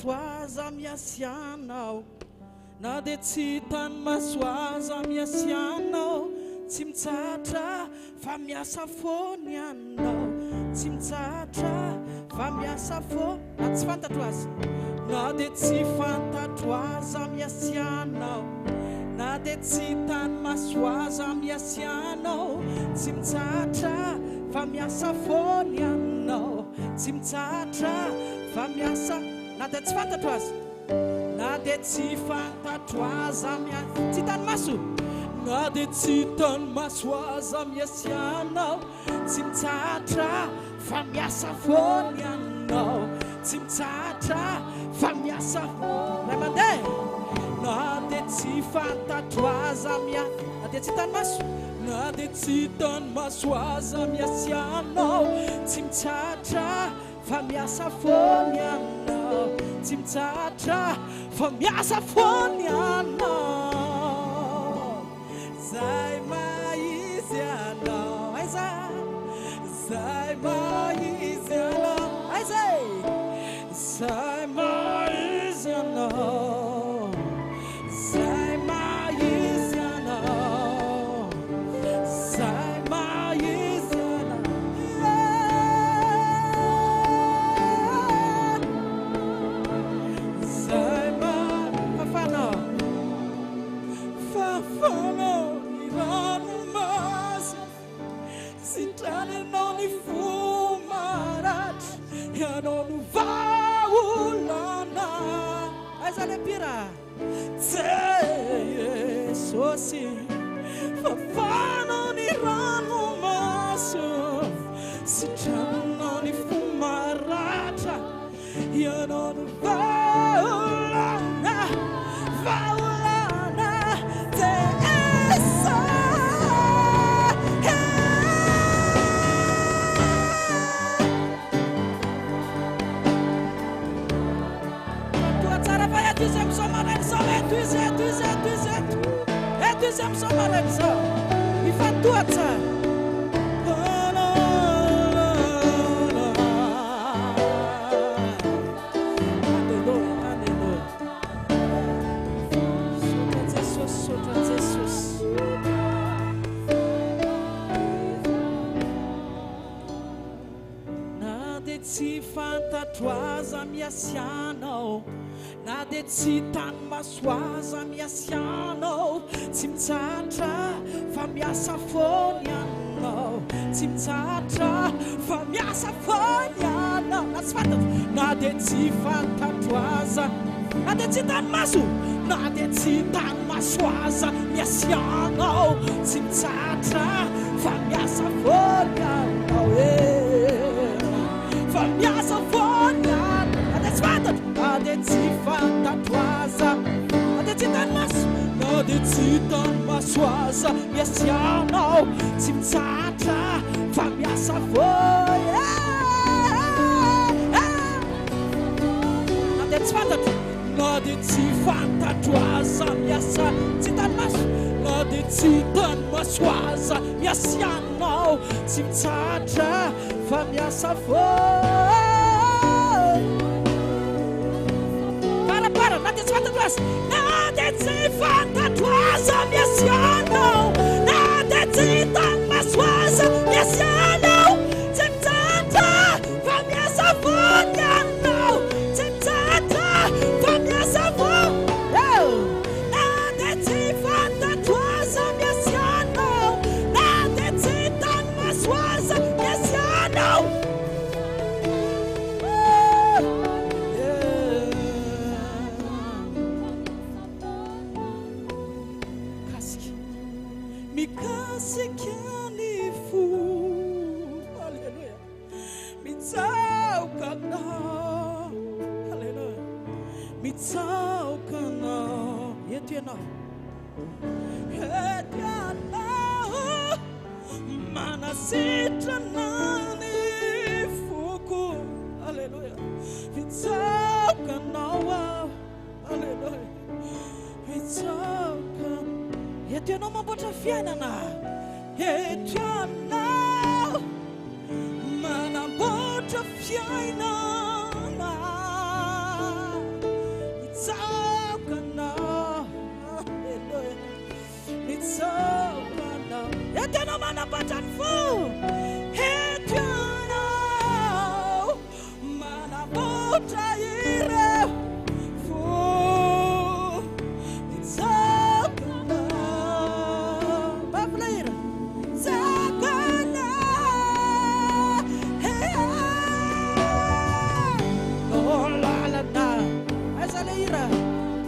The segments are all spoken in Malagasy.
fantatro aza miasa ianao Na dia tsy hitan'ny maso aza miasa ianao Tsy mitsahatra fa miasa foana ianao Tsy mitsahatra fa miasa foana Na tsy fantatro aza Na dia tsy fantatro aza miasa ianao Na dia tsy hitan'ny maso aza miasa ianao Tsy mitsahatra fa miasa foana ianao Tsy mitsahatra fa miasa Na dia tsy fantatro aza Na dia tsy fantatro aza mia Tsy hitan'ny maso Na dia tsy hitan'ny maso aza miasa ianao Tsy mitsahatra fa miasa foana ianao Tsy mitsahatra fa miasa Ray mandeha Na dia tsy fantatro aza mia Na dia tsy hitan'ny maso Na dia tsy hitan'ny maso aza miasa ianao Tsy mitsahatra fa miasa foana ianao Tsy mitsahatra fa miasa foana ianao Zay maha izy anao Aiza Zay maha izy anao Aiza e Zay maha izy anao Zay maha izy anao Zay maha izy anao Zay maha Fafanao Fafanao ny ranomasina Sitraninao ny fo maratra Ianao no vahaolana Aiza le mpihira? Jesosy Fafanao ny ranomaso Sitraninao ny fo maratra Ianao no vahaolana, vahaolana, Jesosy. Toa tsara fa eto izy amin'izao maraina izao, eto izy, eto izy, eto izy, eto. Eto izy amin'izao maraina izao. Mifantoha tsara. Alléluia, Alléluia. Misaotra Jesosy, misaotra Jesosy. Na dia tsy fantatro aza miasa anao Na dia tsy hitan'ny maso aza miasa anao Tsy mitsahatra fa miasa foana ianao Tsy mitsahatra fa miasa foana ianao Na tsy fantatro, na dia tsy fantatro aza Na dia tsy hitan'ny maso, na dia tsy hitan'ny maso aza miasa ianao Tsy mitsahatra fa miasa foana ianao eh Fa miasa foana ianao Na dia tsy fantatro, na dia tsy fantatro aza Na dia tsy hitan'ny maso, na dia tsy hitan'ny maso aza miasa ianao Tsy mitsahatra fa miasa foana eh Na dia tsy fantatro Na dia tsy fantatro aza miasa tsy hitan'ny maso Na dia tsy hitan'ny maso aza miasa ianao Tsy mitsahatra fa miasa foana Parapara na dia tsy fantatro aza Na dia tsy fantatro aza miasa ianao Na dia tsy hitan'ny maso aza miasa ianao Tsy mitsahatra fa miasa foana ianao Tsy mitsahatra fa miasa foana Na dia tsy fantatro aza miasa ianao Na dia tsy hitan'ny maso aza miasa ianao Mikasika Mikasika ny fo Alléluia Mitsaoka anao Alléluia Mitsaoka anao Eto ianao Eto ianao Manasitrana ny foko Alléluia Mitsaoka anao aho Alléluia Mitsaoka Eto ianao mamboatra fiainana Eto ianao Manamboatra fiainana. Mitsaoka anao. Alléluia. Mitsaoka anao. Eto ianao manambatra ny fo. Eto ianao manamboatra ireo fo. Mitsaoka anao. Mafy ilay hira. Mitsaoka anao. Hey, oh lalana. Aiza ilay hira?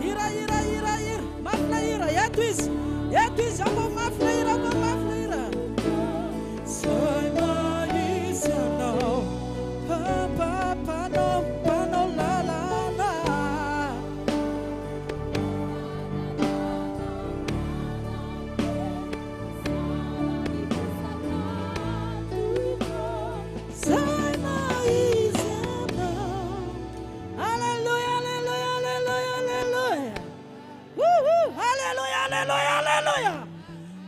Hira, hira, hira, hira. Mafy ilay hira. Eto izy. Eto izy. Aoka ho mafy ilay hira. Aoka ho mafy ilay hira. Zay mahisy anao. Papa, mpanao, mpanao lalana. Zay mahisy anao. Alléluia, alléluia, alléluia, alléluia. Wouhou, alléluia, alléluia, alléluia.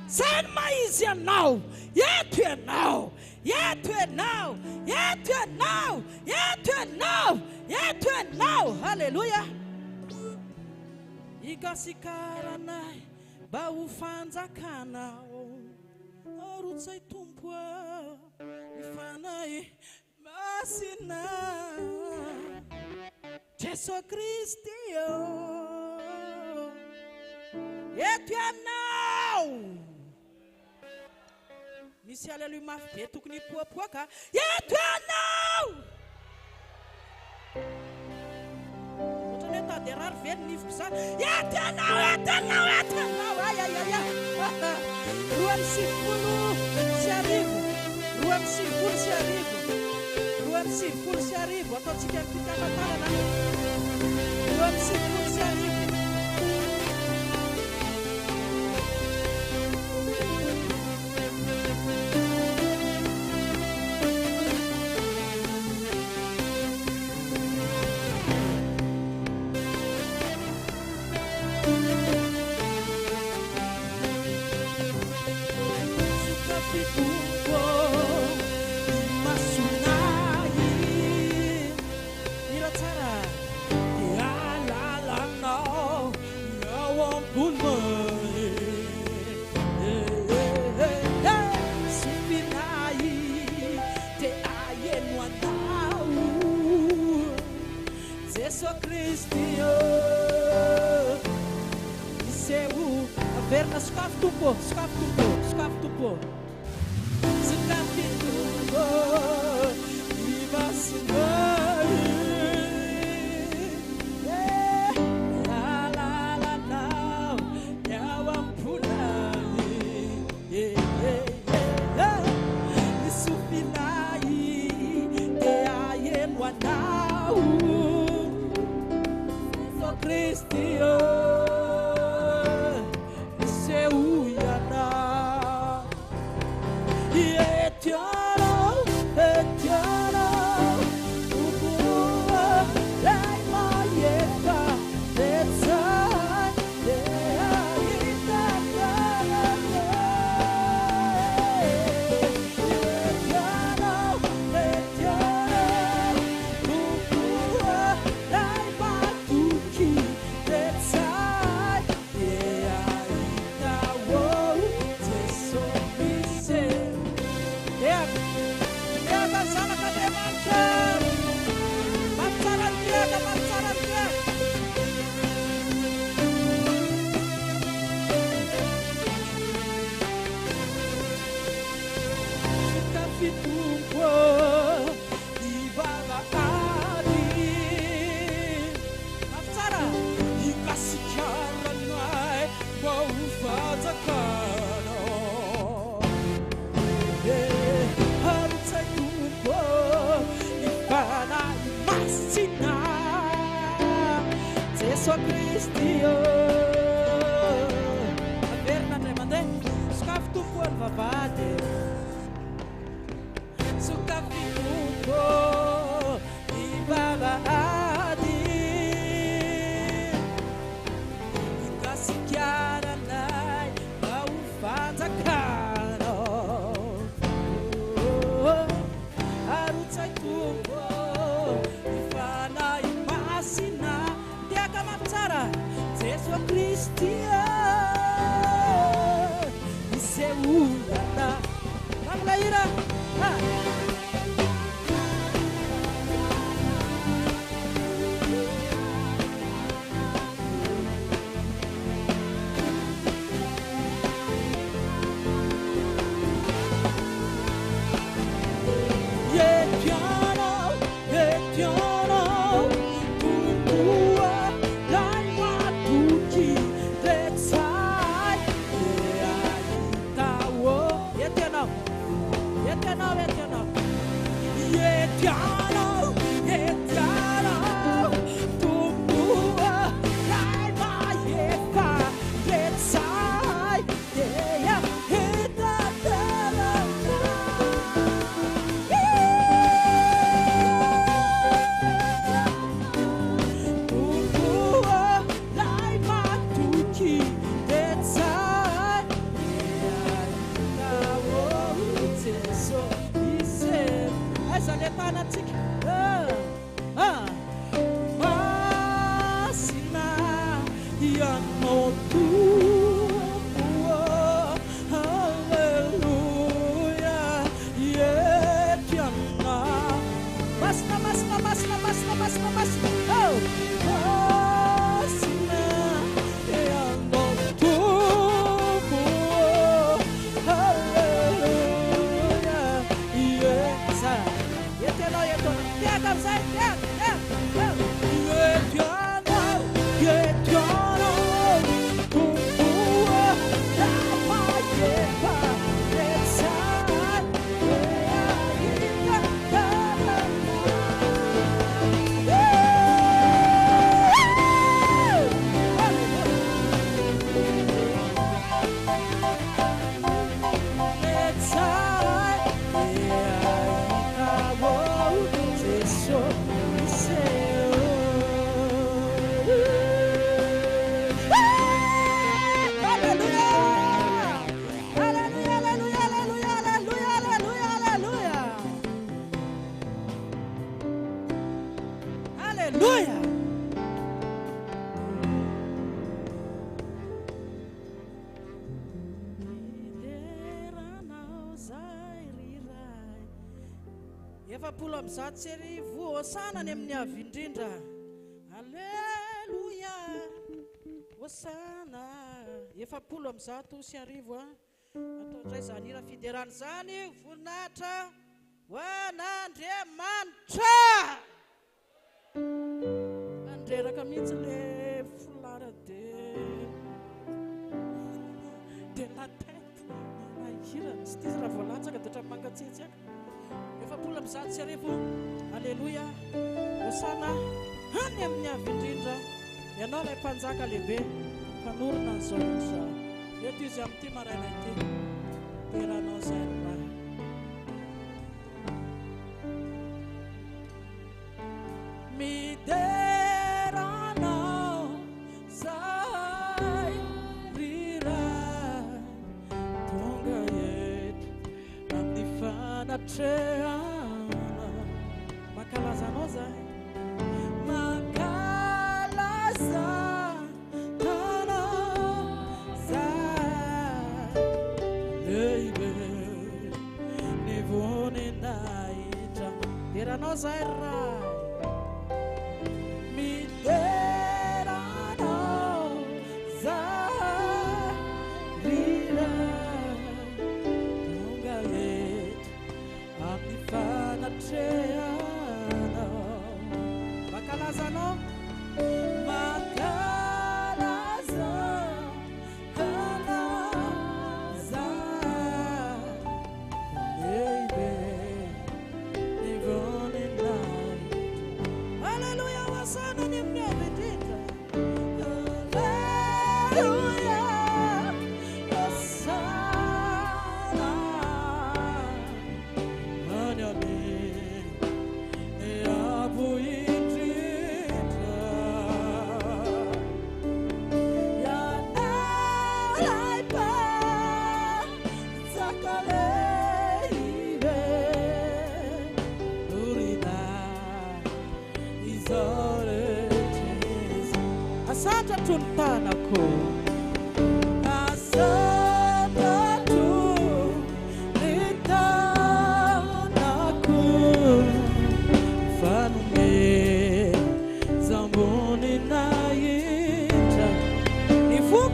Zay no maha izy anao. Eto ianao, eto ianao, eto ianao, eto ianao, eto ianao. Alléluia. I Gasikaranay mba ho fanjakanao. Arotsay Tompo a, ny Fanahy Masina. Jesoa Kristy ô, eto ianao. Misy aleloia mafy be tokony hipoapoaka. Eto ianao. Ohatran'ny hoe tady harary ve ny nifiko izany? Eto ianao, eto ianao, eto ianao. Ay, ay, ay, ay. 1092, 1092, 1092. Ataontsika ny fikaman-tanana. 1092. Sokafy Tompo ny masonay. Hira tsara. Dia lalanao ny ao am-ponay. Sofinay te aheno anao. Jesoa Kristy ô. Miseho averina sokafy Tompo ô, sokafy Tompo ô, sokafy Tompo ô. Sokafy Tompo ô, ny masonay. Eh, alalanao ny ao am-ponay. Eh, eh, eh, eh. Ny sofinay te aheno anao. Jesoa Kristy ô, miseho ianao. Eto ianao, eto ianao, Kristy iseholana. Amin'ilay hira. Ah. Etianao, etianao, Tompo lay matoky retsay dia hita ô. Etianao, etianao, etianao, etianao, etianao, Tompo lay mahefa retsay dia hita Tompo lay matoky retsay dia hita ô Jeso iseho. Aiza le tanantsika? Ah, ah. Masina ianao Tompo ô, Alleluia, eto ianao. Masina, masina, masina, masina, masina, masina. Oh! Masina ianao Tompo ô, Alleluia, eza. Eto ianao, eto ianao. Tehaka amin'izay, tehaka, tehaka. Oh! Eto ianao, eto ianao, Tompo ô, lay mahefa retsay dia hita Hallelujah! Hallelujah! Hallelujah! Hallelujah! Hallelujah! Hallelujah! Mideranao zay ry Ray. 1140 Hosana any amin'ny avy indrindra. Alléluia. Hosana. 1140 a. Atao indray izany hira fiderana izany, voninahitra ho an'Andriamanitra. Mandreraka mihitsy le foulard de la tête. Nahirana tsy tia izy raha vao latsaka dia ohatran'ny mangatsiatsiaka. 1140, Alléluia. Hosana any amin'ny avy indrindra. Ianao ilay mpanjaka lehibe mpanorina an'izao rehetra izao. Eto izy amin'ity maraina ity. Deranao izay ry Ray. Midera anao zahay ry Ray. Tonga eto amin'ny fanatrehanao. Mankalaza anao zahay. Mankalaza anao zahay. Lehibe ny voninahitra. Deranao zahay ry Ray. Midera anao zahay ry Ray. Tonga eto amin'ny fanatrehanao. Mankalaza anao. Mankalaza anao zahay. Lehibe ny voninahitra. Alléluia, hosana ny amin'ny avy indrindra. Alléluia, hosana any amin'ny avo indrindra. Ianao ilay mpanjaka lehibe, orina izao rehetra izao. Asandratro ny tanako.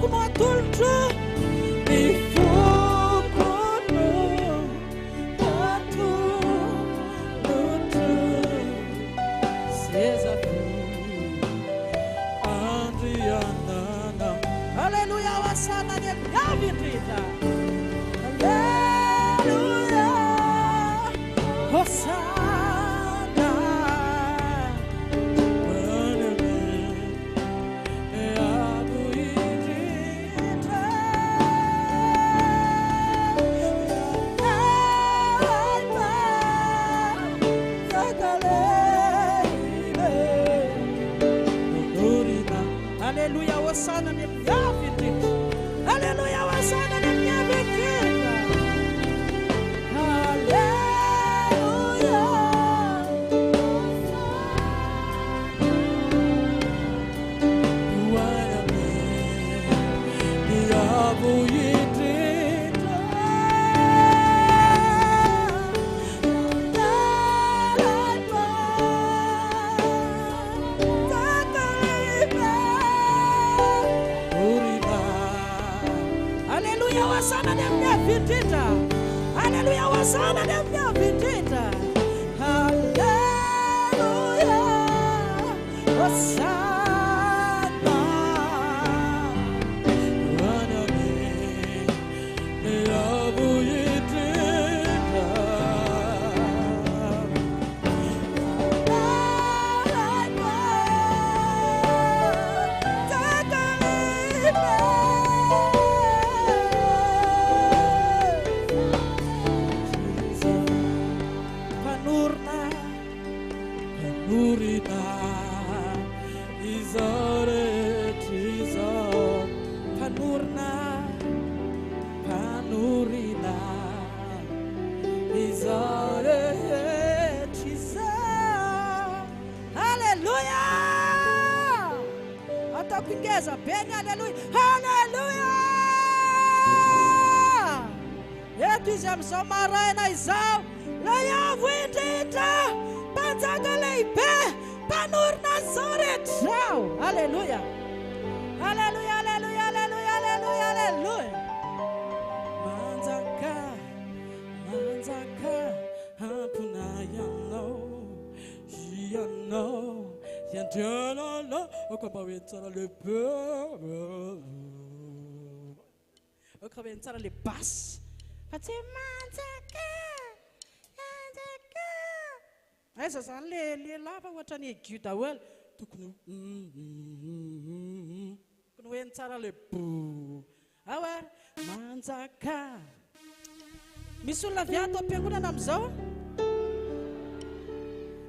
foko no atolotro, ny foko no atolotro. Seza Andrianana. Aleloia, hoasana ny avy indrindra. Aleloia, hosana. Avo indrindra. Aleloia, hosana ny avy indrindra. Aleloia, hosana ny avy indrindra. Aleloia. Aleloia, hosana ny amin'ny avy indrindra. Aleloia, hosana ny amin'ny avy indrindra. Aleloia, hosana. Avo indrindra. Mpanorina, mpanorina izao rehetra izao. Mpanorina, mpanorina izao rehetra izao. Aleloia! Ataoko ingeza be ny aleloia. Aleloia! Eto izy amin'izao maraina izao, ilay avo indrindra, mpanjaka lehibe, mpanorina an'izao rehetra izao. Aleloia! Aleloia, aleloia, aleloia, aleloia, aleloia. Manjaka, manjaka, ampona ianao, ianao, iandrianana, aoka mba ho eny tsara lehibe. Aoka ho eny tsara le basse. Fa tsy hoe manjaka, manjaka. Aiza zany le le lava ohatra ny aigu daholo. Tokony ho tokony ho eny tsara le bo. Ao ary manjaka. Misy olona avy ato am-piangonana amin'izao?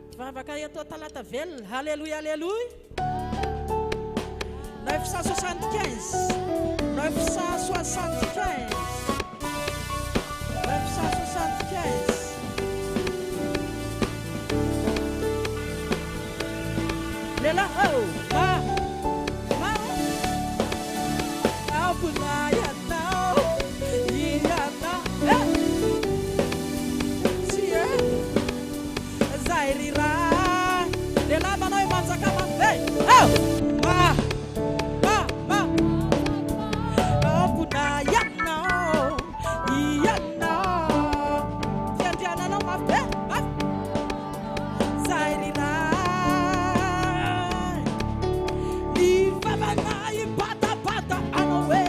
Mpivavaka eto Talata Velona. Haleloia, haleloia. 975, 975, 975. Lehilahy, oh, ma, ma. Ampona ianao, ianao. Eh! Tsy e. Zay ry raha. Lehilahy manao hoe manjaka mafy be. Oh! Ma, ma, ma. Ampona ianao, ianao. Fiandriananao mafy be, mafy. Zay ry raha. Ny vavanay batabata anao hoe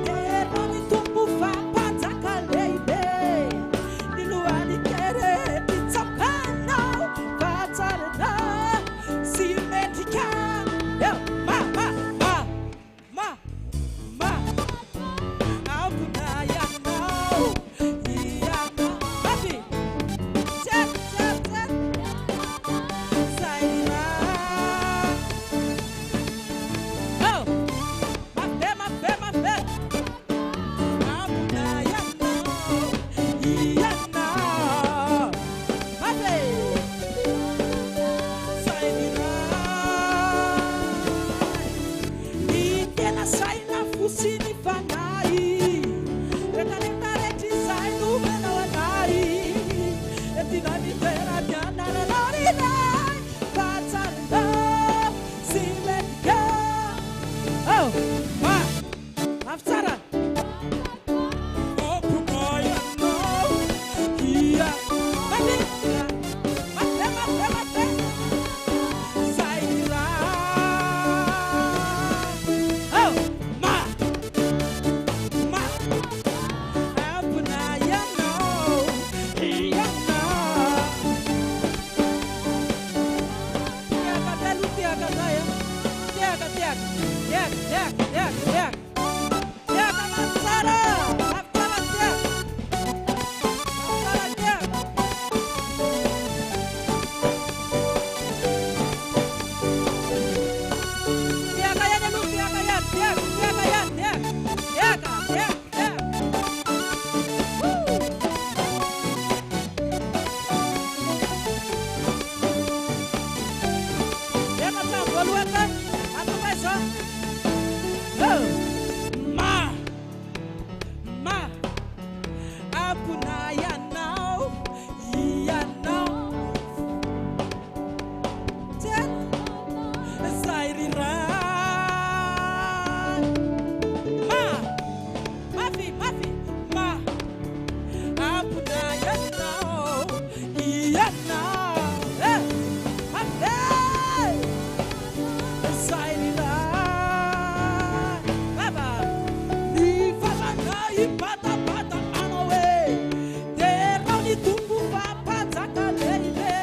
tena ny Tompo fa mpanjaka lehibe. Ny lohany kere mitsapanao fa tsara sy mendrika. Eo, ma, ma, ma, ma, ma. Ampona ianao, ianao. Mafy. Tse, tse, tse. Zay ry raha. Oh! Mafy be, mafy be, mafy be. Ampona ianao, ianao. Mafy. Zay ry raha. Ny tena saina fo sy ny fanahy. Rehetra rehetra izay nomenao anay. Tiana ny tena ny anaranao ry Ray. Fa tsara sy mendrika. Oh! Ma! Ampona ianao, ianao. Zay ry Ray. Ma, mafy, mafy, ma. Ampona ianao, ianao. Eh, mafy. Zay ry Ray. Baba. Ny vavanay hibatabata anao hoe, Derao ny Tompo fa mpanjaka lehibe.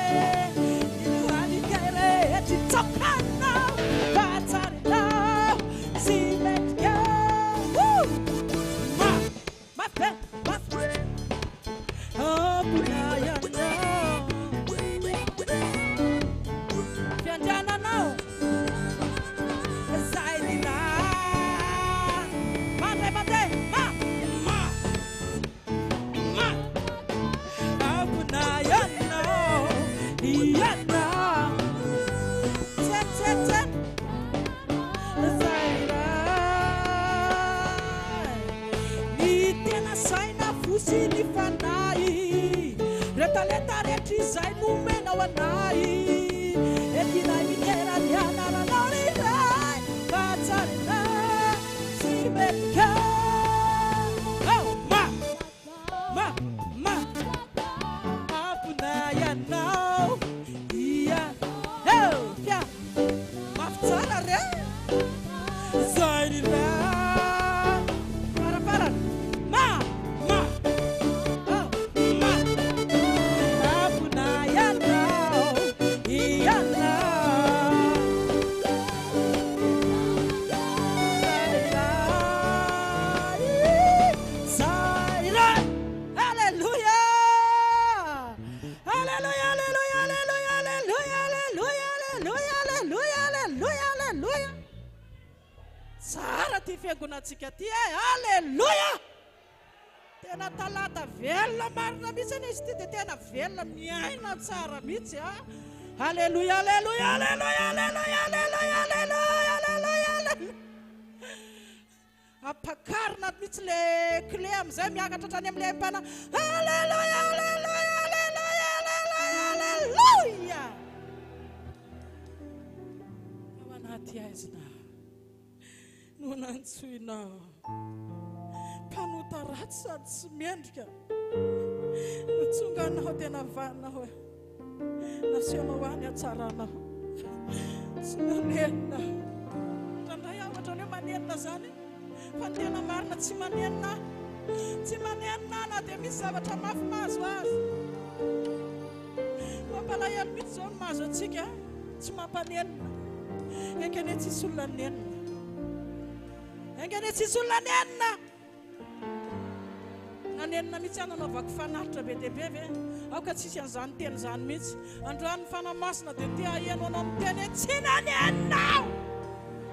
Ny lohalika rehetra hitsaoka anao fa tsara ianao sy mendrika. Woo! Ma, mafy, mafy. Ampona ianao. Fiandriananao. Zay ry Ray. Mandray mandeha. Ma, ma, ma. Ampona ianao, ianao. Tsen, tsen, tsen. Zay ry Ray. Ny tena saina fo sy ny fanahy. Reo talenta rehetra izay nomenao anay. Entinay midera ny anaranao ry Ray. Fa tsara ianao sy mendrika. Oh, ma, ma, ma. Ampona ianao, ia. Oh, fia. Mafy tsara re. Zay ry Ray. Farafarany. Ma, ma. Oh, ma. Ampona ianao, ianao. Zay Ray. Zay Ray. Alléluia. Alléluia, alléluia, alléluia, alléluia, alléluia, alléluia, alléluia, alléluia, alléluia. Tsara ty fiangonantsika ty e. Alléluia. Tena talata velona marina mihitsy anie izy ty dia tena velona miaina tsara mihitsy a. Alléluia, alléluia, alléluia, alléluia, alléluia, alléluia, alléluia, alléluia. Ampakarina mihitsy le clé amin'izay miakatra hatrany amin'ilay ampana. Alléluia, alléluia, alléluia, alléluia, alléluia. Ao anaty aizina no nantsoinao. Mpanota ratsy sady tsy mendrika. No tonga anao dia navanao hoe nasehonao ahy ny hatsaranao. Tsy nanenina. Indraindray aho ohatran'ny hoe manenina zany. Fa ny tena marina tsy manenina ahy. Tsy manenina ahy na dia misy zavatra mafy mahazo azy. Mampalahelo mihitsy izao ny mahazo antsika. Tsy mampanenina. Enga anie tsisy olona nenina. Enga anie tsisy olona nenina. Nanenina mihitsy aho nanaovako fanatitra be dia be ve? Aoka tsisy an'izany teny izany mihitsy. Androany ny Fanahy Masina dia te haheno anao miteny hoe tsy nanenina aho.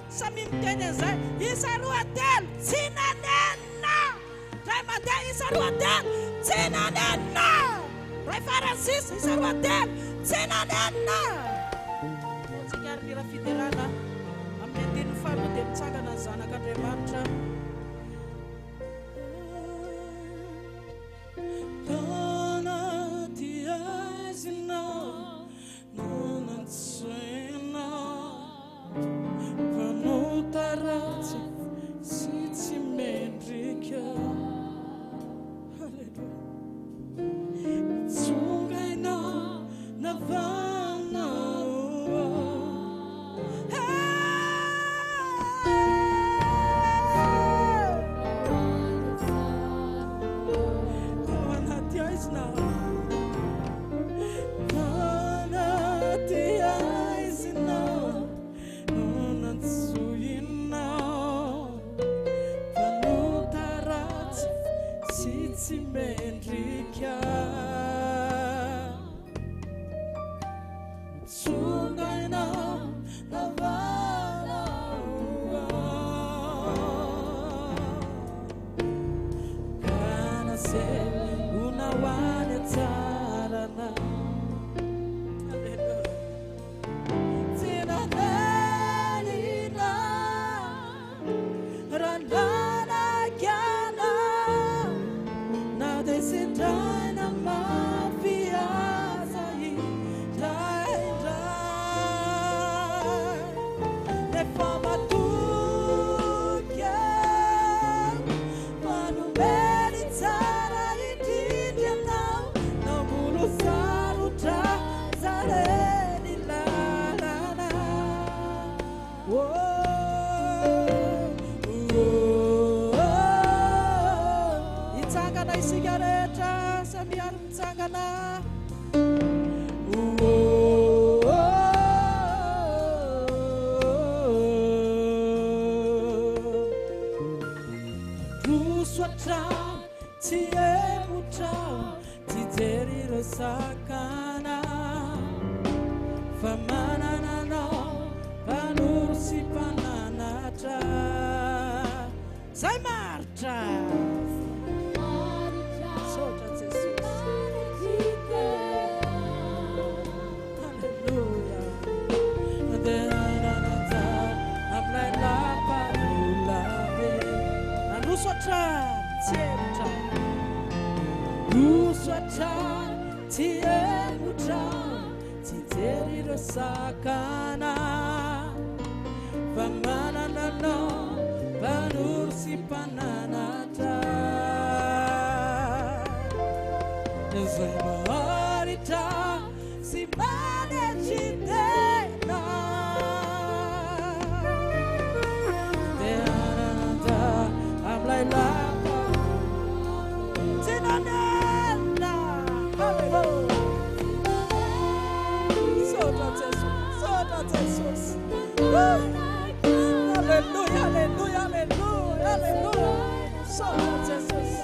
Samy miteny an'izay. Isa roa telo, tsy nanenina. Ray mandeha isa roa telo, tsy nanenina. Ray farany sisa, isa roa telo, tsy nanenina. Ataontsika ary ny hira fiderana amin'ny andininy faharoa dia mitsangana ny zanak'Andriamanitra. Tanaty aizina no nantsoinao. Mpanota ratsy sy tsy mendrika. Alléluia. Tonga ianao navanao. Hey! Tao anaty aizina. Tanaty aizina no nantsoinao. Mpanota ratsy sy tsy mendrika. Tonga ianao navanao. Ka nasehonao ahy ny hatsaranao. Alléluia. Tsy nanenina raha nanakana na dia tsy mitsangana isika rehetra, samia ary mitsangana. Roso hatrany, tsy hemotra, tsy hijery ireo sakana, fa manana anao, mpanoro sy mpananatra. Zay maharitra. Misaotra Jesosy. Alléluia. Amin'ilay lapa be. Androso hatrany, tsy hemotra. Roso hatrany, tsy hemotra. Tsy hijery ireo sakana. Fa manana anao, mpanoro sy mpananatra. Izay maharitra sy manetry tena. Dia hananatra amin'ilay lapa tsy nanenina. Haleloia. Misaotra Jesosy, misaotra Jesosy. Alléluia, alléluia, alléluia, alléluia. Misaotra Jesosy.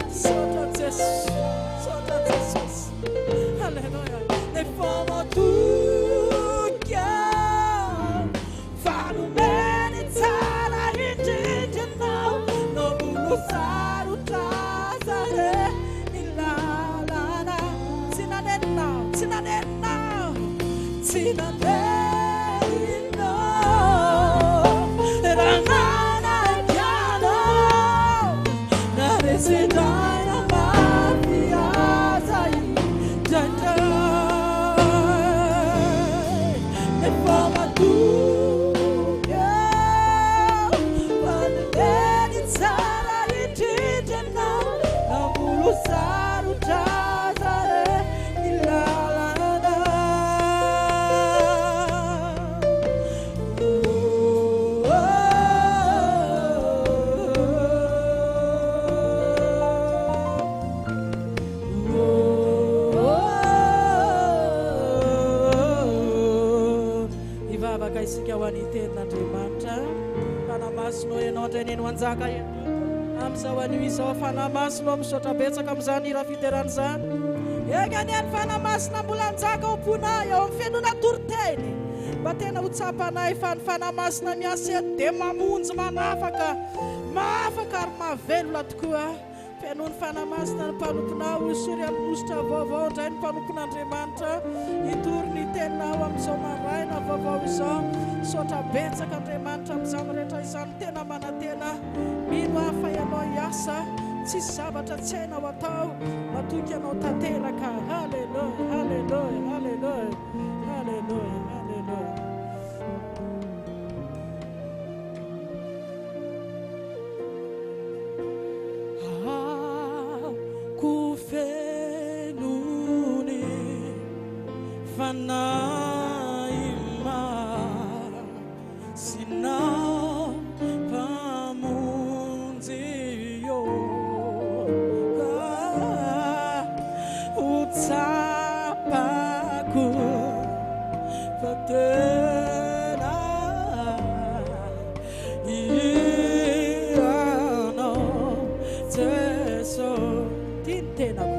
Misaotra Jesosy. Misaotra Jesosy. Alléluia. Nefa matoky aho fa nomeny tsara indrindra ianao. No mbola sarotra aza re ny lalana. Tsy nanenina aho, tsy nanenina aho, tsy nanenina aho. Raha nanaiky anao, na resin-draina mafy aza indraindray. Nefa matoky aho fa nomeny tsara indrindra ianao. Na mbola sarotra aza re ny lalana. Hivavaka isika ho an'ny tenin'Andriamanitra. Fanahy Masina ô, Ianao indray neno hanjaka eto amin'izao anio izao. Fanahy Masina ô, misaotra betsaka amin'izany hira fiderana izany. Enga anie ny Fanahy Masina mbola hanjaka ao am-ponay, ao amin'ny fenoana toriteny. Mba tena ho tsapanay fa ny Fanahy Masina miasa eto dia mamonjy, manafaka, mahafaka ary mahavelona tokoa. Fenoy ny Fanahy Masina ny mpanomponao, hosory amin'ny hosotra vaovao indray ny mpanompon'Andriamanitra hitory ny teninao amin'izao maraina vaovao izao. Misaotra betsaka Andriamanitra amin'izany rehetra izany, tena manantena, mino aho fa Ianao hiasa, tsisy zavatra tsy hainao atao, matoky Anao tanteraka. Haleloia, haleloia, haleloia, haleloia, haleloia. Aoko feno ny fanahy masina Mpamonjy ô, ka ho tsapako fa tena Ianao Jeso. Tia ny tenako.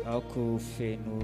Aoka ho feno.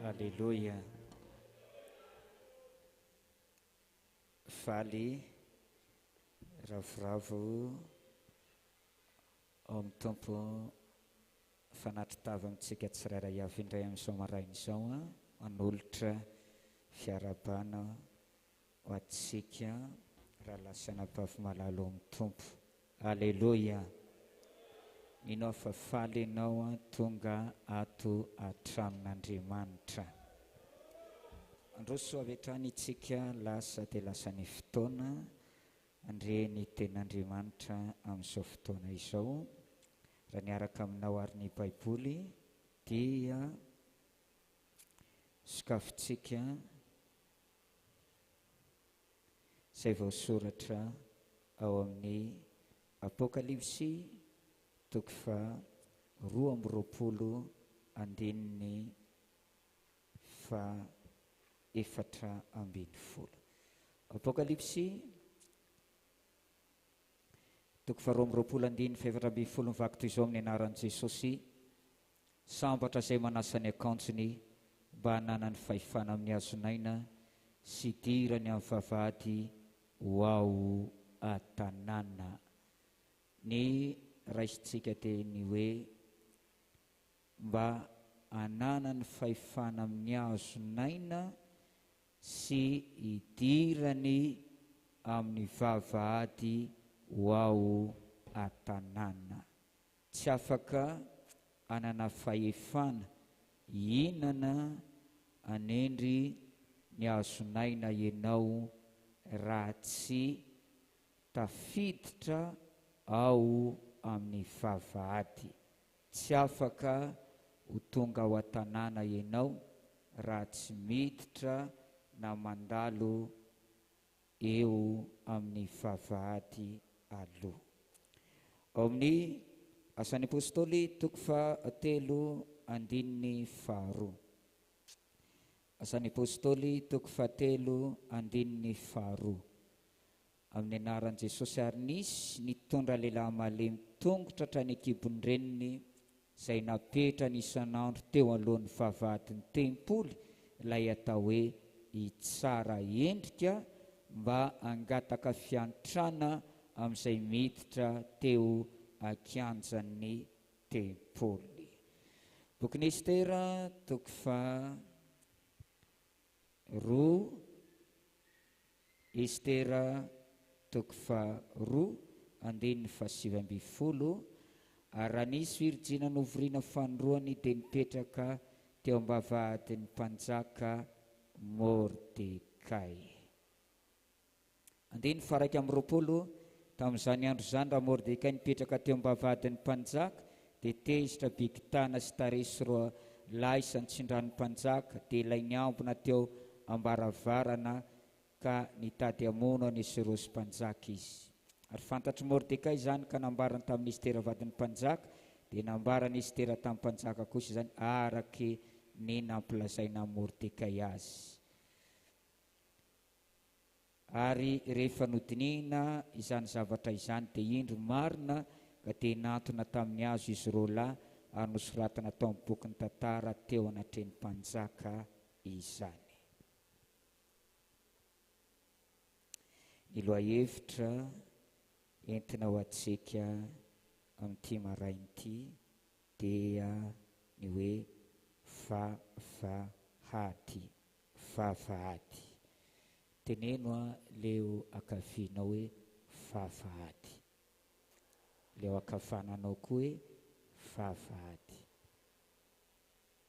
Aleloia. Faly, ravoravo ao amin'ny Tompo fanatri-tava amintsika tsirairay avy indray amin'izao maraina izao manolotra fiarahabana ho antsika rahalahy sy anabavy malala ao amin'ny Tompo. Aleloia! Mino aho fa faly ianao tonga ato an-tranon'Andriamanitra. Handroso avy hatrany isika, lasa dia lasa ny fotoana. Handre ny tenin'Andriamanitra amin'izao fotoana izao. Raha niaraka aminao ary ny Baiboly dia sokafintsika izay voasoratra ao amin'ny Apokalypsy toko faha 22 andininy faha 14. Apokalypsy toko faha 22 andininy faha 14 mivaky toy izao amin'ny anaran'i Jesosy, Sambatra izay manasa ny akanjony mba hananany fahefana amin'ny hazon'aina sy hidirany amin'ny vavahady ho ao an-tanàna. Ny raisintsika dia ny hoe mba hananany fahefana amin'ny hazon'aina sy hidirany amin'ny vavahady ho ao an-tanàna. Tsy afaka hanana fahefana hihinana hanendry ny hazon'aina ianao raha tsy tafiditra ao amin'ny vavahady. Tsy afaka ho tonga ao an-tanàna ianao raha tsy miditra na mandalo eo amin'ny vavahady aloha. Ao amin'ny Asan'ny Apostoly toko fahatelo andininy faharoa. Asan'ny Apostoly toko fahatelo andininy faharoa. Amin'ny anaran'i Jesosy ary nisy nitondra lehilahy malemy tongotra hatrany an-kibon'ny reniny izay napetrany isan'andro teo alohan'ny vavahadin'ny tempoly ilay atao hoe Itsara endrika mba hangataka fiantrana amin'izay miditra teo an-kianjan'ny tempoly. Bokin'i Estera toko faha roa Estera toko faharoa andininy faha-19, Ary raha nisy virijina novorina fanindroany dia nipetraka teo am-bavahadin'ny mpanjaka Mordekay. Andininy faha-21, Tamin'izany andro izany, raha Mordekay nipetraka teo am-bavahadin'ny mpanjaka, dia tezitra Bigtana sy Taresy roa lahy isan-tsindran'ny mpanjaka, dia ilay niambina teo am-baravarana ka nitady hamono an'i Sirosy mpanjaka izy. Ary fantatr'i Mordekay izany ka nambarany tamin'i Estera vadin'ny mpanjaka, dia nambaran'i Estera tamin'ny mpanjaka kosa izany araka ny nampilazaina an'i Mordekay azy. Ary rehefa nodinihina izany zavatra izany, dia indro marina ka dia nantona tamin'ny hazo izy roa lahy, ary nosoratana tao amin'ny bokin'ny tantara teo anatrehan'ny mpanjaka izany. Ny lohahevitra entina ho antsika amin'ity maraina ity dia ny hoe Vavahady. Vavahady. Teneno an leo ankavianao hoe vavahady. Leo ankavananao koa hoe vavahady.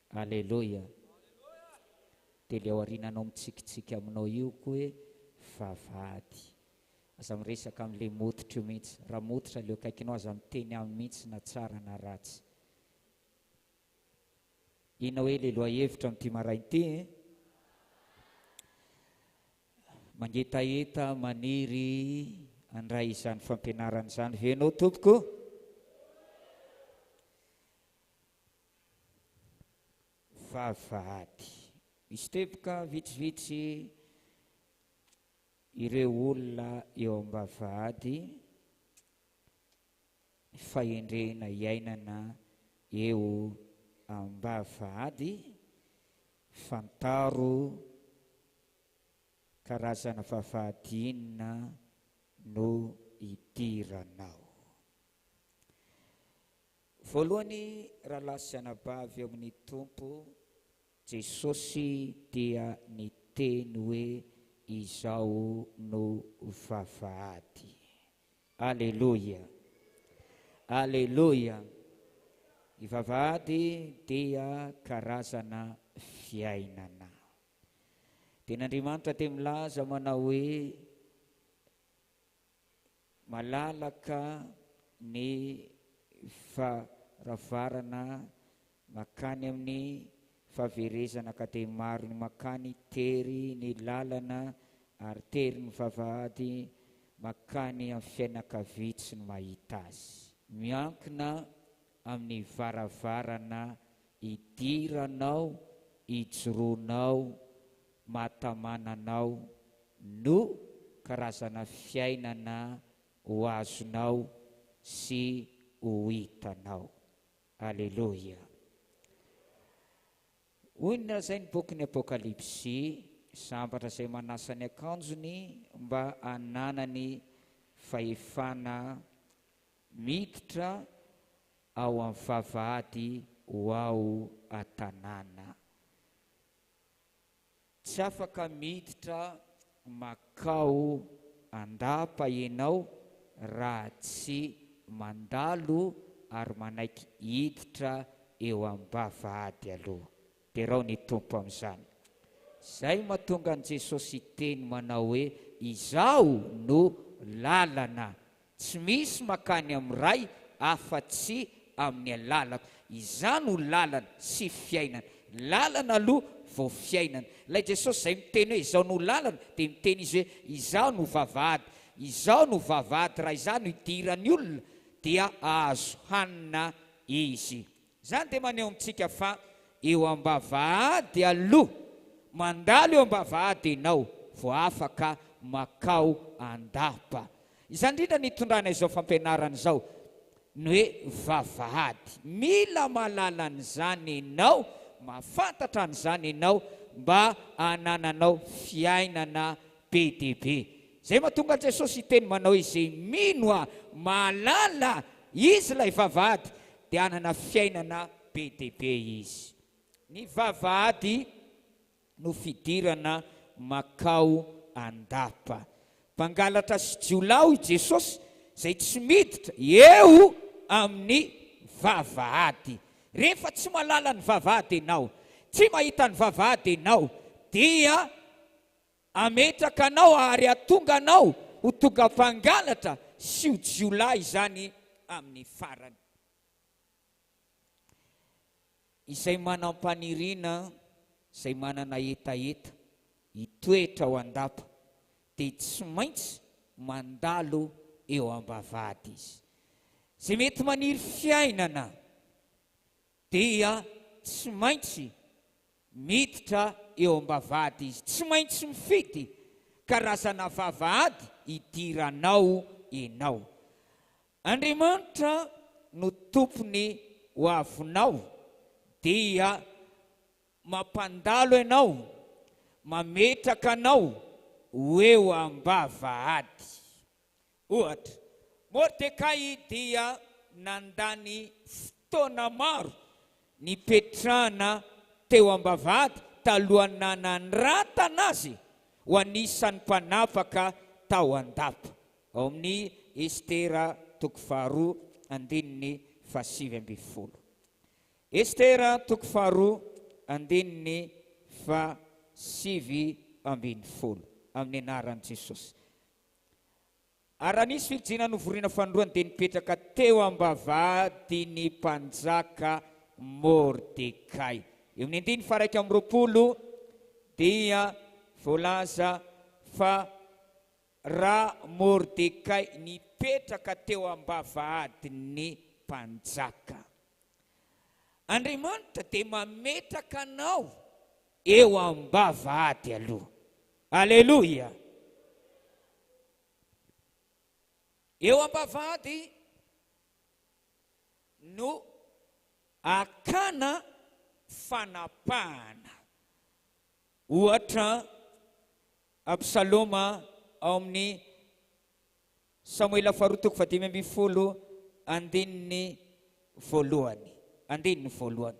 Aleloia. Dia le aoriananao mitsikitsiky aminao io koa hoe vavahady. Aza miresaka amin'le mototra io mihitsy. Raha mototra leo akaikinao aza miteny aminy mihitsy na tsara na ratsy. Inona hoe le lohahevitra amin'ity maraina ity eh? Mangetaheta maniry handray izany fampianarana izany ve ianao tompoko? Vavahady. Misy teboka vitsivitsy. Ireo olona eo am-bavahady, ny fahendrena iainana eo am-bavahady, fantaro karazana vavahady inona no idiranao. Voalohany rahalahy sy anabavy ao amin'ny Tompo, Jesosy dia niteny hoe Izaho no vavahady. Aleloia! Aleloia! Ny vavahady dia karazana fiainana. Tenin'Andriamanitra dia milaza manao hoe Malalaka ny varavarana makany amin'ny fahaverezana ka dia maro ny makany, tery ny lalana ary tery ny vavahady makany amin'ny fiainakavitsy ny mahita azy. Miankina amin'ny varavarana idiranao, ijoroanao, mahatamananao no karazana fiainana ho azonao sy ho hitanao. Aleloia! Hoy ny lazain'ny bokin'ny Apokalypsy, Sambatra izay manasa ny akanjony mba hananany fahefana miditra ao amin'ny vavahady ho ao an-tanàna. Tsy afaka miditra makao an-dapa ianao raha tsy mandalo ary manaiky hiditra eo am-bavahady aloha. Derao ny Tompo amin'izany. Izay mahatonga an'i Jesosy hiteny manao hoe, Izaho no lalana. Tsy misy makany amin'ny Ray afa-tsy amin'ny alalako. Izaho no lalana sy fiainana. Lalana aloha vao fiainana. Ilay Jesosy izay miteny hoe Izaho no lalana dia miteny Izy hoe Izaho no vavahady. Izaho no vavahady, raha Izaho no idiran'ny olona dia hahazo hanina izy. Izany dia maneho amintsika fa eo am-bavahady aloha, mandalo eo am-bavahady ianao vao afaka makao an-dapa. Izany indrindra no itondrana izao fampianarana izao, ny hoe vavahady. Mila mahalala an'izany ianao, mahafantatra an'izany ianao mba hanananao fiainana be dia be. Izay mahatonga an'i Jesosy hiteny manao hoe izay mino ahy, mahalala, izy ilay vavahady, dia hanana fiainana be dia be izy. Ny vavahady no fidirana makao an-dapa. Mpangalatra sy jiolahy hoy Jesosy izay tsy miditra eo amin'ny vavahady. Rehefa tsy mahalala ny vavahady ianao, tsy mahita ny vavahady ianao dia Hametraka anao ary hahatonga anao ho tonga mpangalatra sy ho jiolahy izany amin'ny farany. Izay manam-paniriana, izay manana hetaheta hitoetra ao an-dapa dia tsy maintsy mandalo eo am-bavahady izy. Izay mety maniry fiainana dia tsy maintsy miditra eo am-bavahady izy. Tsy maintsy mifidy karazana vavahady hidiranao ianao. Andriamanitra no tompony ho avinao dia mampandalo ianao, mametraka anao ho eo am-bavahady. Ohatra, Mordekay dia nandany fotoana maro nipetrahana teo am-bavahady talohan'ny nanandratana azy ho anisan'ny mpanapaka tao an-dapa, ao amin'ny Estera toko faharoa andininy fahasivy ambin'ny folo. Estera toko faharoa andininy fahasivy ambin'ny folo, amin'ny anaran'i Jesosy. Ary raha nisy fijina novorina fanindroany dia nipetraka teo am-bavahadin'ny mpanjaka Mordekay. Eo amin'ny andininy faha-21 dia voalaza fa raha Mordekay nipetraka teo am-bavahadin'ny mpanjaka. Andriamanitra dia mametraka anao eo am-bavahady aloha. Aleloia! Eo am-bavahady no akana fanapahana. Ohatra, Absaloma ao amin'ny Samoela faharoa toko fahadimy ambin'ny folo andininy voalohany. Andininy voalohany.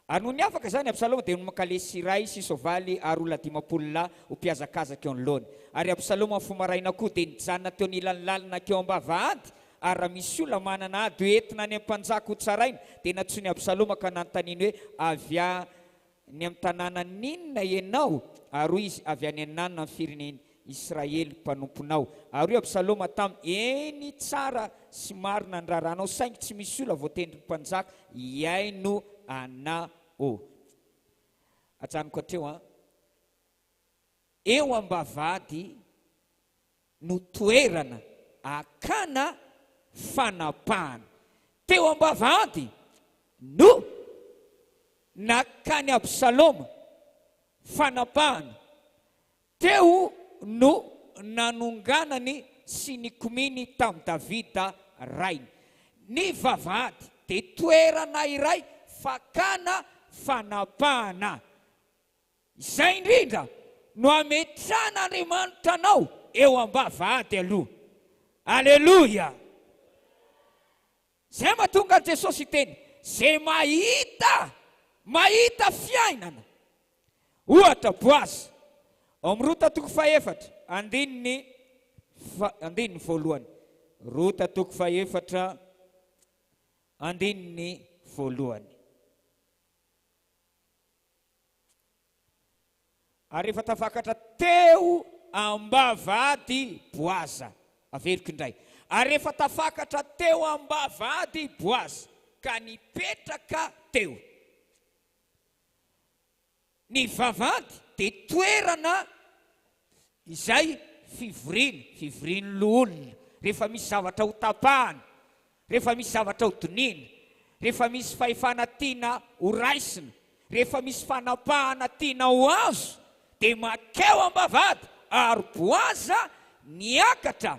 Ary nony afaka izany Absaloma dia noman kalesy iray sy soavaly ary olona 50 lahy ho mpihazakazaka eo anoloany. Ary Absaloma nifoha maraina koa dia nijanona teo anilan'ny lalana nankeo am-bavahady, ary raha misy olona manana ady hoentina any amin'ny mpanjaka hotsaraina, dia nantsoin'i Absaloma ka nanontaniany hoe, Avy any amin'ny tanànan'inona ianao? Ary hoy izy, Avy any Ananona amin'ny firenen'i Israely mpanomponao. Ary hoy Absaloma taminy, Eny, tsara sy marina ny raharahanao, saingy tsy misy olona voatendrin'ny mpanjaka hihaino anao. Ajanoko hatreo an. Eo am-bavahady no toerana akana fanapahana. Teo am-bavahady no nakan'i Absaloma fanapahana. Teo no nanonganany sy nikomiany tamin'i Davida rainy. Ny vavahady dia toerana iray fakana fanapahana. Izay indrindra no ametrahan'Andriamanitra anao eo am-bavahady aloha. Aleloia! Izay mahatonga an'i Jesosy hiteny, Izay mahita, mahita fiainana. Ohatra, Boaza, ao amin'ny Rota toko fahefatra, andininy fa, andininy voalohany. Rota toko fahefatra, andininy voalohany. Ary rehefa tafakatra teo am-bavahady Boaza, averiko indray, ary rehefa tafakatra teo am-bavahady Boaza ka nipetraka teo. Ny vavahady dia toerana izay fivoriana, fivorian'ny loholona, rehefa misy zavatra ho tapahana, rehefa misy zavatra ho dinihina, rehefa misy fahefana tiana ho raisina, rehefa misy fanapahana tiana ho azo, dia mankeo am-bavahady ary Boaza niakatra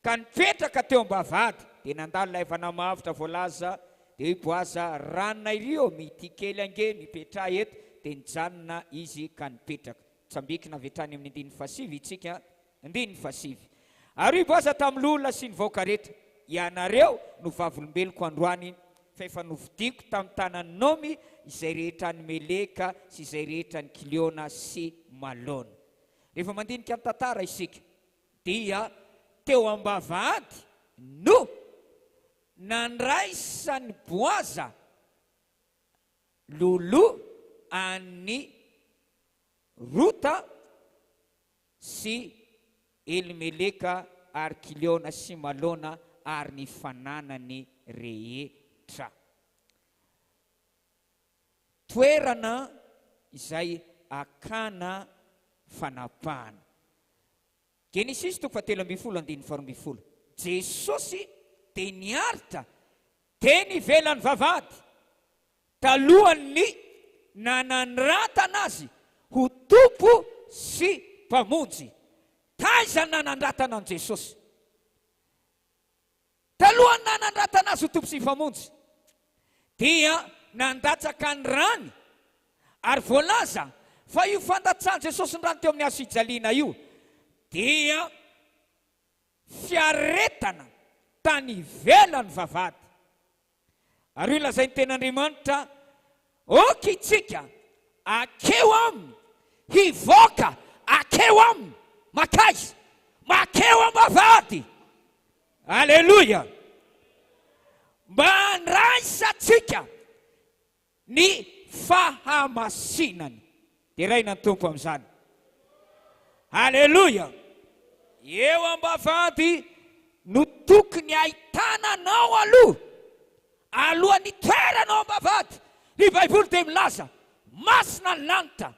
ka nipetraka teo am-bavahady, dia nandalo ilay havana-mavotra voalaza, dia hoy Boaza, Ranona iry ô, mitia kely ange, mipetraha eto, dia nijanona izy ka nipetraka. Tsambikina avy hatrany amin'ny andininy fahasivy itsika, andininy fahasivy. Ary hoy Boaza tamin'ny loholona sy ny vahoaka rehetra, Ianareo no vavolombeloko androany fa efa novidiako tamin'ny tanan'i Naomy izay rehetra an'i Meleka sy izay rehetra an'i Kiliona sy Malona. Rehefa mandinika ny tantara isika dia teo am-bavahady no nandraisan'i Boaza loloha an'i Rota sy Elimeleka ary Kiliona sy Malona ary ny fananany rehetra. Toerana izay akana fanapahana. Genesisy toko fahatelo ambin'ny folo andininy faharoa ambin'ny folo. Jesosy dia niaritra teny ivelan'ny vavahady talohan'ny nanandratana Azy ho Tompo sy Mpamonjy. Taiza no nanandratana an'i Jesosy? Talohan'ny nanandratana Azy ho Tompo sy Mpamonjy, dia nandatsaka ny rany, ary voalaza fa io fandatsahan'i Jesosy ny rany teo amin'ny hazo fijaliana io dia fiaretana tany ivelan'ny vavahady. Ary hoy lazain'ny Tenin'Andriamanitra, Ok itsika akeo aminy, hivoaka akeo aminy, makaiza? Makeo am-bavahady! Aleloia! Mba handraisantsika ny fahamasinany. Deraina ny Tompo amin'izany. Aleloia! Eo am-bavahady no tokony ahitana anao aloha, alohan'ny hitoeranao am-bavahady. Ny Baiboly dia milaza, Masina ny lanitra,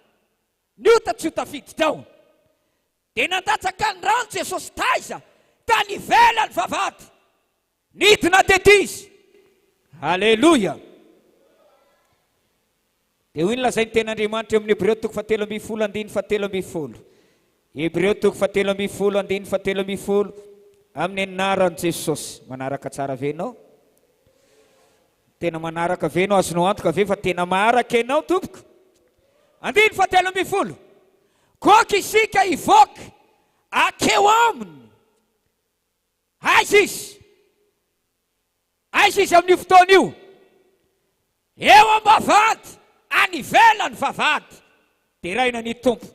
ny ota tsy ho tafiditra ao. Dia nandatsaka ny rano Jesosy taiza? Tany ivelan'ny vavahady. Nidina tety Izy. Aleloia! Dia hoy ny lazain'ny Tenin'Andriamanitra eo amin'ny Hebreo toko fahatelo ambin'ny folo andininy fahatelo ambin'ny folo. Hebreo toko fahatelo ambin'ny folo andininy fahatelo ambin'ny folo. Amin'ny anaran'i Jesosy. Manaraka tsara ve ianao? Tena manaraka ve ianao? Azonao antoka ve fa tena maharaka ianao tompoko? Andininy fahatelo ambin'ny folo. Koa isika hivoaka akeo aminy. Aiza izy? Aiza izy amin'io fotoana io? Eo am-bavahady, any ivelany vavahady. Deraina ny Tompo.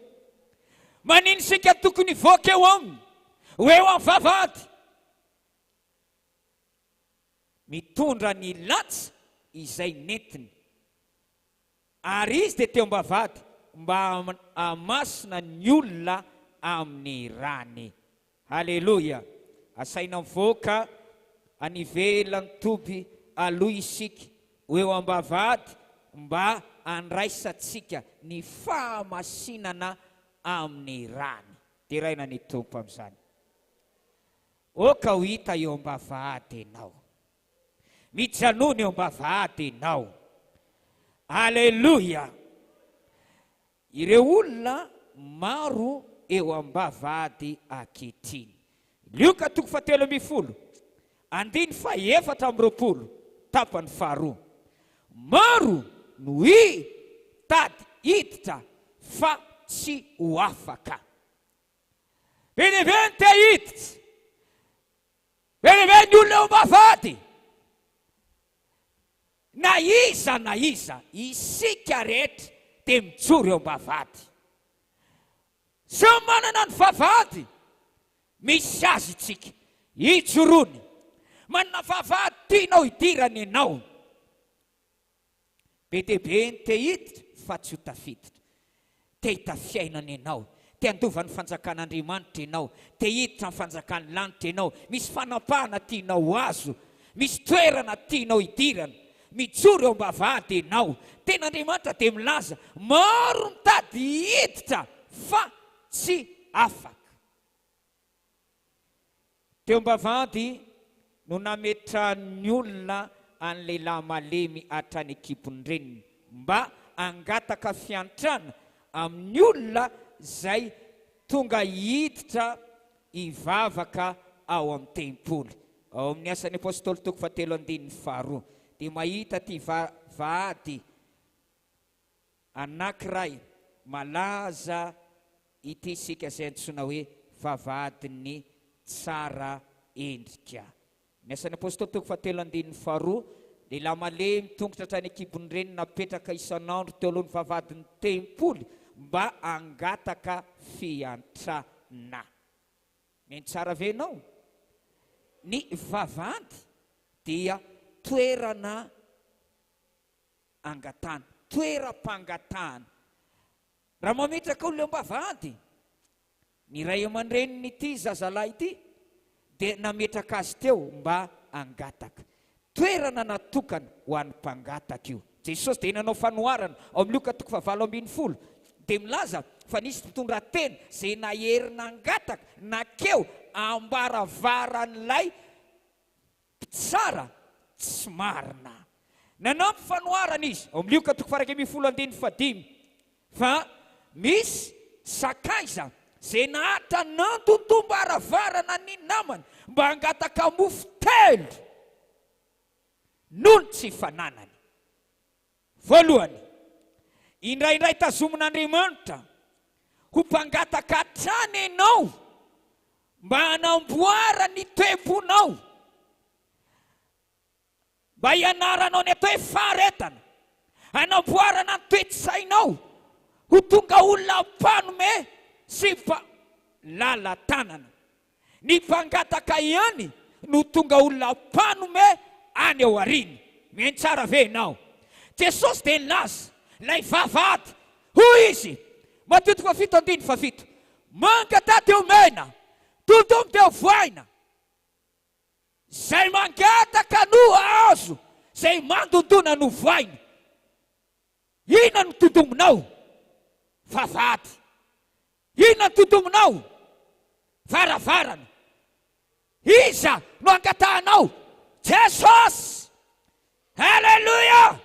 Manino isika tokony hivoaka eo aminy, ho eo amin'ny vavahady? Mitondra ny latsa izay nentiny. Ary izy dia teo am-bavahady mba hahamasina ny olona amin'ny rany. Haleloia! Asaina mivoaka any ivelan'ny toby aloha isika ho eo am-bavahady mba handraisantsika ny fahamasinana amin'ny rany. Deraina ny Tompo amin'izany. Aoka ho hita eo am-bavahady ianao. Mijanona eo am-bavahady ianao. Aleloia! Ireo olona maro eo am-bavahady ankehitriny. Lioka toko fahatelo ambin'ny folo, andiny faha-24, tapany faharoa. Maro no hitady hiditra fa tsy ho afaka. Be dia be ny te hiditra. Be dia be ny olona eo am-bavahady. Na iza na iza, isika rehetra dia mijoro eo am-bavahady. Samy manana ny vavahady misy azy isika, ijoroany. Manana vavahady tianao hidirana ianao. Be dia be ny te hiditra fa tsy ho tafiditra. Te hita fiainana ianao, te handova ny fanjakan'Andriamanitra ianao, te hiditra amin'ny fanjakan'ny lanitra ianao, misy fanapahana tianao ho azo, misy toerana tianao hidirana, mijoro eo am-bavahady ianao. Tena Andriamanitra dia milaza, maro mitady hiditra fa tsy afaka. Teo am-bavahady no nametrahan'ny olona an'ny lehilahy malemy hatrany an-kibon-dreniny, mba hangataka fiantrana amin'ny olona izay tonga hiditra hivavaka ao amin'ny tempoly. Ao amin'ny Asan'ny Apostoly toko fahatelo andininy faharoa dia mahita ity vavahady anankiray malaza ity isika izay antsoina hoe vavahadin'ny tsara endrika. Ny Asan'ny Apostoly toko fahatelo andininy faharoa, Lehilahy malemy tongotra hatrany an-kibon'ny reniny napetraka isan'andro teo alohan'ny vavahadin'ny tempoly mba hangataka fiantrana. Mihaino tsara ve ianao? Ny vavahady dia toerana angatahana, toeram-pangatahana. Raha mametraka olona eo am-bavahady, ny ray aman-drenin'ity zazalahy ity dia nametraka azy teo mba hangataka. Toerana natokana ho an'ny mpangataka io. Jesosy dia nanao fanoharana ao amin'ny Lioka toko fahavalo ambin'ny folo dia milaza fa nisy mpitondratena izay nahery nangataka nakeo am-baravaran'ilay Mpitsara tsy marina. Nanampy fanoharana izy, ao amin'ny Lioka toko faha-11 andininy fahadimy, fa misy sakaiza izay naharitra nandondom-baravarana ny namany mba hangataka mofo telo noho ny tsy fananany. Voalohany, indraindray tazomin'Andriamanitra ho mpangataka hatrany ianao mba hanamboarany ny toe-ponao, mba hianaranao ny atao hoe faharetana, hanamboarana ny toe-tsainao ho tonga olona mpanome sy mpahalala-tanana. Ny mpangataka ihany no tonga olona mpanome any aoriana. Mihaino tsara ve ianao? Jesosy dia nilaza, ilay vavahady, hoy Izy, Matio toko fahafito andininy fahafito, Mangataha dia omena, dondom dia vohaina. Izay mangataka no azo, izay mandondona no vohaina. Inona no tondominao? Vavahady. Inona no tondominao? Varavarana. Iza no angatahanao? Jesosy! Aleloia!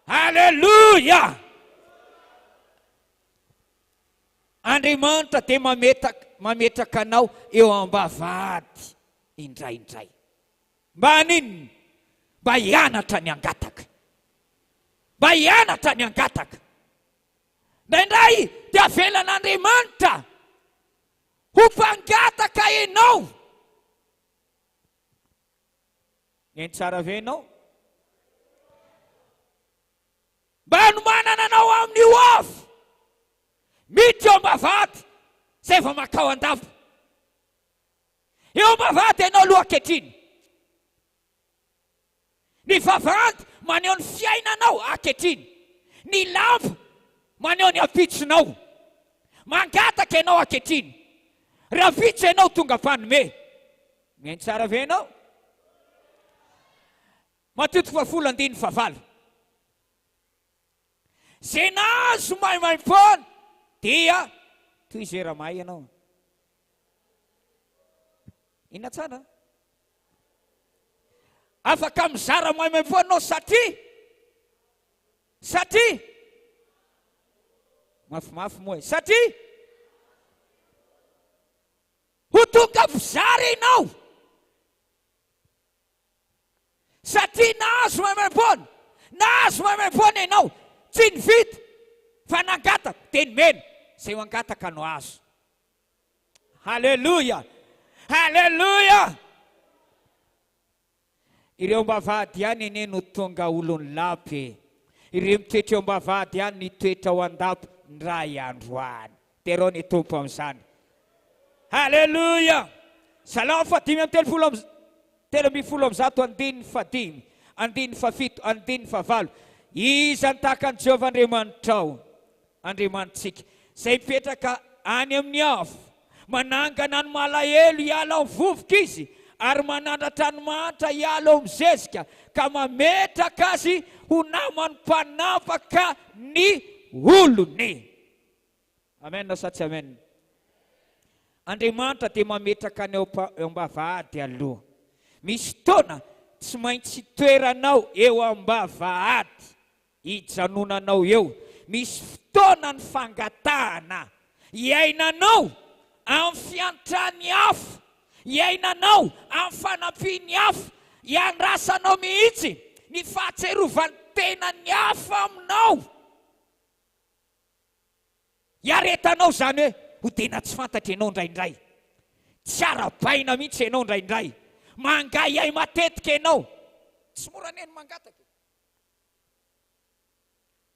Aleloia! Andriamanitra dia mametaka. mametraka anao eo am-bavahady indraindray. Mba haninona? Mba hianatra ny hangataka. Mba hianatra ny hangataka. Indraindray dia avelan'Andriamanitra ho mpangataka ianao. Mihaino tsara ve ianao? Mba hanomanana anao amin'ny ho avy. Miditra eo am-bavahady izay vao mankao an-dapa. Eo am-bavahady ianao aloha ankehitriny. Ny vavahady maneho ny fiainanao ankehitriny. Ny lamba maneho ny ampitsonao. Mangataka ianao ankehitriny. Rahampitso ianao tonga mpanome. Mihaino tsara ve ianao? Matio toko fahafolo andininy fahavalo. Izay nahazo maimaimpoana dia toy izay raha mahay ianao. Inona tsara? Afaka mizara maimaimpoana ianao satria satria mafimafy moa e satria ho tonga mpizara ianao. Satria nahazo maimaimpoana, nahazo maimaimpoana ianao, tsy nividy fa nangataka dia nomena, izay mangataka no azo. Haleloia! Haleloia! Ireo am-bavahady ihany anie no tonga olon'ny lapa e! Ireo mitoetra eo am-bavahady ihany no hitoetra ao an-dapa indray andro any. Derao ny Tompo amin'izany. Haleloia! Salamo fahadimy amby telopolo amby 113 andininy fahadimy, andininy fahafito, andininy fahavalo. Iza no tahaka an'i Jehovah Andriamanitrao, Andriamanitsika, izay mipetraka any amin'ny avo? Manangana ny malahelo hiala amin'ny vovoka izy, ary manandratra ny mahantra hiala ao amin'ny zezika, ka mametraka azy ho naman'ny mpanapaka ny olony. Amen sa tsy amen? Andriamanitra dia mametraka ny eo am-bavahady aloha. Misy fotoana tsy maintsy itoeranao eo am-bavahady, hijanonanao eo. Misy fotoana ny fangatahana iainanao amin'ny fiantran'ny hafa, iainanao amin'ny fanampian'ny hafa, iandrasanao mihitsy ny fahatsiarovan'ny tenan'ny hafa aminao. Iaretanao izany hoe ho tena tsy fantatra ianao indraindray. Tsy arabaina mihitsy ianao indraindray. Mangaihay matetika ianao. Tsy mora anie ny mangataka e.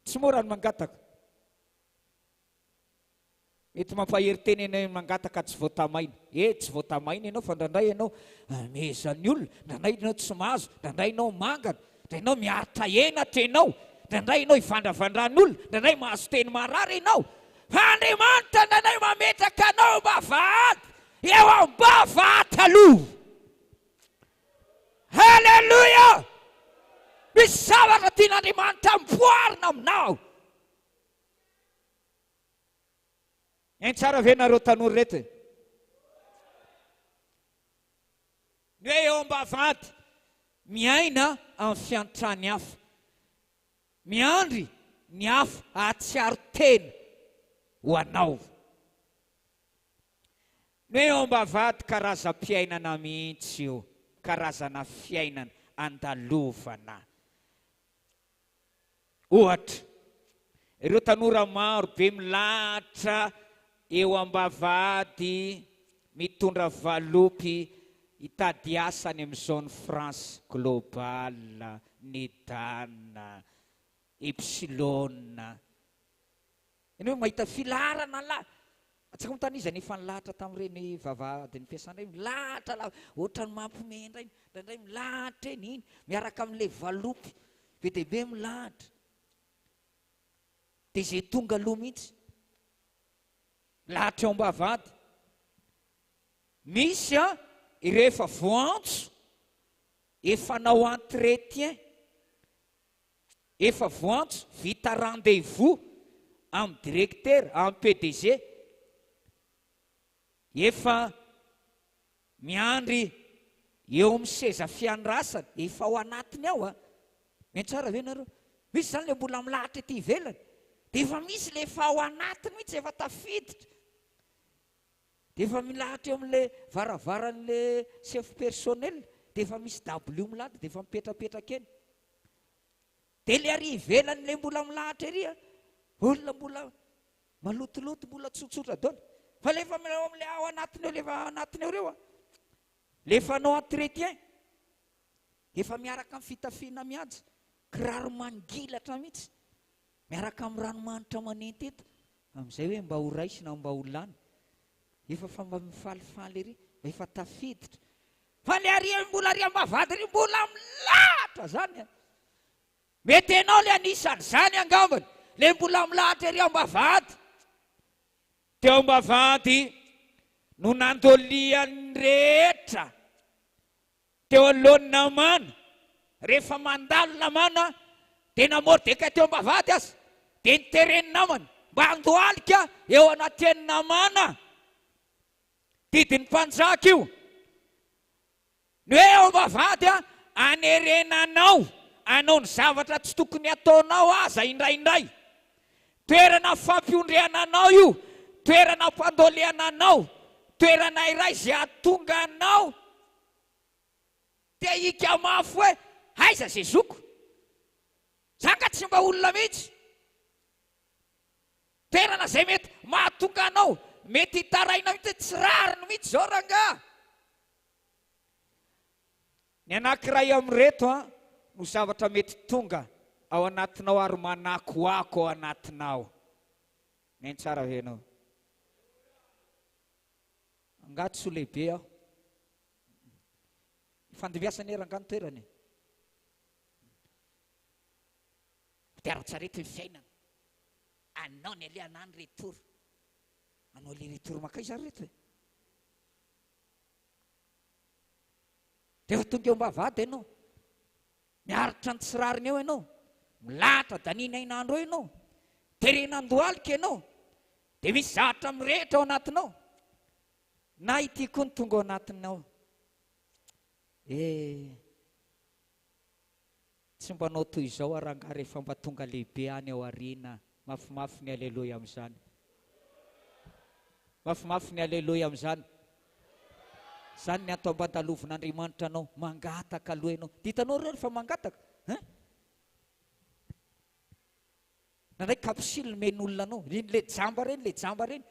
Tsy mora ny mangataka. Mety mampahery tena ianao mangataka tsy voatamaina. E, tsy voatamaina ianao fa indraindray ianao amehezan'ny olona, indraindray ianao tsy mahazo, indraindray ianao mangana. Indraindray ianao miaritra henatra ianao, indraindray ianao ivandravandran'olona, indraindray mahazo teny marary ianao. Fa Andriamanitra indraindray mametraka anao am-bavahady, eo am-bavahady aloha. Haleloia! Misy zavatra tian'Andriamanitra amboarina aminao. Haino tsara ve nareo tanora ireto e? Ny hoe eo am-bavahady, miaina amin'ny fiantran'ny hafa. Miandry ny hafa hahatsiaro tena ho anao. Ny hoe eo am-bavahady, karazam-piainana mihitsy io, karazana fiainana andalovana. Ohatra, ireo tanora maro be milahatra eo am-bavahady mitondra valopy hitady asa any amin'ny Zone France Global, Nedan, Epsilon. Ianao mahita filaharana lahy. Antsika moa tany iza nefa nilahatra tamin'ireny vavahadin'ny fiasana ireny, milahatra lava, ohatran'ny mampihomehy indray, indraindray milahatra eny iny, miaraka amin'ilay valopy be dia be milahatra. Dia izay tonga aloha mihitsy, milahatra eo am-bavahady. Misy an, ireo efa voantso, efa nao entretien, Efa voantso, vita rendez-vous amin'ny directeur, amin'ny PDG. Efa miandry eo amin'ny seza fiandrasana, efa ao anatiny ao an. Mihaino tsara ve nareo? Misy izany ilay mbola milahatra ety ivelany, dia efa misy ilay efa ao anatiny mihitsy, efa tafiditra. Dia efa milahatra eo amin'ilay varavaran'ilay chef personnel, dia efa misy dabilio milahatra, dia efa mipetrapetraka eny. Dia ilay ary ivelany ilay mbola milahatra ery an, olona mbola malotoloto, mbola tsotsotra daholo. Fa ilay efa ao amin'ilay ao anatiny eo, ilay efa ao anatiny eo ireo an, ilay efa hanao entretien, efa miaraka amin'ny fitafiana mihaja, kiraro mangilatra mihitsy, Miaraka amin'ny ranomanitra manenteto, amin'izay hoe mba ho raisina, mba ho lany. Efa fa mba mifalifaly ery, mba efa tafiditra. Fa le ary mbola ary am-bavahady ary mbola milahatra zany an. Mety ianao le anisan'izany angambany, le mbola milahatra ery am-bavahady. Teo am-bavahady no nandolian'ny rehetra. Teo anoloan'i Naamana, rehefa mandalo Naamana, dia na Mordekay teo am-bavahady aza, dia niteren'ny namany mba handohalika eo anatrehan'i Naamana. Didin'ny mpanjaka io. Ny hoe eo am-bavahady anerena anao hanao ny zavatra tsy tokony hataonao aza indraindray. Toerana fampiondrehana anao io, toerana ampandolehana anao, toerana iray izay hahatonga anao Te hika mafy hoe aiza ze zoko? Za nga tsy mba olona mihitsy? Toerana zay mety mahatonga anao mety hitaraina mihitsy hoe tsy rariny mihitsy zao rangaha. Ny anankiray amin'ireto an no zavatra mety tonga ao anatinao ary manakoako ao anatinao. Mihaino tsara ve ianao? Angaha tsy ho lehibe aho? Ifandimbiasana anie rangaha ny toerana e. Kodiaran-tsarety ny fiainana. Anao ny aleha na ny retour. Anao aller retour mankaiza ary reto e? Rehefa tonga eo am-bavahady ianao, miaritra ny tsy rariny eo ianao, milahatra daniana ain'andro eo ianao, terena an-dohalika ianao, dia misy zavatra mirehitra ao anatinao. Na ity koa no tonga ao anatinao. Eh, tsy mba anao toy izao aho rangahy rehefa mba tonga lehibe any ao aoriana. Mafimafy ny aleloia amin'izany. Mafimafy ny aleloia amin'izany. Izany ny ato ambandalovin'Andriamanitra anao. Mangataka aloha ianao. Dia hitanao ireo rehefa mangataka. Hein? Nandray capsule nomen'olona anao. Iny le jamba reny, le jamba reny.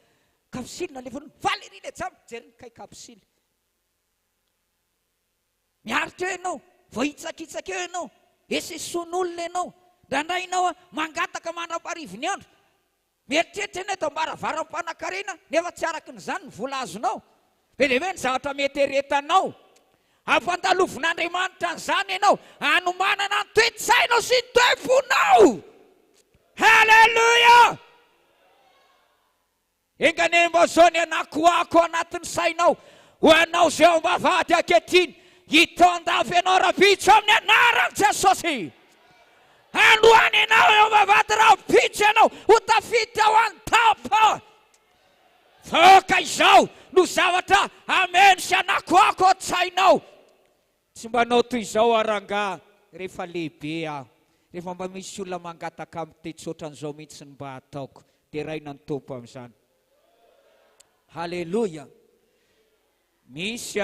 Capsule nalefan'olona. Faly ery le jamba. Jereny kay capsule. Miaritra eo ianao. Voahitsakitsaka eo ianao. Esesoan'olona ianao. Indraindray ianao mangataka mandra-paharivin'ny andro. Mieritreritra ianao eto am-baravaram-panankarena nefa tsy araka ny izany ny vola azonao. Be dia be ny zavatra mety eretanao. Ampandalovin'Andriamanitra an'izany ianao hanomanana ny toe-tsainao sy ny toe-ponao. Haleloia! Enga anie mba zao ny anakoako ao anatin'ny sainao ho anao izay ao am-bavahady ankehitriny, hitondafy anao rahampitso amin'ny anaran'i Jesosy. Androany ianao eo am-bavahady rahampitso ianao ho tafiditra ao an-tapa. Fa izao no zavatra hameno sy hanakoako ao an-tsainao. Tsy mba hanao toy izao aho rangaha rehefa lehibe aho. Rehefa mba misy olona mangataka amiko dia tsy ohatran'izao mihitsy ny mba ataoko. Deraina ny Tompo amin'izany. Haleloia. Misy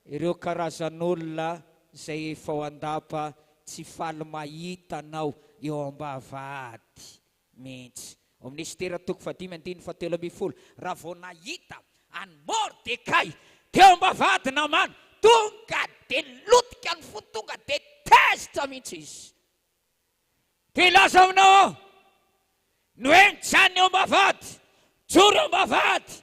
ireo karazan'olona izay efa ao an-dapa tsy faly mahita anao eo am-bavahady mihitsy. Ao amin'ny Estera toko fahadimy andininy fahatelo ambin'ny folo, raha vao nahita an'i Mordekay teo am-bavahady Namàna, tonga dia lotika ny fony, tonga dia tezitra mihitsy izy. Dia hilaza aminao aho, ny hoe mijanona eo am-bavahady, mijoro eo am-bavahady,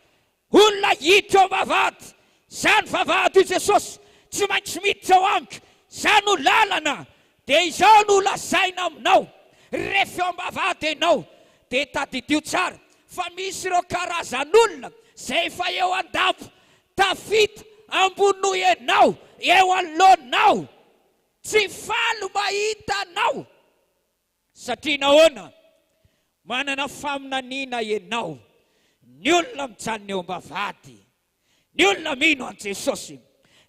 Olona hiditra ao am-bavahady, Za ny vavahady hoy Jesosy, tsy maintsy miditra ao amiko, Za no lalana, dia izao no lazaina aminao, rehefa eo am-bavahady ianao dia tadidio tsara fa misy ireo karazan'olona izay efa eo an-dapa, tafita ambony noho ianao, eo anoloanao, tsy faly mahita anao. Satria nahoana? Manana faminaniana ianao. Ny olona mijanona eo am-bavahady, ny olona mino an'i Jesosy,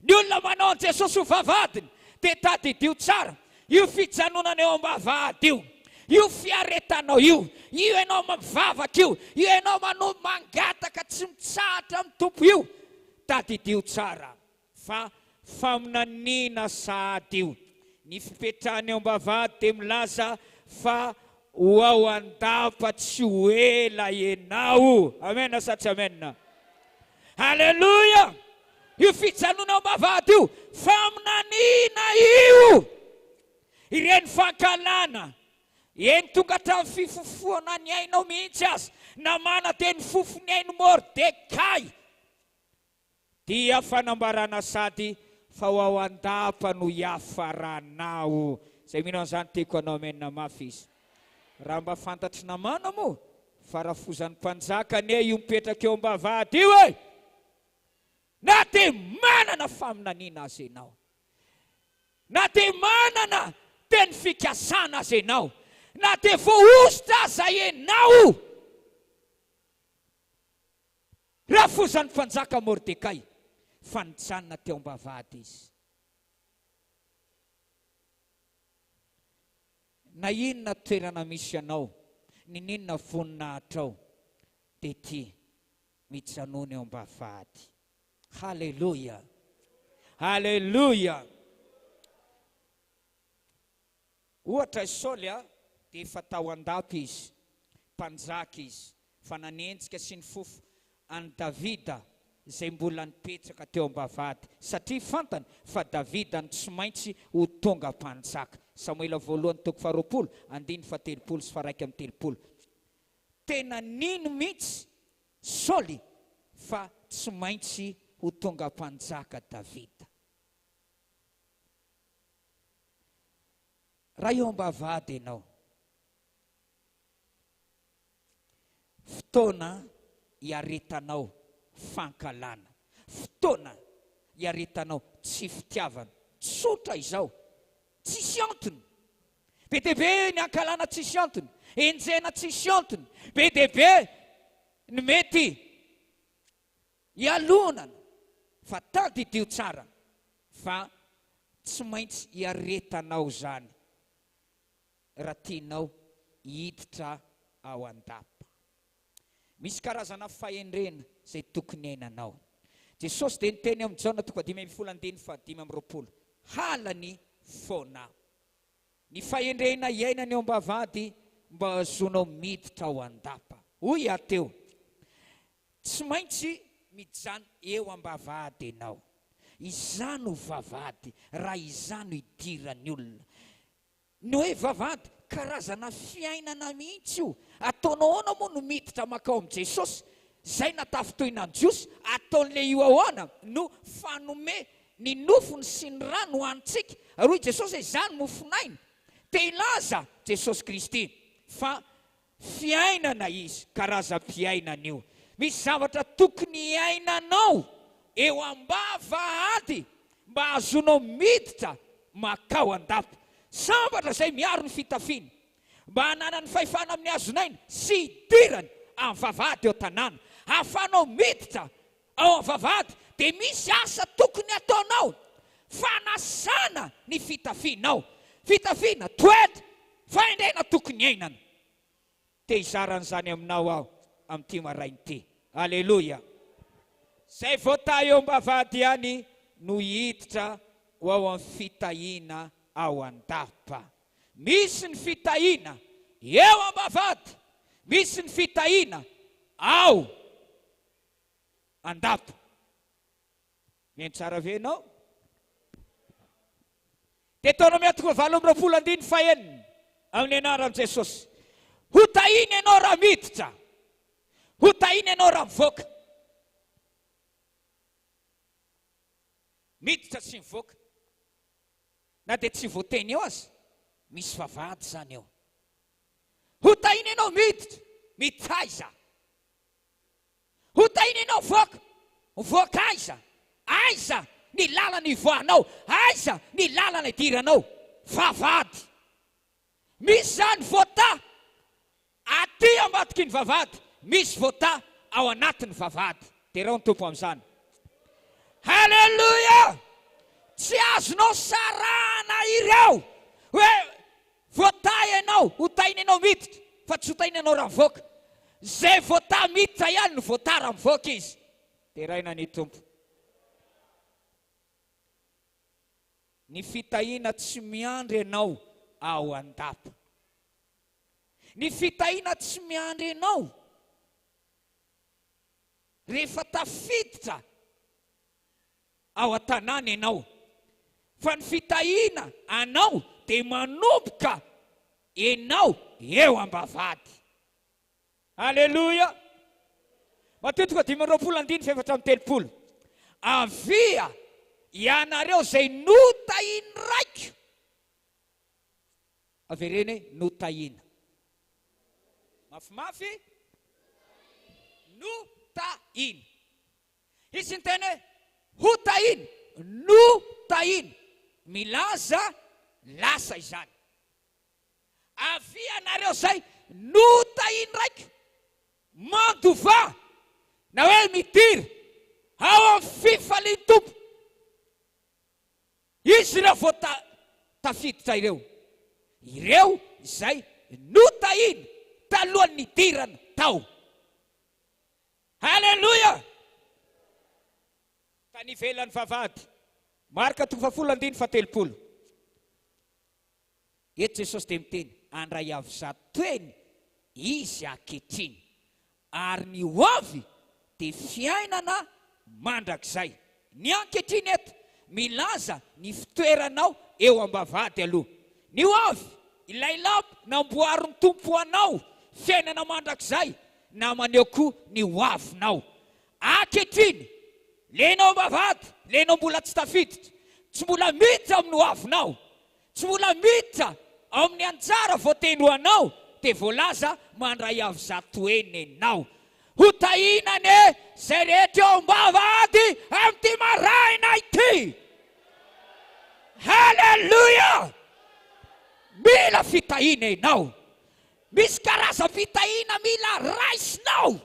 ny olona manao an'i Jesosy ho vavahadiny, dia tadidio tsara io fijanonana eo am-bavahady io. Io fiaretanao io, io ianao mivavaka io, io ianao manohy mangataka tsy mitsahatra amin'ny Tompo io, tadidio tsara fa faminaniana sahady io. Ny fipetrahana eo am-bavahady dia milaza fa ho ao an-dapa tsy ho ela ianao. Amena sa tsy amena? Aleloia! Io fijanonana ao am-bavahady io, faminaniana io! Ireny fankahalana, eny tonga hatramin'ny fifofoana ny ainao mihitsy aza, namana dia nifofo ny ain'i Mordekay, dia fanambarana sady fa ho ao an-dapa no hiafaranao. Izay mino an'izany tiako hanao amen mafy izy. Raha mba fantatr'i Namana moa fa rafozan'ny mpanjaka anie io mipetraka eo am-bavahady io e! Na dia manana faminaniana aza ianao, na dia manana teny fikasana aza ianao, na dia voahosotra aza ianao, rafozan'ny mpanjaka Mordekay, fa nijanona teo am-bavahady izy. Na inona toerana misy anao, n'ininona voninahitrao, dia tia mijanona eo am-bavahady. Haleloia! Haleloia! Ohatra i Saoly dia efa tao an-dapa izy, mpanjaka izy, fa nanenjika sy nifofo an'i Davida izay mbola nipetraka teo am-bavahady, satria fantany fa Davida no tsy maintsy ho tonga mpanjaka. Samoela voalohany toko faharoapolo, andininy fahatelopolo sy faha-31. Tena nino mihitsy Saoly fa tsy maintsy ho tonga mpanjaka Davida. Raha eo am-bavahady ianao, fotoana iaretanao fankahalana, fotoana iaretanao tsy fitiavana, tsotra izao, tsisy antony. Be dia be ny ankahalana tsisy antony, enjehina tsisy antony, be dia be ny mety hialonana, fa tadidio tsara fa tsy maintsy iaretanao izany raha tianao hiditra ao an-dapa. Misy karazana fahendrena izay tokony hiainanao. Jesosy dia niteny ao amin'ny Jaona toko fahadimy ambin'ny folo andininy fahadimy amby roapolo, Halany foana ny fahendrena iainana eo am-bavahady mba hahazoanao miditra ao an-dapa. Hoy aho teo, Tsy maintsy mijanona eo am-bavahady ianao. Izaho no vavahady, raha izaho no idiran'ny olona. Ny hoe vavahady, karazana fiainana mihitsy io. Ataonao ahoana moa no miditra mankao amin'i Jesosy? Izay natafintohina ny Jiosy, ataon'ilay io ahoana no fanome ny nofony sy ny rany ho antsika? Ary hoy Jesosy hoe, Izaho no mofon'aina. Te hilaza Jesosy Kristy fa Fiainana izy, karazam-piainana io. Misy zavatra tokony hiainanao eo am-bavahady mba hahazoanao miditra mankao an-dapa. Sambatra izay miaro ny fitafiany, mba hananany fahefana amin'ny hazon'aina sy hidirany amin'ny vavahady eo an-tanàna. Ahafahanao miditra ao amin'ny vavahady dia misy asa tokony hataonao, fanasana ny fitafianao. Fitafiana, toetra, fahendrena tokony hiainana. Te hizara an'izany aminao aho amin'ity maraina ity. Aleloia! Izay voatahy eo am-bavahady ihany no hiditra ho ao amin'ny fitahiana ao an-dapa. Misy ny fitahiana eo am-bavahady, misy ny fitahiana ao an-dapa. Mihaino tsara ve ianao? Deoteronomia toko 28 andininy fahenina, amin'ny anaran'i Jesosy. Ho tahiana ianao raha miditra, ho tahiana ianao raha mivoaka. Miditra sy mivoaka. Na dia tsy voateny eo aza, misy vavahady izany eo. Ho tahiana ianao miditra, miditra aiza? Ho tahiana ianao voaka, mivoaka aiza? Aiza ny lalana ivoahanao? Aiza ny lalana idiranao? Vavahady. Misy izany voata aty ambadiky ny vavahady, misy voata ao anatin'ny vavahady. Derao ny Tompo amin'izany. Haleloia! Tsy azonao sarahana ireo hoe voata ianao. ianao, ho tahina ianao miditra, fa tsy ho tahina ianao raha mivoaka. Izay voatahy miditra ihany no voatahy raha mivoaka izy. Deraina ny Tompo. Ny fitahiana tsy miandry anao ao an-dapa. Ny fitahiana tsy miandry anao rehefa tafiditra ao an-tanàna ianao. Fa ny fitahiana anao dia manomboka ianao eo am-bavahady. Aleloia! Matio toko 25 andininy faha-34. Avia ianareo izay notahian'ny Raiko. Avereno hoe notahiana. Mafimafy. Notahiana. Hisy ny teny hoe hotahiana, notahiana. Milaza lasa izany. Avia nareo zay notahin'ny Raiko, mandovà na hoe midira ao amin'ny fifalian'ny Tompo. Izy ireo vao tafiditra ireo, ireo izay notahina talohan'ny nidirana tao. Haleloia! Tany ivelan'ny vavahady. Marka toko fahafolo andininy fahatelopolo. Eto Jesosy dia miteny, handray avy zatoeny Izy ankehitriny, ary ny ho avy dia fiainana mandrakizay. Ny ankehitriny eto milaza ny fitoeranao eo am-bavahady aloha. Ny ho avy, ilay lapa namboarin'ny Tompo ho anao, fiainana mandrakizay, na maneho koa ny ho avinao. Ankehitriny, le enao am-bavahady, le enao mbola tsy tafiditra, tsy mbola miditra amin'ny ho avinao, Tsy mbola miditra ao amin'ny anjara voatendry ho anao dia voalaza mandray avy zatoeny enao. Ho tahiana anie izay rehetra eo am-bavahady amin'ity maraina ity. Haleloia! Mila fitahiana enao. Misy karazam-pitahiana mila raisinao.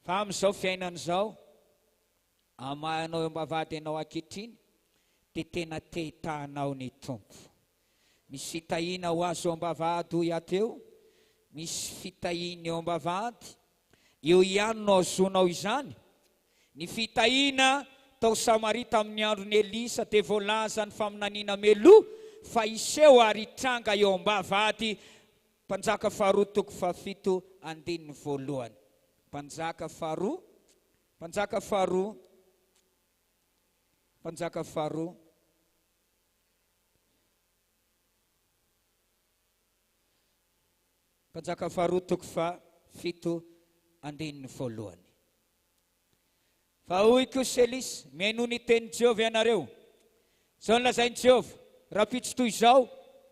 Fa amin'izao fiainana izao, hamaha anao eo am-bavahady ianao ankehitriny, dia tena te hitaha anao ny Tompo. Misy fitahiana ho azo eo am-bavahady hoy aho teo, misy fitahiana eo am-bavahady, eo ihany no ahazoanao izany. Ny fitahiana tao Samaria tamin'ny andron'i Elisa dia voalazan'ny faminaniana meloa fa hiseho ary hitranga eo am-bavahady Mpanjaka faharoa toko fahafito andininy voalohany. Mpanjaka faharoa, Mpanjaka faharoa, Mpanjaka faharoa. Mpanjaka faharoa toko fahafito andininy voalohany. Fa hoy kosa Elisa, Mihainoa ny tenin'i Jehovah ianareo. Izao no lazain'i Jehovah, Rahampitso toy izao,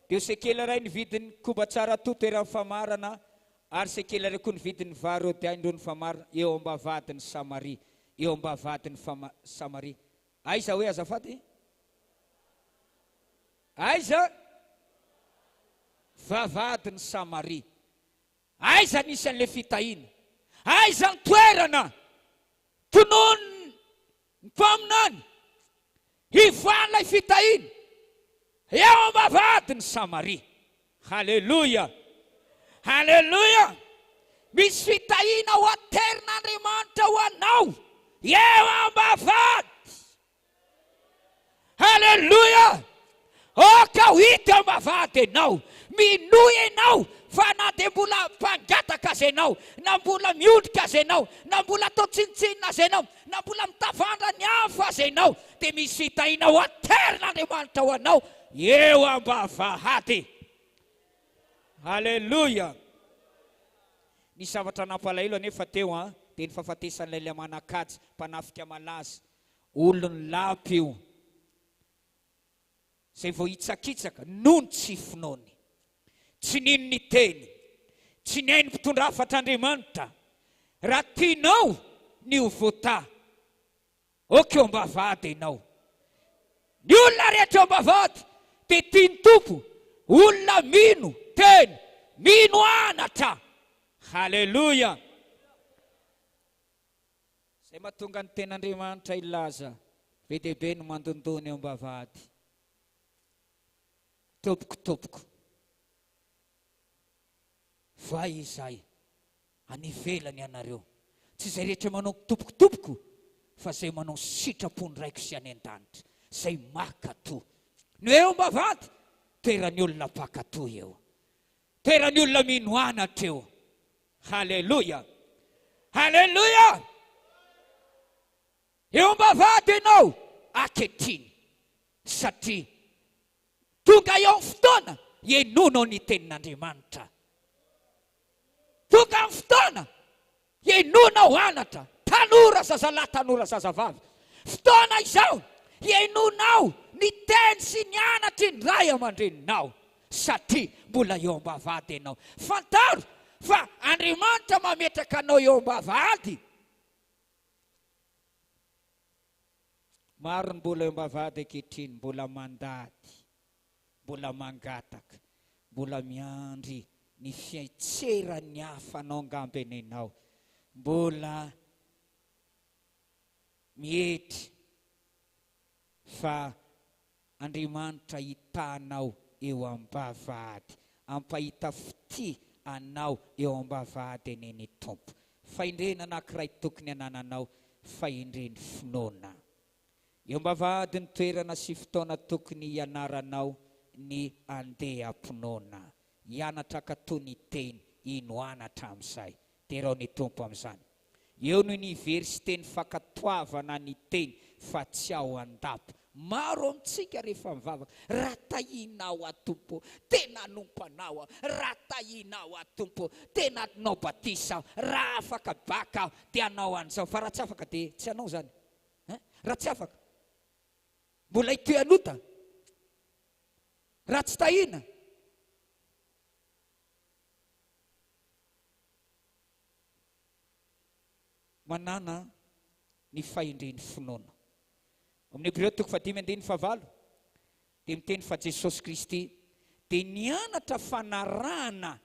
dia ho sekely iray ny vidin'ny koba tsara toto eran'ny famarana, ary sekely iray koa ny vidin'ny vary hodiain-droa ny famarana, eo am-bavahadin'i Samaria. Eo am-bavahadin'i Samaria. Aiza hoe azafady? Aiza? Vavahadin'i Samaria. Aiza nisy an'ilay fitahiana? Aiza ny toerana tonon'ny mpaminany hivoahan'ilay fitahiana? Eo am-bavahadin'i Samaria. Haleloia! Haleloia! Misy fitahiana ho aterin'Andriamanitra ho anao eo am-bavahady. Haleloia! Aoka ho hita eo am-bavahady ianao. Minoa ianao fa na dia mbola mpangataka aza ianao, na mbola miondrika aza ianao, na mbola atao tsinontsinona aza ianao, na mbola mitavandra ny hafa aza ianao, dia misy fitahiana ho aterin'Andriamanitra ho anao eo am-bavahady. Haleloia! Nisy zavatra nampalahelo anefa teo an, dia ny fahafatesan'ilay Liamanakajy, mpanafika malaza. Olon'ny lapa io, izay voahitsakitsaka noho ny tsy finoany. Tsy nino ny teny, tsy nihaino mpitondra hafatr'Andriamanitra. Raha tianao ny ho voatahy, ok eo am-bavahady ianao. Ny olona rehetra eo am-bavahady dia tian'ny Tompo, olona mino teny, mino anatra. Haleloia! Izay mahatonga ny Tenin'Andriamanitra hilaza, Be dia be ny mandondona eo am-bavahady. Tompoko, tompoko, voay izahay any ivelany ianareo. Tsy izay rehetra manao tompoko, tompoko, fa izay manao ny sitrapon'ny Raiko sy any an-danitra, izay mankatò. Ny eo am-bavahady, toeran'ny olona mpankatò eo. Toeran'ny olona mino anatra eo. Haleloia! Haleloia! Eo am-bavahady ianao ankehitriny, satria tonga eo ny fotoana hihainoanao ny tenin'Andriamanitra. Tonga ny fotoana hihainoanao anatra, tanora zazalahy, tanora zazavavy. Fotoana izao hihainoanao ny teny sy ny anatry ny ray aman-dreninao, satria mbola eo am-bavahady ianao. Fantaro fa Andriamanitra mametraka anao eo am-bavahady. Maro ny mbola eo am-bavahady ankehitriny, mbola mandady, mbola mangataka, mbola miandry ny fiantseran'ny hafa anao angamba ianao, mbola mietry fa Andriamanitra hitanao eo am-bavahady, hampahita fitia anao eo am-bavahady anie ny Tompo. Fahendrena anankiray tokony hanananao, fahendren'ny finoana. Eo am-bavahady ny toerana sy fotoana tokony hianaranao ny handeha am-pinoana. Hianatra hankatò ny teny, hino anatra amin'izay. Derao ny Tompo amin'izany. Eo no oniversiten'ny fankatoavana ny teny fa tsy ao an-dapa. Maro amintsika rehefa mivavaka, raha tahianao aho Tompo ô, tena hanompo Anao aho, raha tahianao aho Tompo ô, tena hanao batisa aho, raha afaka bac aho dia hanao an'izao, fa raha tsy afaka dia tsy hanao izany. Hein? Raha tsy afaka. Mbola hitohy hanota. Raha tsy tahiana. Manana ny fahendren'ny finoana. Ao amin'ny Hebreo toko fahadimy andininy fahavalo dia miteny fa Jesosy Kristy dia nianatra fanarahana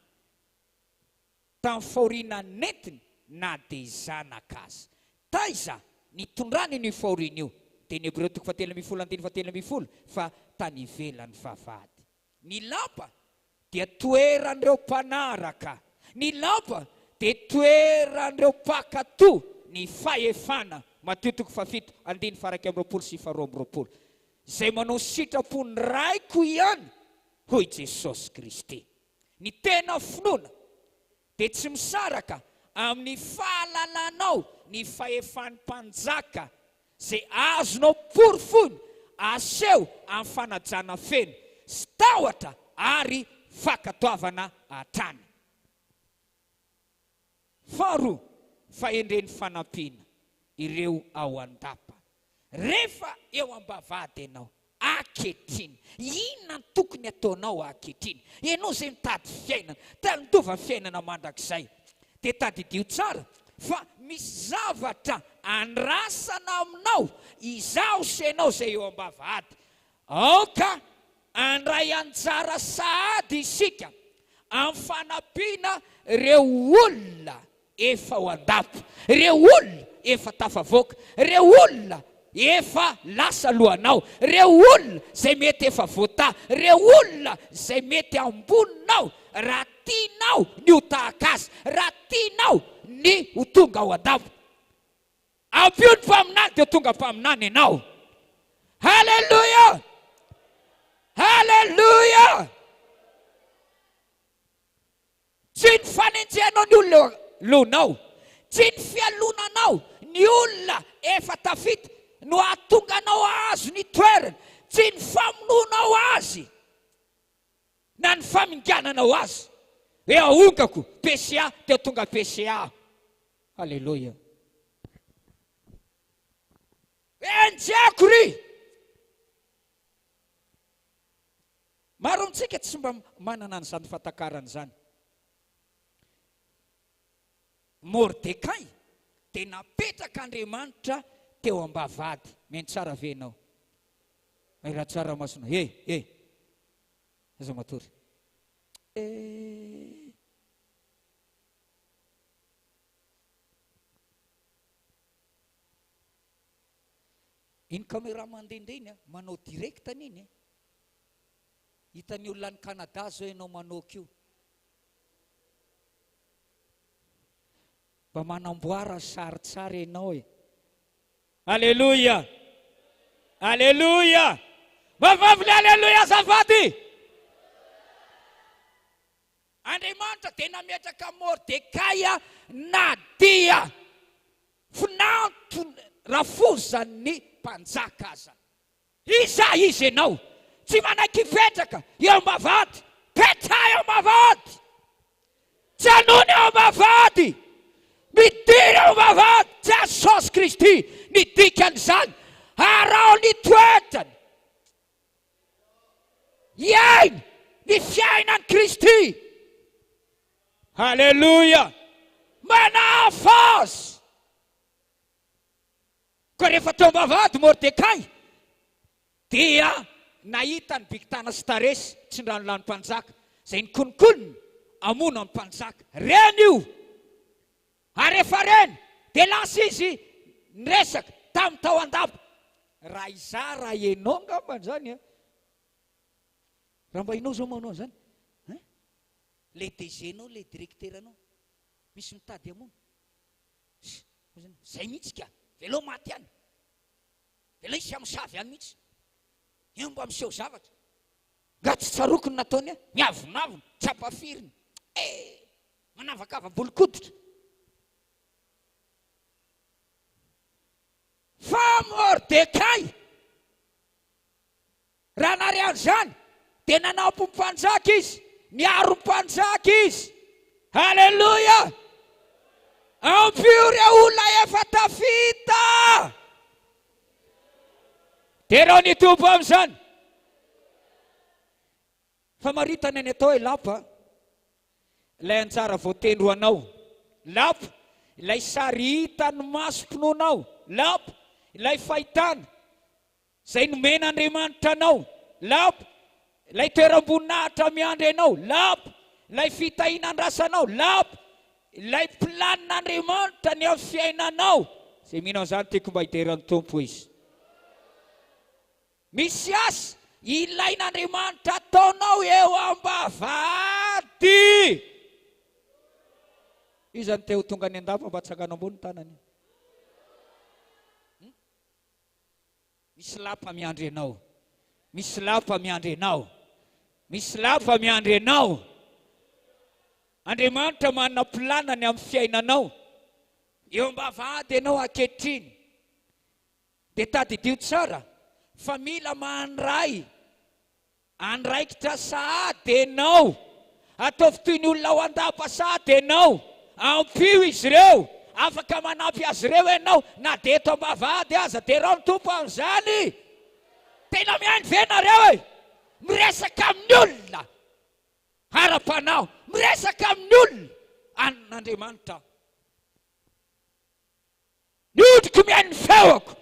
tamin'ny fahoriana nentiny na dia zanaka aza. Taiza nitondrany an'io fahoriana io? Dia ny Hebreo toko fahatelo ambin'ny folo andininy fahatelo ambin'ny folo fa tany ivelan'ny vavahady. Ny lapa dia toeran'ireo mpanaraka. Ny lapa dia toeran'ireo mpankatò ny fahefana, Matio toko fahafito, andininy faha-21 sy faha-22. Izay manao sitrapon'ny Raiko ihany, hoy Jesosy Kristy. Ny tena finoana dia tsy misaraka amin'ny fahalalanao ny fahefan'ny mpanjaka izay azonao porofoina aseho amin'ny fanajana feno sy tahotra ary fankatoavana hatrany. Faharoa, fahendren'ny fanampiana ireo ao an-dapa. Rehefa eo am-bavahady ianao ankehitriny, inona no tokony hataonao ankehitriny? Ianao izay mitady fiainana, te handova fiainana mandrakizay, dia tadidio tsara fa misy zavatra andrasana aminao, izaho sy ianao izay eo am-bavahady. Aoka handray anjara sahady isika amin'ny fanampiana ireo olona efa ao an-dapa, ireo olona efa tafavoaka, ireo olona efa lasa alohanao, ireo olona izay mety efa voatahy, ireo olona izay mety amboninao, raha tianao ny ho tahaka azy, raha tianao ny ho tonga ao an-dapa. Ampio ny mpaminany dia ho tonga mpaminany ianao. Haleloia! Haleloia! Tsy ny fanenjehanao ny olona eo anoloanao, tsy ny fialonanao ny olona efa tafita no hahatonga anao hahazo ny toerany, tsy ny famonoanao azy na ny famingananao azy hoe ahongako PCA dia tonga PCA aho. Haleloia. Enjehako ry! Maro amintsika tsy mba manana an'izany fahatakarana izany. Mordekay dia napetrak'Andriamanitra teo am-bavahady. Mihaino tsara ve ianao? Mahira tsara masonao. He, he. Aza matory. Eh. Iny caméra mandehandeha iny, manao direct an'iny. Hitan'ny olona any Canada zao ianao manoaka io. Mba manamboara sary tsara ianao e. Aleloia! Aleloia! Mafimafy le aleloia azafady! Andriamanitra dia nametraka Mordekay na dia finanto rafozan'ny mpanjaka aza. Iza izy ianao? Tsy manaiky hipetraka eo am-bavahady. Petraha eo am-bavahady. Tsy anony eo am-bavahady. Midira eo am-bavahady. Jesosy Kristy ny dikan'izany. Araho ny toetrany. Hiaina ny fiainan'i Kristy. Haleloia. Manahafa azy. Koa rehefa teo am-bavahady Mordekay, dia nahita an'i Bigtana sy Taresy, tsindranolahin'ny mpanjaka, izay nikononkonona hamono ny mpanjaka. Reny io! Ary rehefa reny, dia lasa izy niresaka tamin'ny tao an-dapa. Raha izaho, raha ianao angambany izany an! Raha mba ianao izao manao an'izany, hein? Ilay DG-nao, ilay directeur-nao, misy mitady hamono. Zay mihitsy ka! Velao maty any! Velao hisy hamosavy any mihitsy! Eo mba miseho zavatra! Nga tsy tsaroako ny nataony ahy? Miavonavona, tsy ampafiriny! Eh! Manavakava-bolon-koditra! Fa Mordekay! Raha nary an'izany, dia nanampy ny mpanjaka izy, niaro ny mpanjaka izy. Haleloia! Ampio ireo olona efa tafita. Derao ny Tompo amin'izany. Famaritana ny atao hoe lapa, ilay anjara voatendry ho anao. Lapa, ilay sary hitan'ny masom-pinoanao. Lapa, ilay fahitana. Izay nomen'Andriamanitra anao. Lap, ilay toeram-boninahitra miandry anao. Lap, ilay fitahiana andrasanao. Lap, ilay planin'Andriamanitra ny amin'ny fiainanao. Izay mino an'izany tiako mba hidera ny Tompo izy. Misy asa ilain'Andriamanitra ataonao eo am-bavahady. Iza no te ho tonga any an-dapa mba atsangano ambony ny tanany? Misy lapa miandry anao. Misy lapa miandry anao. Misy lapa miandry anao. Andriamanitra manana planany amin'ny fiainanao. Eo am-bavahady ianao ankehitriny. Dia tadidio tsara fa mila mandray Andraikitra sahady ianao. Ataovy toy ny olona ao an-dapa sahady ianao. Ampio izy ireo. Afaka manampy azy ireo ianao na dia eto am-bavahady aza. Derao ny Tompo amin'izany. Tena mihaino ve nareo e? Miresaka amin'ny olona ara-panahy, miresaka amin'ny olona an'Andriamanitra. Ny ondriko mihaino ny feoko.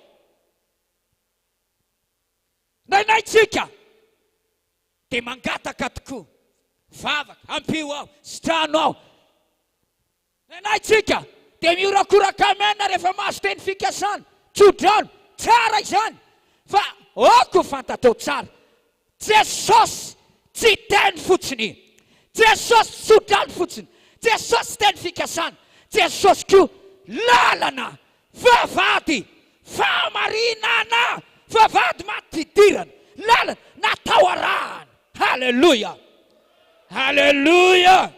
Indraindray tsika dia mangataka tokoa, vavaka, ampio aho, sitrano aho. Indraindray tsika dia mihorakoraka amen rehefa mahazo teny fikasana, tsodrano, tsara izany, fa aoka ho fantatrao tsara, Jesosy tsy teny fotsiny, Jesosy tsy tsodrano fotsiny, Jesosy tsy teny fikasana, Jesosy koa lalana Vavahady fahamarinana, vavahady maty fidirana, lalana natao arahana. Haleloia! Haleloia!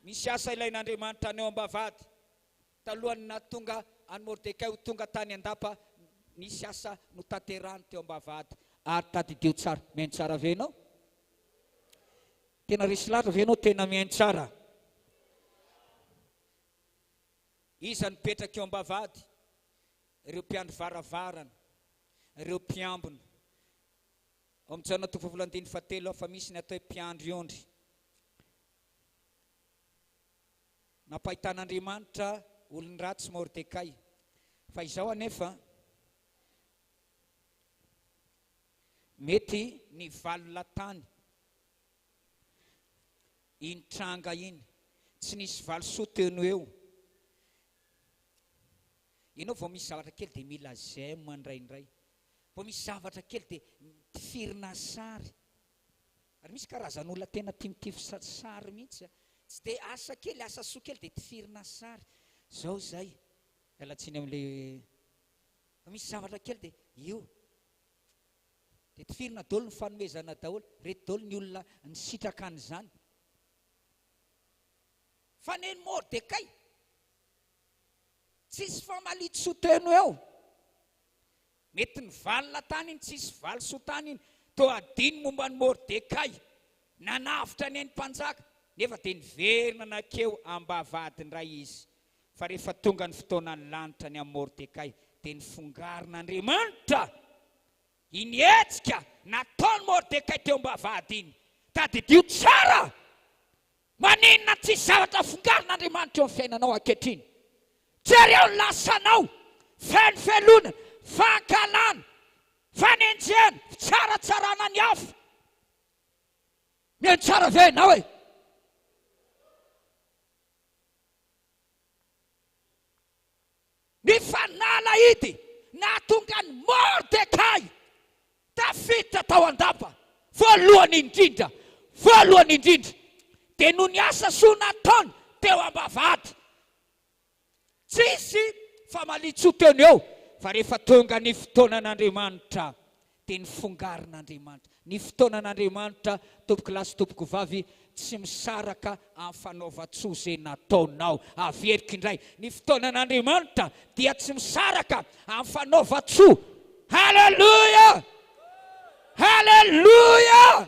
Misy asa ilain'Andriamanitra any eo am-bavahady. Talohan'ny nahatonga an'i Mordekay ho tonga tany an-dapa, nisy asa notanterahiny teo am-bavahady. Ary tadidio tsara, mihaino tsara ve ianao? Tena resy lahatra ve ianao tena mihaino tsara? Iza no mipetraka eo am-bavahady? Ireo mpiandry varavarana, ireo mpiambina. Ao amin'ny Jaona toko fahavalo andininy fahatelo fa misy ny atao hoe mpiandry ondry. Nampahitan'Andriamanitra olon-dratsy Mordekay. Fa izao anefa, mety nivalona tany Iny tranga iny, tsy nisy valisoa teo no eo. Ianao vao misy zavatra kely dia mila j'aime indraindray. Vao misy zavatra kely dia tifirina sary. Ary misy karazan'olona tena tia mitifitra sary mihitsy a. Tsy dia asa kely, asa soa kely dia tifirina sary. Zao izay. Miala tsiny amin'ilay fa misy zavatra kely dia io. Dia tifirina daholo ny fanomezana daholo. Reto daholo ny olona nisitraka an'izany. Fa neny Mordekay. Tsisy famalian-tsoa teo no eo. Mety nivalona tany iny, tsisy valisoa tany iny. Toa adino momba an'i Mordekay, nanavotra ny ain'ny mpanjaka, nefa dia niverina nankeo am-bavahady indray izy. Fa rehefa tonga ny fotoanan'ny lanitra ny amin'i Mordekay, dia nifongaron'Andriamanitra iny hetsika nataon'i Mordekay teo am-bavahady iny. Tadidio tsara! Maninona tsy zavatra fongarin'Andriamanitra eo amin'ny fiainanao ankehitriny? Jereo ny lasanao, feno felonana, fankahalana, fanenjehana, fitsaratsarana ny hafa. Mihaino tsara ve ianao e? Ny fanalahidy nahatonga an'i Mordekay tafiditra tao an-dapa voalohany indrindra, voalohany indrindra, dia noho ny asa soa nataony teo am-bavahady. Tsisy famalian-tsoa teo no eo, fa rehefa tonga ny fotoanan'Andriamanitra, dia nifongarin'Andriamanitra. Ny fotoanan'Andriamanitra, tompokolahy sy tompokovavy, tsy misaraka amin'ny fanaovan-tsoa izay nataonao. Averiko indray, ny fotoanan'Andriamanitra dia tsy misaraka amin'ny fanaovan-tsoa. Haleloia! Haleloia!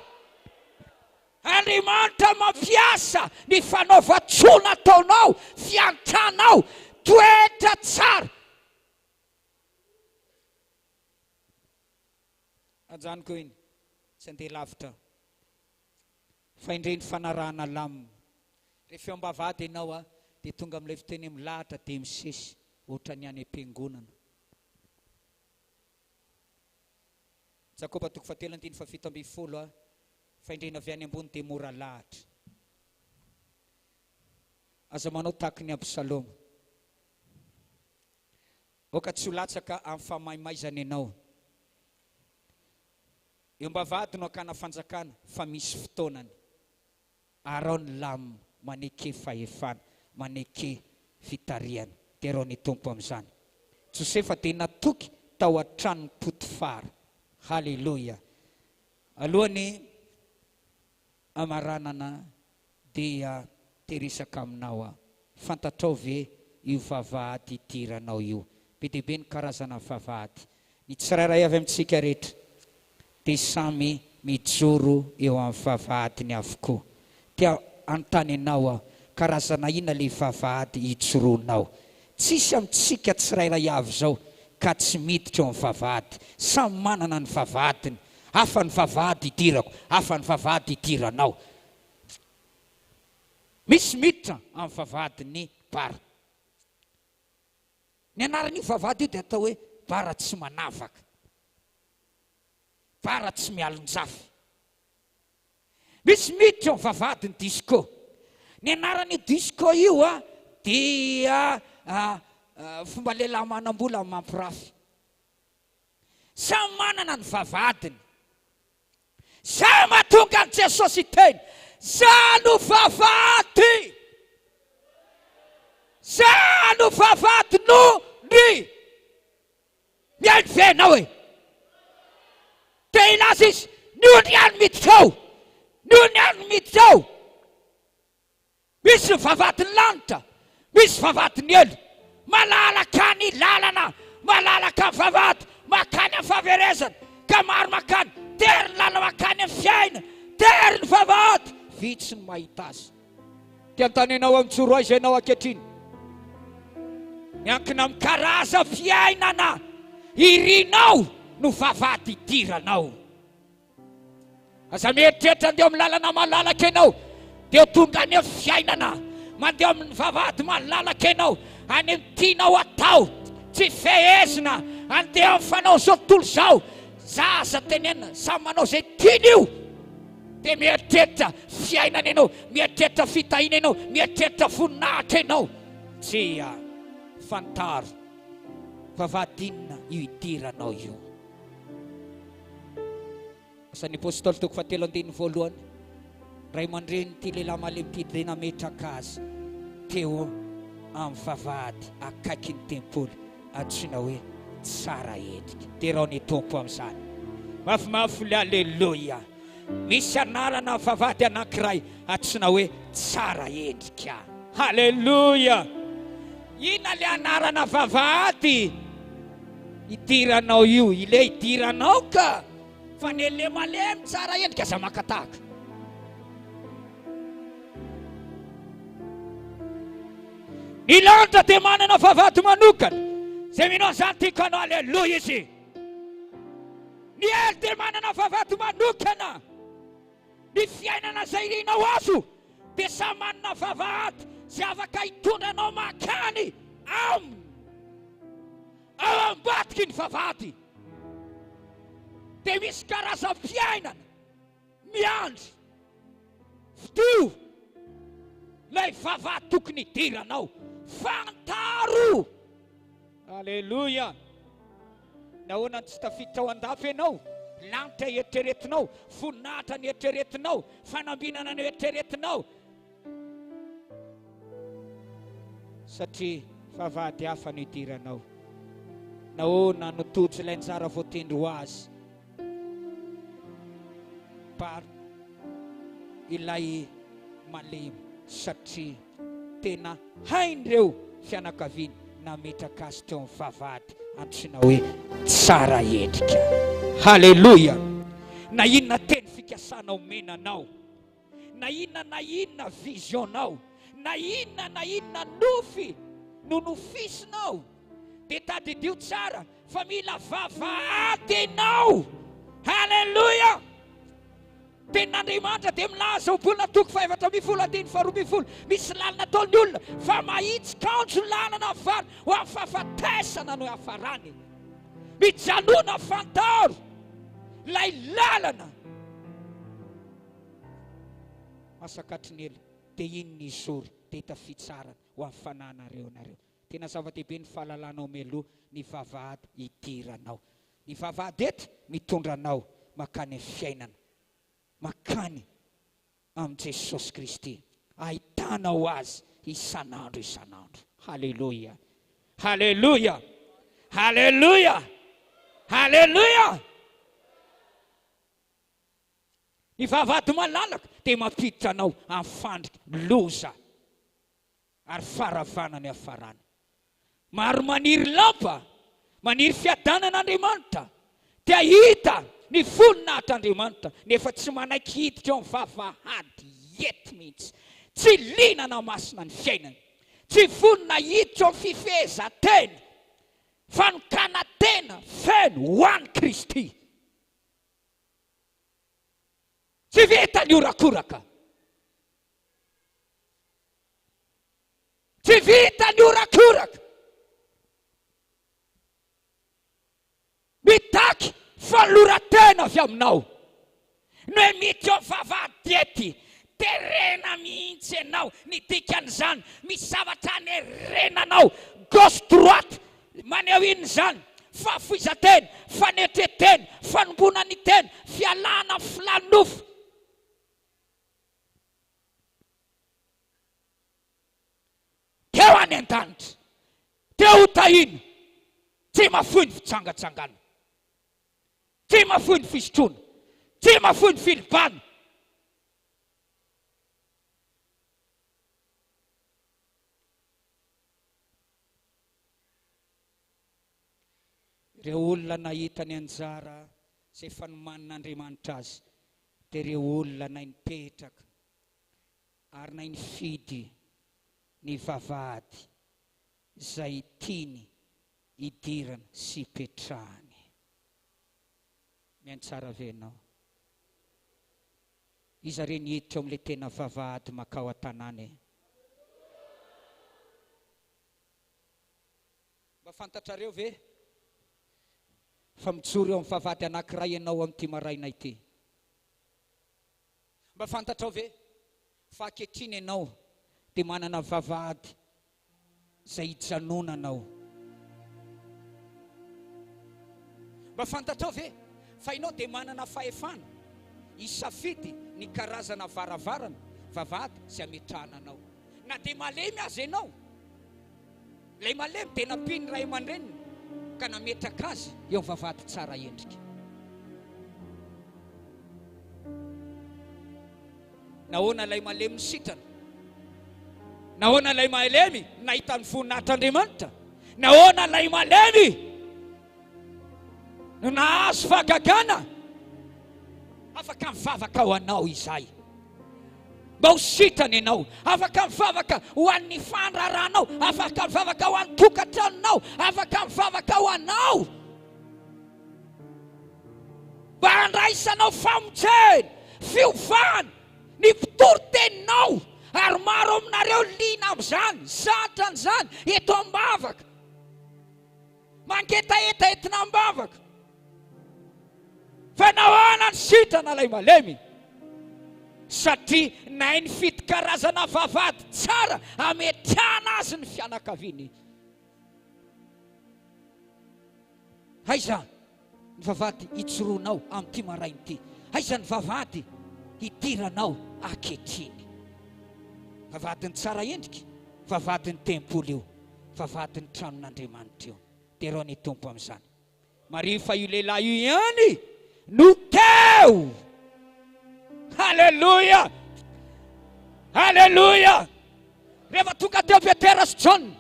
Andriamanitra mampiasa ny fanaovan-tsoa nataonao, fiantranao, toetra tsara. Ajanoko iny, tsy handeha lavitra aho. Fa indrey ny fanarahana lamina. Rehefa eo am-bavahady ianao a, dia tonga amin'ilay fiteny milahatra dia misesy, ohatran'ny any am-piangonana. Jakoba toko fahatelo andininy fahafito ambin'ny folo a, fahendrena avy any ambony dia mora lahatra. Aza manao tahaky ny Absaloma. Aoka tsy ho latsaka amin'ny fahamaimaizana ianao. Eo am-bavahady no hakana fanjakana fa misy fotoanany. Araho ny lamina, maneke fahefana, maneke fitarihana. Derao ny Tompo amin'izany. Josefa dia natoky tao an-tranon'i Potifara. Haleloia. Alohan'ny hamaranana dia te resaka aminao aho. Fantatrao ve io vavahady idiranao io? Be dia be ny karazana vavahady. Ny tsirairay avy amintsika rehetra dia samy mijoro eo amin'ny vavahadiny avokoa. Te hanontany anao aho, karazana inona ilay vavahady ijoroanao? Tsisy amintsika tsirairay avy izao ka tsy miditra eo amin'ny vavahady. Samy manana ny vavahadiny. Hafa ny vavahady idirako, hafa ny vavahady idiranao. Misy miditra amin'ny vavahadin'ny bar. Ny anaran'io vavahady io dia atao hoe bar tsy manavaka, bar tsy mialonjafy. Misy miditra amin'ny vavahadin'ny disco. Ny anaran'io disco io dia fomba lehilahy manam-bola mampirafy. Samy manana ny vavahadiny. Zay mahatonga an'i Jesosy hiteny, Za no vavahady! Za no vavahady no ny. Mihaino ve ianao e? Te hilaza izy, ny ondry ihany miditra ao! Ny ondry ihany no miditra ao! Misy ny vavahadin'ny lanitra, misy vavahadin'ny helo. Malalaka ny lalana, malalaka ny vavahady mankany amin'ny fahaverezana, ka maro mankany. Tery ny lalana mankany amin'ny fiainana, tery ny vavahady, vitsy ny mahita azy. Te hanontany anao aho, mijoro aiza ianao ankehitriny? Miankina amin'ny karazam-piainana irinao no vavahady idiranao. Aza mieritreritra andeha amin'ny lalana malalaka ianao dia ho tonga any amin'ny fiainana. Mandeha amin'ny vavahady malalaka ianao, any amin'ny tianao atao, tsy fehezina, andeha amin'ny fanao izao tontolo izao. Zaza tenenina, samy manao izay tiany io. Dia mieritreritra fiainana ianao, mieritreritra fitahiana ianao, mieritreritra voninahitra ianao. Tsia, fantaro vavahady inona io idiranao io. Asan'ny Apostoly toko fahatelo andininy voalohany. Ray aman-drenin'ity lehilahy malemy ity dia nametraka azy teo amin'ny vavahady akaikin'ny tempoly antsoina hoe Tsara Endrika. Derao ny Tompo amin'izany. Mafimafy ny Aleloia. Misy anarana vavahady anankiray antsoina hoe Tsara Endrika. Haleloia! Inona ilay anarana vavahady idiranao io? Ilay idiranao ka! Fa ny le malemy tsara endrika aza maka tahaka. Ny lanitra dia manana vavahady manokana. Izay mino an'izany tiako hanao aleloia izy. Ny helo dia manana vavahady manokana. Ny fiainana izay irinao azo dia samy manana vavahady izay afaka hitondra anao mankany aminy. Ao ambadiky ny vavahady dia misy karazam-piainana miandry. Fidio ilay vavahady tokony hidiranao. Fantaro! Aleloia! Nahoana no tsy tafiditra ao an-dapa ianao? Lanitra eritreretinao, voninahitra ny eritreretinao, fanambinana ny eritreretinao. Satria vavahady hafa no idiranao. Nahoana no tojo ilay anjara voatendry ho azy? Par ilay malemy satria tena hain'ireo fianakaviany nametraka azy teo amin'ny vavahady antsoina hoe tsara endrika. Haleloia! Na inona teny fikasana omena anao, Na inona na inona vision-nao, na inona na inona nofy no nofisinao, dia tadidio tsara fa mila vavahady ianao. Haleloia! Tenin'Andriamanitra dia milaza Ohabolana toko faha-14 andininy faha-12, misy lalana ataon'ny olona fa mahitsy kanjo lalana vary ho amin'ny fahafatesana no hiafarany. Mijanona fantaro ilay lalana. Masakatry ny ela dia iny ny zory dia hita fitsarana ho amin'ny fanahinareo nareo. Tena zava-dehibe ny fahalalanao mialoha ny vavahady hidiranao. Ny vavahady eto mitondra anao makany amin'ny fiainana, makany amin'i Jesosy Kristy, ahitanao Azy isan'andro isan'andro. Haleloia! Haleloia! Haleloia! Haleloia! Ny vavahady malalaka dia mampiditra anao amin'ny fandrika, loza, ary faharavana no hiafarany. Maro maniry lapa, maniry fiadanana Andriamanitra, te hahita ny voninahitr'Andriamanitra, nefa tsy manaiky hiditra eo amin'ny vavahady ety mihitsy. Tsy liana na masina ny fiainany. Tsy vonona hiditra eo amin'ny fifehezan-tena, fanokanan-tena feno ho an'i Kristy. Tsy vita ny horakoraka. Tsy vita ny horakoraka. Mitaky fanoloran-tena avy aminao. Ny hoe miditra eo amin'ny vavahady ety, terena mihitsy ianao. Ny dikan'izany, misy zavatra anerena anao, gauche droite, Maneho inona izany? Fahafoizan-tena, fanetren-tena, fanomboana ny tena, fialana amin'ny filàn'ny nofo. Teo any an-danitra, teo ho tahiana, tsy mahafoy ny fijangajangana, tsy mahafoy ny fisotroana, tsy mahafoy ny filibana. Ireo olona nahita ny anjara izay efa nomanin'Andriamanitra azy dia ireo olona nahay nipetraka ary nahay nifidy ny vavahady izay tiany hidirana sy hipetrahany. Mihaino tsara ve ianao? Iza re ny hiditra ao amin'ilay tena vavahady makao an-tanàna e? Mba fantatrareo ve fa mijoro eo amin'ny vavahady anankiray ianao amin'ity maraina ity? Mba fantatrao ve fa ankehitriny ianao dia manana vavahady izay hijanonanao? Mba fantatrao ve fa ianao dia manana fahefana? hisafidy ny karazana varavarana, vavahady izay ametrahana anao. Na dia malemy aza ianao, ilay malemy dia nampian'ny ray aman-dreniny ka nametraka azy eo amin'ny vavahady tsara endrika. Nahoana ilay malemy no sitrana? Nahoana ilay malemy nahita ny voninahitr'Andriamanitra? Nahoana ilay malemy no nahazo fahagagana? Afaka mivavaka ho anao izahay mba ho sitrana ianao. Afaka mivavaka ho an'ny fandraharahanao, afaka mivavaka ho an'ny tokantranonao, afaka mivavaka ho anao. Mba handraisanao famonjena, fiovana, ny mpitory teninao, ary maro aminareo liana amin'izany, zatra an'izany, eto am-bavaka, mangetaheta entina am-bavaka. Fa nahoana ny sitrana ilay malemy? Satria nahay nifidy karazana vavahady tsara hametrahana azy ny fianakaviany. Aiza ny vavahady hijoroanao amin'ity maraina ity? Aiza ny vavahady hidiranao ankehitriny? Vavahadin'ny tsara endrika, vavahadin'ny tempoly io, vavahadin'ny tranon'Andriamanitra io. Derao ny Tompo amin'izany. Mariho fa io lehilahy io ihany no teo. Haleloia! Haleloia! Rehefa tonga teo Petera sy Jaona,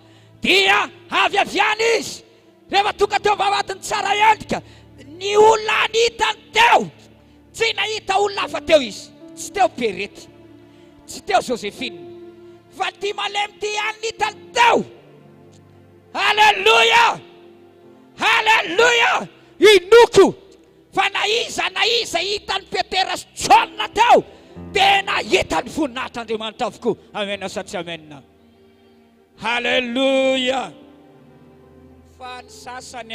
dia avy avy any izy. Rehefa tonga teo am-bavahadin'ny tsara endrika, ny olona nitany teo, tsy nahita olona hafa teo izy. Tsy teo Pierrette, tsy teo Josephine, fa ity malemy ity ihany nitany teo. Haleloia! Haleloia! Inoko fa na iza na iza hitan'i Petera sy Jaona teo dia nahita ny voninahitr'Andriamanitra avokoa. Amena sa tsy amena? Haleloia! Fa ny sasany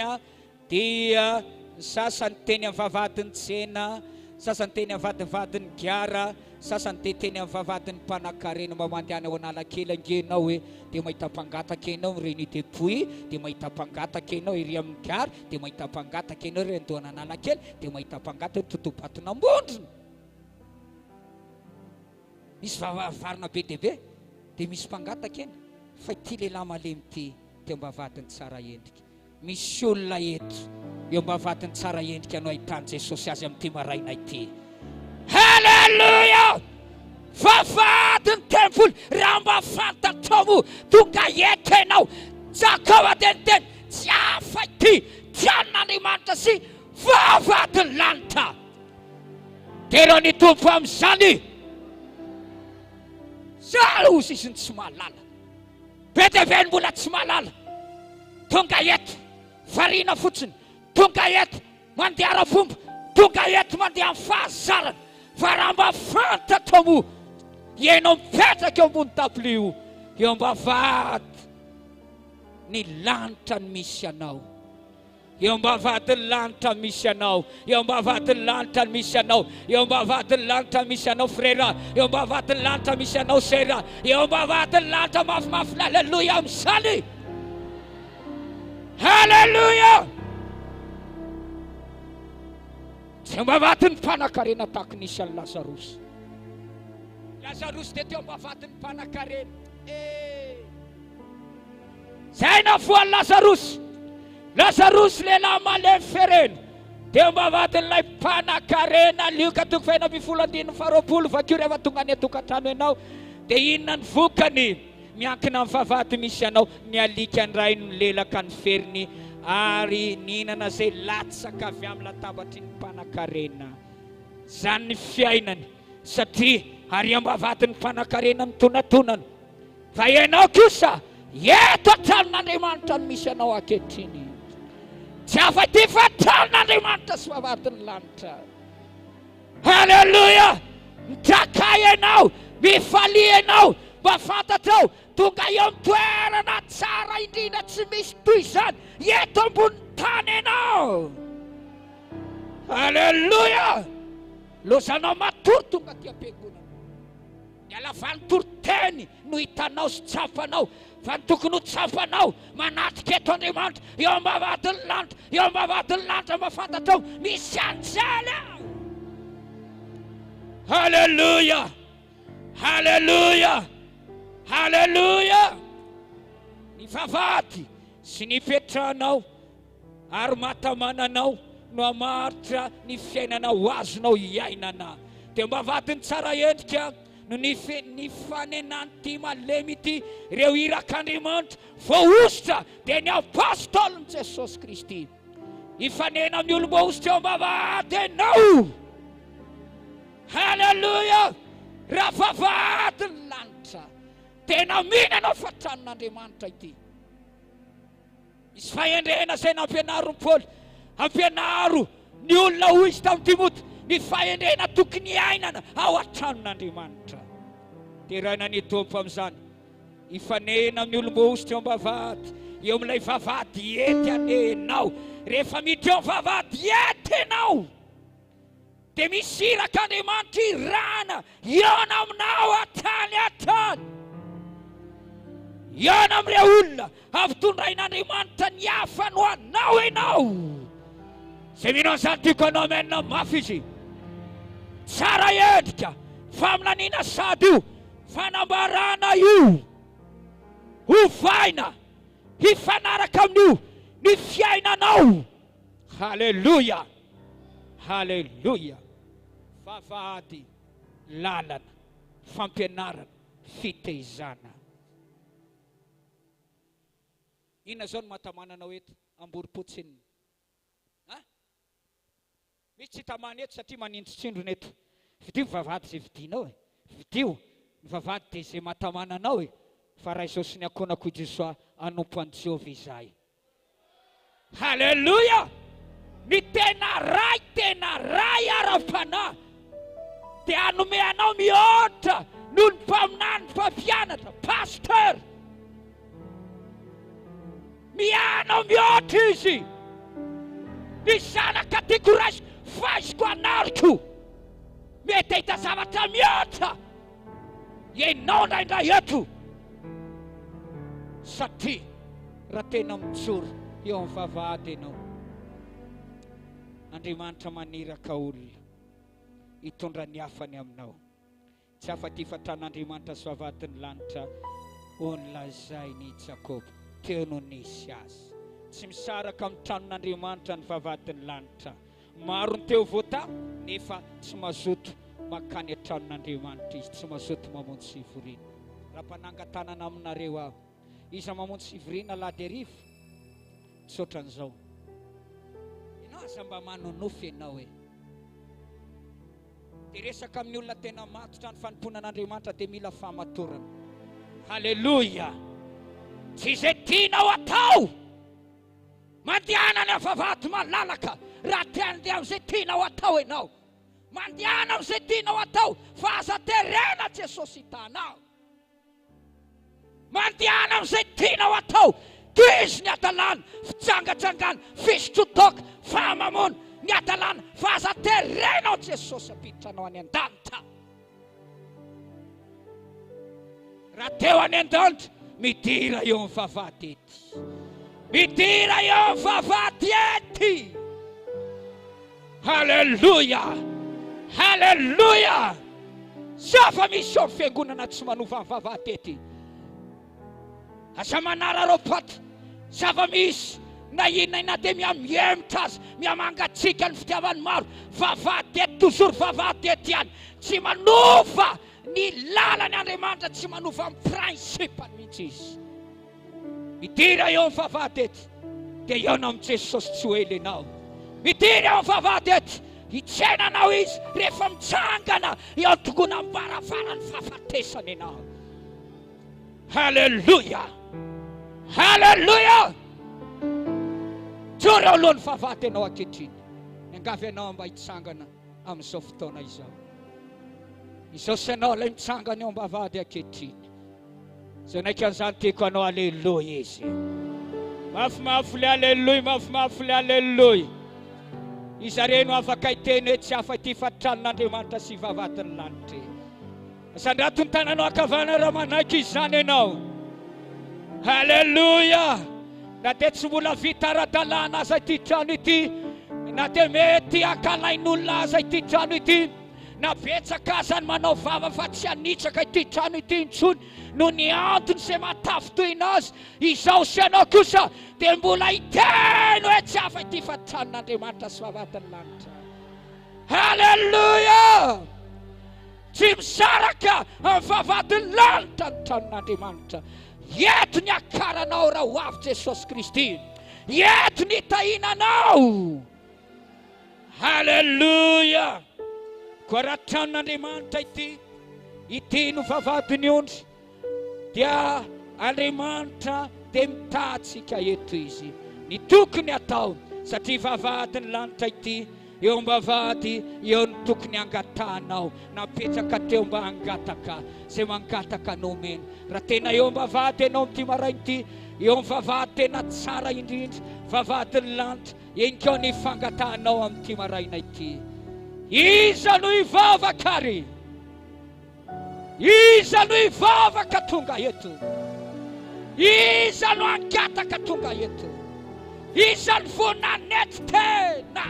dia ny sasany teny amin'ny vavahadin'ny tsena, sasany teny amin'ny vadivadin'ny gara, Sasany dia teny amin'ny vavahadin'ny mpanankarena mba mandehana ao Analakely ange ianao e, dia mahita mpangataka ianao amin'ny Reni de Puy, dia mahita mpangataka ianao ery amin'ny gare, dia mahita mpangataka ianao ery andohan'Analakely, dia mahita mpangataka eo Totobatonambondrona. Misy vavavarina be dia be, dia misy mpangataka eny, fa ity lehilahy malemy ity teo am-bavahadin'ny tsara endrika. Misy olona eto eo ambavahadin'ny tsara endrika no ahitan'i Jesosy azy amin'ity maraina ity. Haleloia! Vavahadin'ny tempoly, raha mba fantatrao moa, tonga eto ianao. Jakoba dia niteny, tsy hafa ity, tranon'Andriamanitra sy vavahadin'ny lanitra. Dera ny Tompo amin'izany. Zany hozy izy ny tsy mahalala. Be dia be ny mbola tsy mahalala. Tonga eto, variana fotsiny. Tonga eto, mandeha ara-pomba. Tonga eto, mandeha amin'ny fahazarana. Fa raha mba fantatrao moa, ianao mipetraka eo ambony dabilio, eo am-bavahady ny lanitra no misy anao. Eo am-bavahadin'ny lanitra misy anao. Eo am-bavahadin'ny lanitra misy anao. Eo am-bavahadin'ny lanitra misy anao frera. Eo am-bavahadin'ny lanitra misy anao sera. Eo am-bavahadin'ny lanitra mafimafy ny Haleloia amin'izany. Haleloia! Tsy am-bavahadin'ny mpanankarena tahaka ny nisy an'i Lazarosy. Lazarosy dia teo am-bavahadin'ny mpanankarena. Eh! Zay nafoan'i Lazarosy. Lazarosy lehilahy malemy ferena. Teo am-bavahadin'ilay mpanankarena, Lioka toko fahenina ambinifolo andininy faharoapolo, vakio rehefa tonga any an-tokantrano ianao. Dia inona ny vokany? Miankina amin'ny vavahady misy anao. Ny alika indray no nilelaka ny feriny ary nihinana izay latsaka avy amin'ny latabatry ny mpanankarena. Izany ny fiainany, satria ary am-bavahadin'ny mpanankarena mitonatonana. Fa ianao kosa, eto an-tranon'Andriamanitra no misy anao ankehitriny. Tsy afa-ty fa tranon'Andriamanitra sy vavahadin'ny lanitra. Haleloia! Mitrakà ianao, mifalia ianao, mba fantatrao, tonga eo amin'ny toerana tsara indrindra tsy misy toy izany eto ambonin'ny tany ianao. Haleloia! Lozanao matory tonga aty am-piangonana. Ny halavan'ny toriteny no hitanao sy tsapanao fa ny tokony ho tsapanao manatrika eto Andriamanitra eo am-bavahadin'ny lanitra, eo am-bavahadin'ny lanitra mba fantatrao misy anjely ao. Haleloia! Haleloia! Haleloia! Ny vavahady sy ny ipetrahanao ary mahatamana anao no hamaritra ny fiainana ho azonao hiainana. Dia mba vadiny tsara endrika no nifanenan'ity malemy ity ireo irak'Andriamanitra voahosotra dia ny apostolin'i Jesosy Kristy. Hifanena amin'ny olom-boahosotra eo am-bavahady ianao. Haleloia! Raha vavahady ny lanitra, tena mino ianao fa tranon'Andriamanitra ity. Misy fahendrena izay nampianarin'i Paoly. Ampianaro ny olona, hoy izy tamin'i Timoty, ny fahendrena tokony hiainana ao an-tranon'Andriamanitra. Deraina ny Tompo amin'izany. Hifanena amin'ny olom-boahosotra eo am-bavahady, eo amin'ilay vavahady ety anie ianao. Rehefa miditra eo amin'ny vavahady ety ianao, dia misy irak'Andriamanitra irahana hihaona aminao hatrany hatrany. Hihaona amin'ireo olona hampitondrain'Andriamanitra ny hafany ho anao ianao. Izay mino an'izany tiako hanao amen mafy izy. Tsara endrika, faminaniana sady io, fanambarana io. Ovaina hifanaraka amin'io ny fiainanao. Haleloia! Haleloia! Vavahady, lalana, fampianarana, fitaizana. Inona izao no mahatamana anao eto Ambohipo tsinona? Ha? Misy tsy tamana eto satria manintontsindrona eto. Vidio ny vavahady izay vidianao e. Vidio ny vavahady dia izay mahatamana anao e. Fa raha izao sy ny ankohonako i Josoa hanompo an'i Jehovah izahay. Haleloia! Ny tena Ray, tena Ray ara-panahy dia hanome anao mihoatra noho ny mpaminany, mpampianatra, pasteur. Mianao mihoatra izy. Ny zanaka tiako raisiko, faiziko anariko. Mety hahita zavatra mihoatra ianao indraindray eto. Satria raha tena mijoro eo amin'ny vavahady ianao, Andriamanitra maniraka olona hitondra ny hafany aminao. Tsy afa-ty fa tran'Andriamanitra sy vavahadin'ny lanitra ho nolazain'i Jakoba. Teo no nisy azy. Tsy misaraka amin'ny tranon'Andriamanitra ny vavahadin'ny lanitra. Maro ny teo voata nefa tsy mazoto mankany an-tranon'Andriamanitra izy, tsy mazoto mamonjy fivoriana. Raha mpanangan-tanana aminareo aho, iza mamonjy fivoriana alahady hariva? Tsy ohatran'izao. Ianao aza mba manonofy ianao e. Dia resaka amin'ny olona tena matotra ny fanompoana an'Andriamanitra dia mila fahamatorana. Haleloia! Tsy izay tianao atao. Mandehana any amin'ny vavahady malalaka raha te handeha amin'izay tianao atao ianao. Mandehana amin'izay tianao atao fa aza terena Jesosy hitanao. Mandehana amin'izay tianao atao. Tohizo ny hadalana, fijangajangana, fisotroan-toaka, fahamamoana, ny hadalana fa aza terena ao Jesosy hampiditra anao any an-danitra. Raha teo any an-danitra, midira eo amin'ny vavahady ety. Midira eo amin'ny vavahady ety. Haleloia! Haleloia! Zava-misy eo amin'ny fiangonana tsy manova ny vavahady ety. Aza manararaopaty. Zava-misy na inona na dia mihamihemotra aza, mihamangatsiaka ny fitiavan'ny maro. Vavahady ety toujours vavahady ety ihany. Tsy manova ny lalany Andriamanitra, tsy manova ny principe-ny mihitsy Izy. Midira eo amin'ny vavahady ety, dia hihaona amin'i Jesosy tsy ho ela ianao. Midira eo amin'ny vavahady ety, hitsena anao Izy rehefa mitsangana eo an-tokonam-baravaran'ny fahafatesana ianao. Haleloia! Haleloia! Joro eo alohan'ny vavahady ianao ankehitriny. Miangavy anao mba hitsangana amin'izao fotoana izao. Izao sy ianao ilay mitsangana eo am-bavahady ankehitriny. Izay naika an'izany tiako hanao aleloia izy. Mafimafy le aleloia, mafimafy le aleloia. Iza re no afaka hiteny hoe tsy hafa ity fa tranon'Andriamanitra sy vavahadin'ny lanitra e. Asandrato ny tananao ankavanana raha manaiky izany ianao. Haleloia! Na dia tsy mbola vita ara-dalàna aza ity trano ity, na dia mety hankalain'olona aza ity trano ity, Na betsaka aza ny manao vava fa tsy hanitsaka ity trano ity intsony noho ny antony izay mahatafintohina azy, izaho sy ianao kosa dia mbola hiteny hoe tsy hafa ity fa tranon'Andriamanitra sy vavahadin'ny lanitra. Haleloia! Tsy misaraka amin'ny vavahadin'ny lanitra ny tranon'Andriamanitra. Eto ny hakaranao raha ho avy Jesosy Kristy. Eto ny hitahiana anao. Haleloia! Koa raha tranon'Andriamanitra ity, ity no vavahadin'ny ondry, dia Andriamanitra dia mitaha antsika eto Izy. Ny tokony atao, satria vavahadin'ny lanitra ity, eo am-bavahady eo no tokony hangatahanao, napetraka teo mba hangataka, izay mangataka no omena. Raha tena eo am-bavahady ianao amin'ity maraina ity, eo amin'ny vavahady tena tsara indrindra, vavahadin'ny lanitra, Enkao ny fangatahanao amin'ity maraina ity. Iza no hivavaka ary? Iza no hivavaka tonga eto? Iza no hangataka tonga eto? Iza no vao nanetry tena?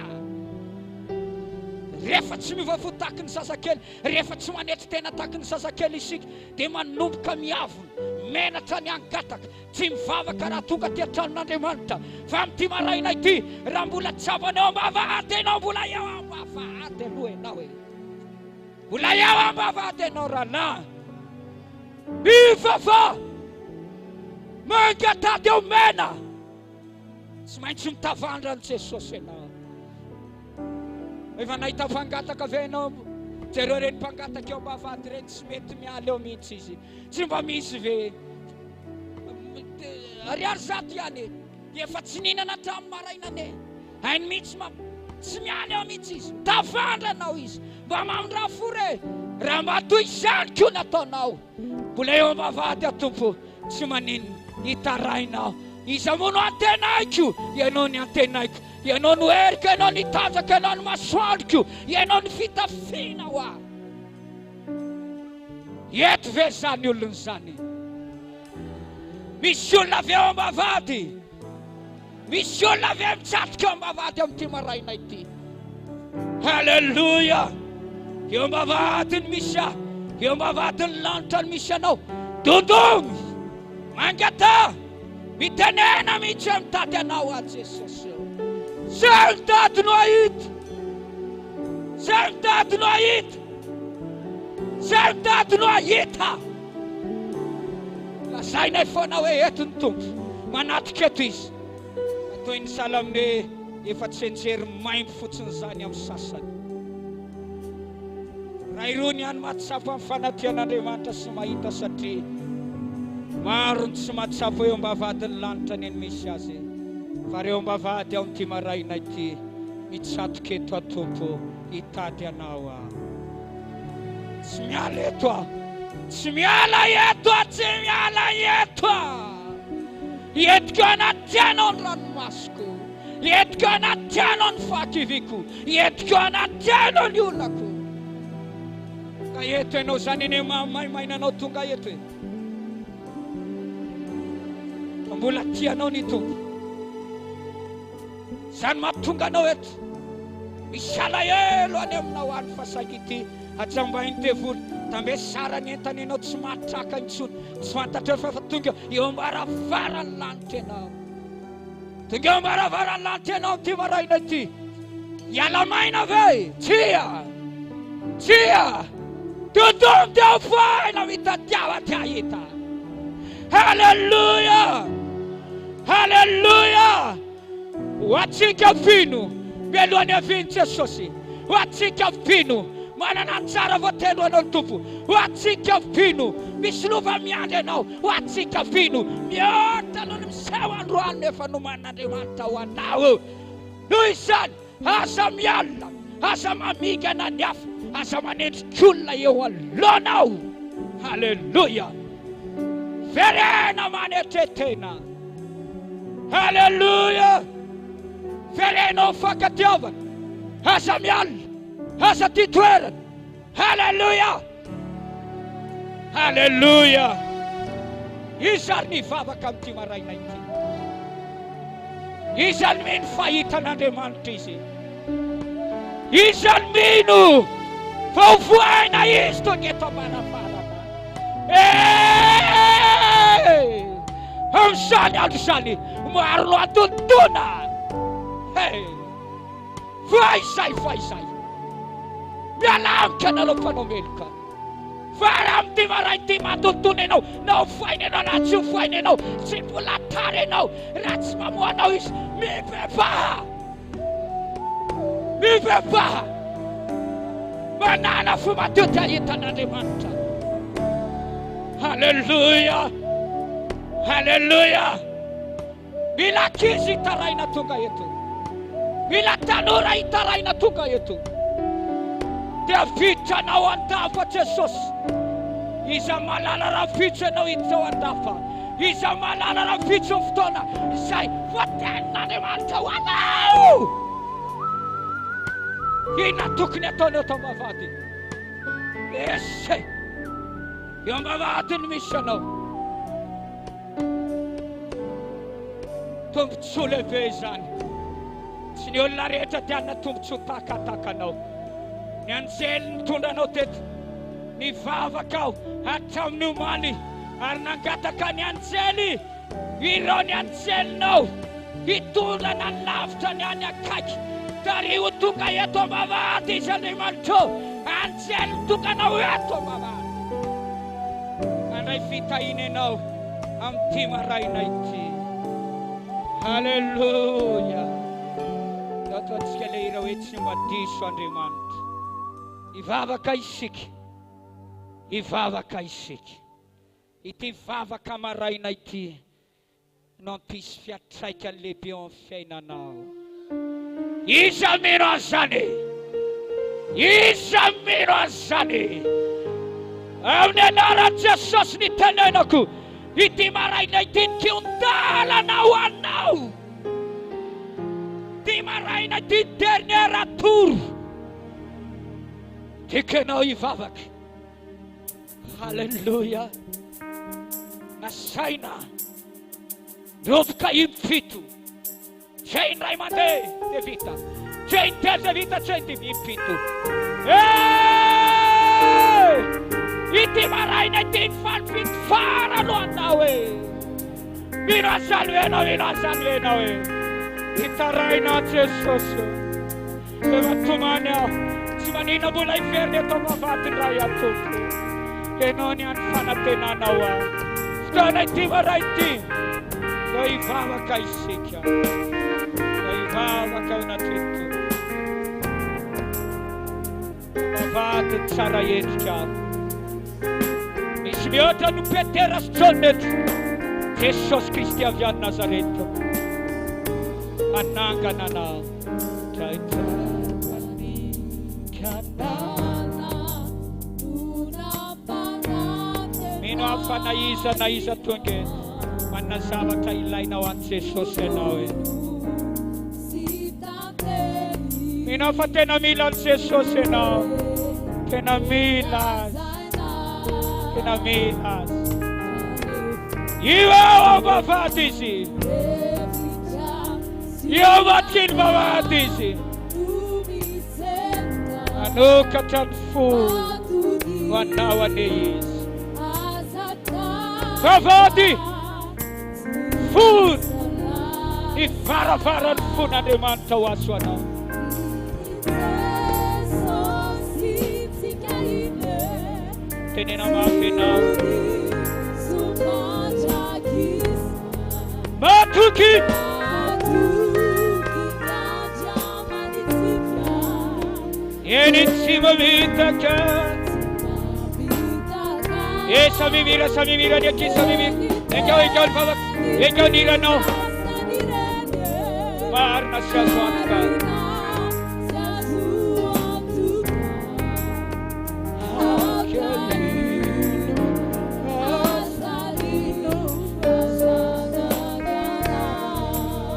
Rehefa tsy miova fo tahaky ny zazakely, rehefa tsy manetry tena tahaky ny zazakely isika, dia manomboka miavona, menatra ny hangataka. Tsy mivavaka raha tonga aty an-tranon'Andriamanitra, fa amin'ity maraina ity, raha mbola tsapana eo am-bavahady ianao, mbola eo am-bavahady aloha ianao e. Mbola eo am-bavahady ianao rahalahy. Mivavaha! Mangatady eo mena. Tsy maintsy mitavandra an'i Jesosy ianao. Efa nahita mpangataka ve ianao? Jereo ireny mpangataka eo am-bavahady ireny, tsy mety miala eo mihitsy izy. Tsy mba misy ve? Ariary zato ihany e. Efa tsy nihinana hatramin'ny maraina anie. Hainy mihitsy ma tsy miala eo mihitsy izy. Mitavandra anao izy. Mba mamindrà fo re. Raha mba toy izany koa nataonao. Mbola eo am-bavahady aho Tompo. Tsy maninona. Hitaraina aho. Iza moa no antenaiko? Ianao ny antenaiko. Ianao no heriko, Ianao ny tanjako, Ianao ny masoandroko, Ianao ny fitafiana ho ahy. Eto ve izany olona izany? Misy olona avy eo am-bavahady? Misy olona avy eo mitsatoka eo am-bavahady amin'ity maraina ity? Haleloia! Eo am-bavahady ny misy ahy, eo am-bavahadin'ny lanitra ny misy anao. Dondony! Mangataha! Mitenena mihitsy hoe mitady anao aho Jesosy ô. Zay mitady no hahita. Zay mitady no hahita. Zay mitady no hahita. Lazainay foana hoe eto ny Tompo. Manatrika eto Izy. Fa toy ny sahala amin'ny hoe efa tsianjery maimbo fotsiny izany amin'ny sasany. Raha irony ihany mahatsapa ny fanatrehan'Andriamanitra sy mahita satria maro ny tsy mahatsapa eo am-bavahadin'ny lanitra ny misy azy fa reo am-bavahady ao amin'ity maraina ity mitsatoka eto aho Tompo hitady anao aho tsy miala eto aho tsy miala eto aho tsy miala eto aho entiko anaty anao ny ranomasoko Entiko anaty anao ny fahakiviako, entiko anaty anao ny olako. Ka eto ianao izany anie mahamaimaina anao tonga eto e. Fa mbola tia anao ny Tompo. Izany mahatonga anao eto. Misy alahelo any aminao any fa saingy ity hajambain'ny devoly. Tambesara ny entana ianao tsy mahatraka intsony. Tsy fantatrao fa efa tonga eo am-baravaran'ny lanitra ianao. Tonga eo am-baravaran'ny lanitra ianao amin'ity maraina ity. Hiala maina ve? Tsia! Tsia! Dodom dia ho faina mitadiava tsy hahita. Haleloia! Haleloia! Ho antsika mpino, mialoha ny havian'i Jesosy. Ho antsika mpino, manana ny tsara voatendry ho anao ny Tompo. Ho antsika mpino, misy lova miandry anao. Ho antsika mpino, mihoatra noho ny miseho androany no efa nomanin'Andriamanitra ho anao. Noho izany, aza mialona, aza mamingana ny hafa, aza manendrik'olona eo anoloanao. Haleloia! Verena manetre-tena. Haleloia! Verena ao fankatiavana. Aza mialona, aza tia toerana. Haleloia! Haleloia! Iza ary ny hivavaka amin'ity maraina ity? Iza no mino fa hitan'Andriamanitra izy? Iza no mino? Fa ho vohaina izy tonga eto am-baravarana. Hey! Amin'izany andro izany, maro no hatontona. Hey! Fa izay, fa izay. Mialà amiko ianareo mpanao meloka. Fa raha amin'ity maraina ity matontona ianao, na ho fohaina ianao na tsy ho fohaina ianao, tsy mbola tara ianao, raha tsy mamoha anao izy, mibebaha! Mibebaha! Manàna fo madio te hahita an'Andriamanitra. Haleloia! Haleloia! Mila ankizy hitaraina tonga eto. Mila tanora hitaraina tonga eto. Dia vita anao an-dafa Jesosy. Iza mahalala rahampitso ianao hiditra ao an-dafa. Iza mahalala rahampitso ny fotoana izay voatenin'Andriamanitra ho anao. Inona tokony ataonao eto am-bavahady? Ese. Eo am-bavahady no misy anao. Tombontsoa lehibe izany. Tsy ny olona rehetra dia hanana tombontsoa tahaka anao. Ny anjely nitondra anao teto. Nivavaka aho hatramin'ny omaly ary nangataka ny anjely ireo ny anjelinao hitondra na ny lavitra ny any akaiky. Tariho ho tonga eto am-bavahady izy Andriamanitra ô. Anjely mitondra anao eto am-bavahady. Handray fitahiana ianao amin'ity maraina ity. Haleloia. Ataontsika ilay hira hoe tsy mba diso Andriamanitra. Hivavaka isika. Hivavaka isika. Ity vavaka maraina ity. no hampisy fiantraikany lehibe eo amin'ny fiainanao. Iza mino an'izany? Iza mino an'izany? Amin'ny anaran'i Jesosy ny tenenako, ity maraina ity ny kihon-dalana ho anao. Ity maraina ity dernier tour. Tiako ianao hivavaka. Haleloia! Nasaina niroboka impito. Tsy indray mandeha dia vita. Tsy intelo dia vita, tsy indimy impito. Hey! Ity maraina ity ny falifito farany ho anao e. Mino an'izany ve ianao? Mino an'izany ve ianao e? Hitaraina Jesosy. Efa tomany aho, tsy manina mbola hiverina eto am-bavahady indray aho Tompo. Ianao ny hany fanantenanao aho. Fotoana ity maray ity, dia hivavaka isika. Dia hivavaka eo anatrehan'ny Tompo. Vavahady tsara endrika aho. Misy mihoatra no Petera sy Jaona eto. Jesosy Kristy avy any Nazareta. Hanangana anao. Mino aho fa na iza na iza tonga eto, manana zavatra ilainao an'i Jesosy ianao eto. Mino aho fa tena mila an'i Jesosy ianao. Tena mila Azy. Tena mila Azy. Io ao am-bavahady Izy. Io ambadiky ny vavahady Izy. Hanokatra ny fo ho anao anie Izy. Vavahady. Fony ny varavaran'ny fon'Andriamanitra ho azo anao. Tenena mafy ianao. Matoky. Eny tsy mamitaka. E samy mihira, samy mihira ny ankizy, samy mihira. Ekao, ekao ny vavaka, ekao ny hiranao. Marina sy azo antoka.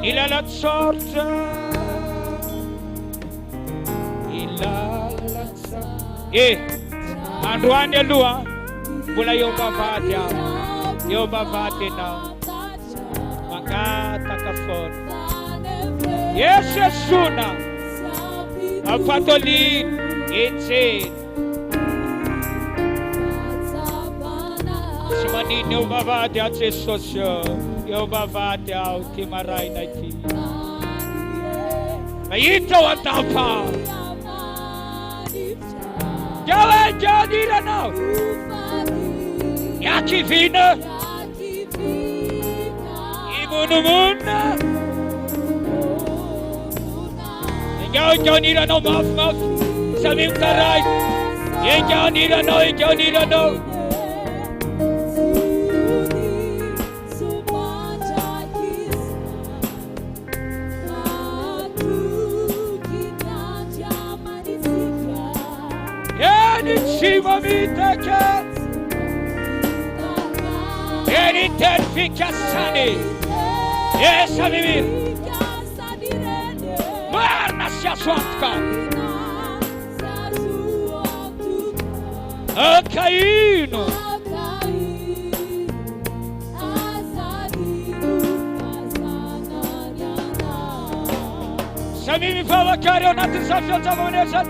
Ny lalan-tsarotra. E! Androany aloha mbola eo am-bavahady aho, eo am-bavahady ianao, mangataka foana. Yesu Yesuna, ampatolina, enjehina. maninona eo am-bavahady aho Jesosy ô, eo am-bavahady aho ity maraina ity. Mahita ao an-dapa. Dia hoe dia ny hiranao. Ny hakiviana. Himonomonona. Engao engao ny hiranao mafy mafy. Samy mitaraina. Engao ny hiranao, engao ny hiranao. Eny tsy mamitaka. Eny teny fikasany. E samy mira. Marina sy azo antoka. Akaino. Samia mivavaka ary ao anatin'izany feon-javamaneno izany.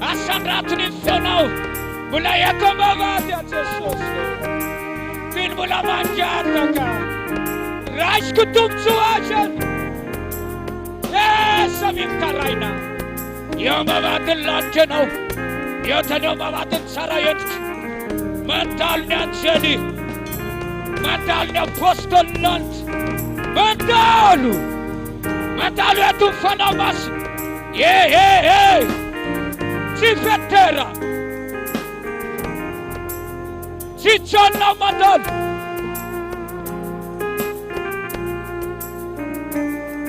Asandrato ny feonao. Mbola eto am-bavahady aho Jesosy. Feno mbola mangataka. Raisiko tombontsoa azy. Eh, samia mitaraina. Eo am-bavahadin'ny lanitra ianao. Mihoatra ny eo am-bavahadin'ny tsara endrika. Mandalo ny anjely. Mandalo ny apôstôlin'ny lanitra. Mandalo. Mandalo eto ny Fanahy Masina. E, e, e. Tsy Petera. Tsy Jaona mandalo.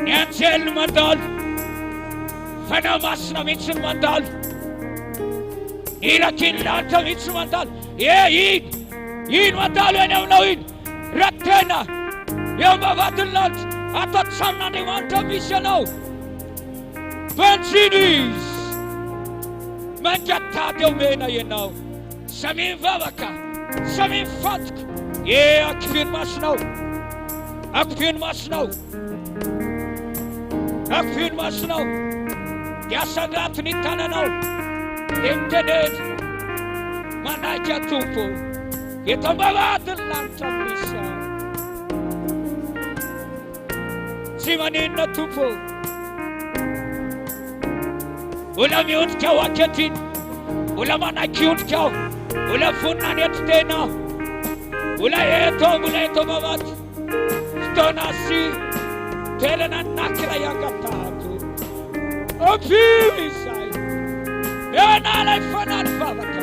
Ny anjely mandalo. Fanahy Masina mihitsy no mandalo. Iraky ny lanitra mihitsy no mandalo. E, iny, iny mandalo eny aminao iny. Raha tena eo am-bavahadin'ny lanitra, ato an-tranon'Andriamanitra misy anao. Banjino izy. Mangatady omena ianao. Samia mivavaka, samia mifantoka. E, akipio ny masonao. Akipio ny masonao. Akipio ny masonao. Dia asandrato ny tananao. Dia mitenena. Manaiky aho Tompo. Eto am-bavahadin'ny lanitra misy ahy. Tsy maninona Tompo. Mbola miondrika aho ankehitriny. Mbola manaiky hiondrika aho. Mbola vonona hanetry tena aho. Mbola eto aho, mbola eto am-bavahady. Fotoana sy toerana anankiray angatahako. Ampio izay. Mianala ilay fanahy ny vavaka.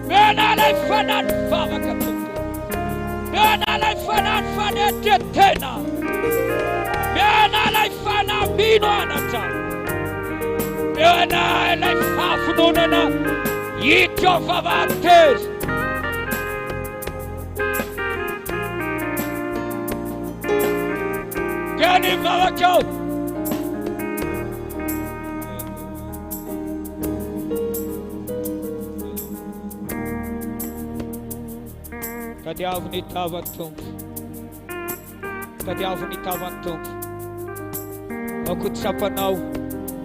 Mianala ilay fanahy ny vavaka Tompo. Mianala ilay fanahy ny fanetren-tena. Mianala ilay fanahy mino anatra. Mianala ilay fahavononana hiditra ao vavahady tery. Dia ny vavaka ao. Tadiavo ny tavan'ny Tompo. Tadiavo ny tavan'ny Tompo. Aoka ho tsapanao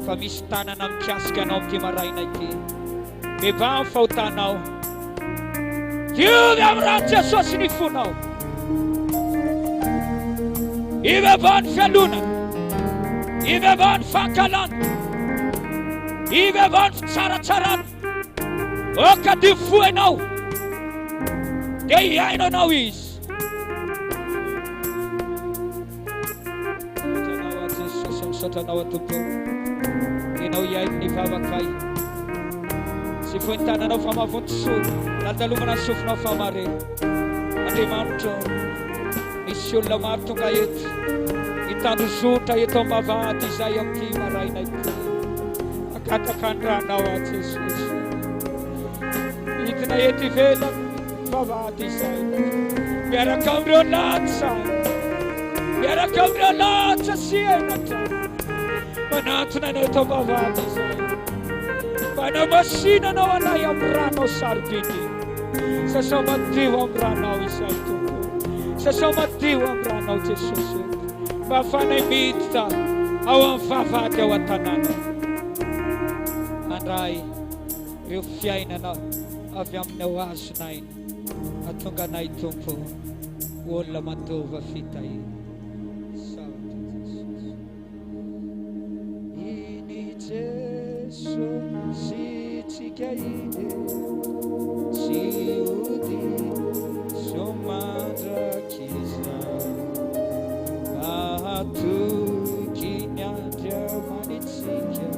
fa misy tanana mikasika anao amin'ity maraina ity. Bebaha ny fahotanao. Diovy amin'ny ran'i Jesosy ny fonao. Ibebaha ny fialonana. Ibebaha ny fankahalana. Ibebaha ny fitsaratsarana. Aoka dio fo ianao. Dia hihaino anao izy. Misaotra anao aho Jesosy, misaotra anao aho Tompo. Ianao hihaino ny vavakay. Tsy fohy ny tananao fa mahavonjy soa, nandalovana ny sofinao fa mare. Andriamanitro, misy olona maro tonga eto, mitandrozotra eto am-bavahady izay amin'ity maraina ity. Mangataka ny ranao aho Jesosy. Midina eto ivelany vavahady izay. Miaraka amin'ireo latsa. Miaraka amin'ireo latsa sy henatra. Manantona anao eto am-bavahady izay. Manamasina anao anay amin'ny ranao sarobidy. Sasao madio amin'ny ranao izay Tompo. Sasao madio amin'ny ranao Jesosy. Mba ahafahanay miditra ao amin'ny vavahady ao an-tanàna. Handray ireo fiainana avy aminao azon'aina. Mahatonga anay Tompo ho olona mandova fitahiana. Misaotra Jesosy. Iny Jesosy tsika iny tsy hody so mandrakizay. Mahatoky ny Andriamanitsika.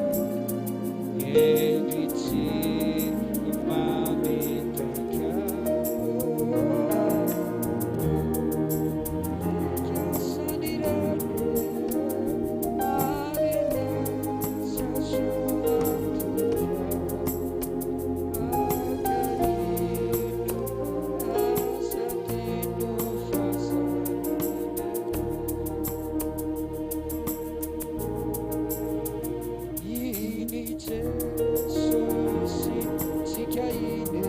Hendry tsy mamitaka. Iny Jesosy tsika iny.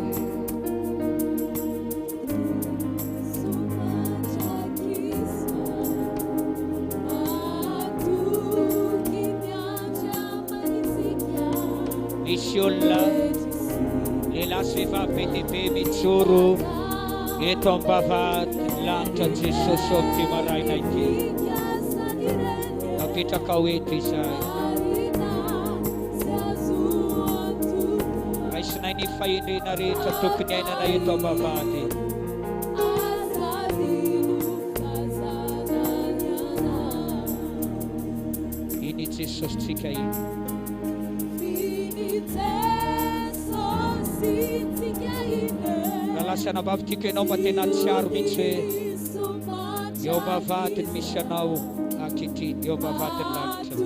Misy olona, lehilahy sy vehivavy be dia be mijoro eto am-bavahadin'ny lanitra Jesosy eo amin'ity maraina ity. Napetrakao eto izahay. Raisinay ny fahendrena rehetra tokony iainana eto am-bavahady. Iny Jesosy tsika iny. Rahalahy sy anabavy tiako ianao mba tena hahatsiaro mihitsy hoe eo am-bavahady ny misy anao ankehitriny, eo am-bavahadin'ny lanitra.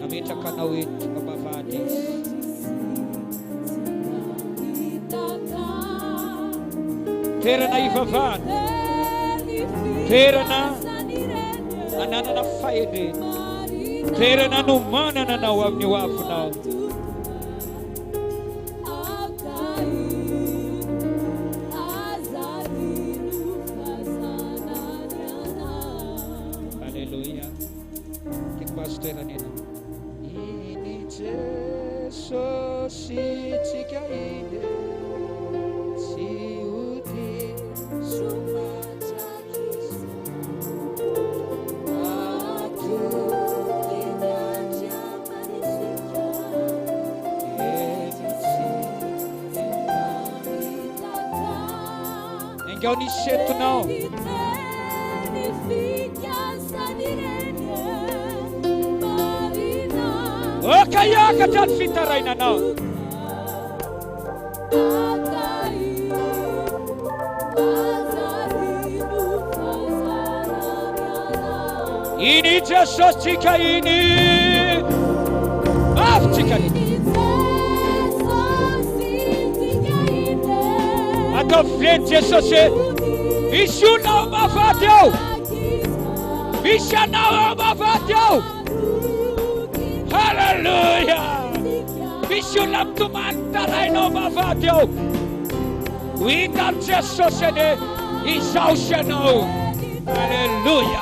Nametraka anao eto am-bavahady Izy. Toerana hivavahana, toerana ananana fahendrena, toerana anomanana anao amin'ny hoavinao. Alléluia. Tiako mba azo toerana ianao. Iny Jesosy tsika iny tsy ho diso. Engao ny setonao. Oka hiakatra ny fitarainanao. Iny Jesosy tsika iny. Mafy tsika iny. Ataovy reny Jesosy hoe misy olona ao mahafaty ao. Misy anao ao mahafaty ao. Haleloia. Misy olona mitomany mitaraina ao am-bavahady ao. Ho hitan'i Jesosy anie izaho sy ianao. Aleloia.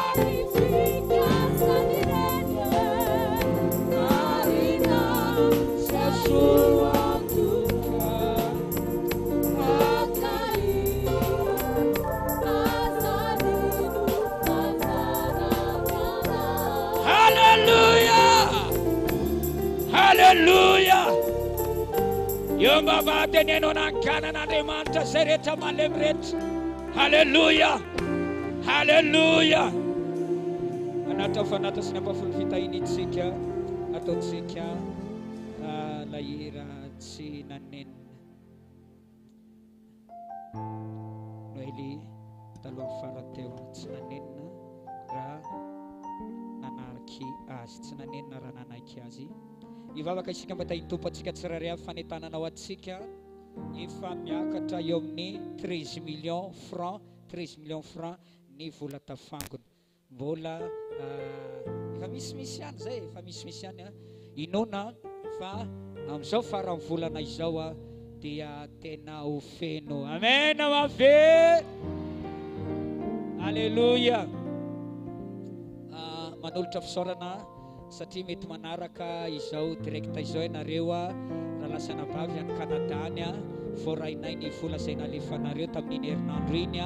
Haleloia! Haleloia! Eo am-bavahady anie no nanganan'Andriamanitra izay rehetra malemy rehetra. Haleloia! Haleloia! Hanatitra fanatitra sy ny ampahafolon'ny fitahiana isika, ataontsika ilay hira tsy nanenina. Noely talohan'ny farany teo, tsy nanenina raha nanarky azy, tsy nanenina raha nanaiky azy. Hivavaka isika mba tahin'ny Tompo antsika tsirairay avy fanentanana ho antsika efa miakatra eo amin'ny 13 millions francs, 13 millions francs ny vola tafangona. Mbola efa misimisy ihany izay, efa misimisy ihany an. Inoana fa amin'izao faran'ny volana izao an, dia tena ho feno. Amen mafy. Alléluia. Ah, manolotra fisaorana satria mety manaraka izao direct izao ianareo a, rahalahy sy anabavy any Canada any a. Voarainay ny vola izay nalefanareo tamin'iny herinandro iny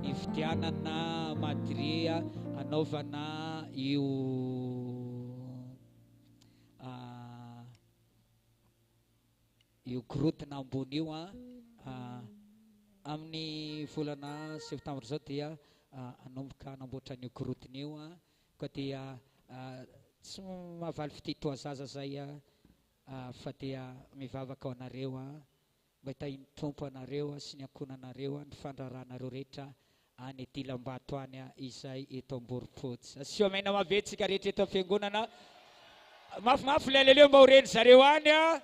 nividianana madrier hanaovana io io gorodona ambony io. Amin'ny volana septambra izao dia hanomboka hanamboatra an'io gorodona io. Koa dia tsy mahavaly fitia toa zaza izay fa dia mivavaka ho anareo mba hitahian'ny Tompo anareo sy ny ankohonanareo, ny fandraharahanareo rehetra any Dilambato any izay eto Amborompotsy. Asio amena maventy tsika rehetra eto am-piangonana. Mafimafy ilay aleleo mba ho reny zareo any a.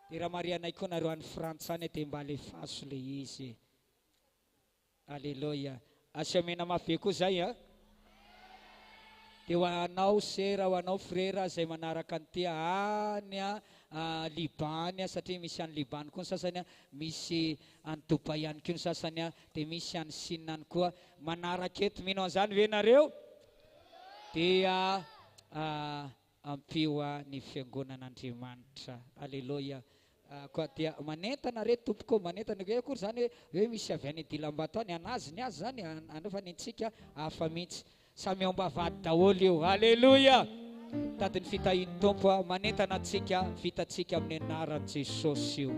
Dia raha marihanay koa nareo any Frantsa any dia mba alefaso le izy e. Aleloia. Asio amena mafy be koa zay a. Dia ho anao sera, ho anao frera izay manaraka an'ity any a Liban any satria misy any Liban koa ny sasany, misy any Dubai any koa ny sasany, dia misy any Chine any koa manaraka eto. Mino an'izany ve nareo? Dia Ampio ny fiangonan'Andriamanitra. Aleloia. Koa dia manentana re tompoko, manentana hoe akory zany hoe hoe misy avy any Dilambato any, anazy ny azy zany, anefa ny antsika hafa mihitsy. Samy ao am-bavahady daholo io. Aleloia. Tady ny fitahian'ny Tompo, manentana antsika, vitantsika amin'ny anaran'i Jesosy io.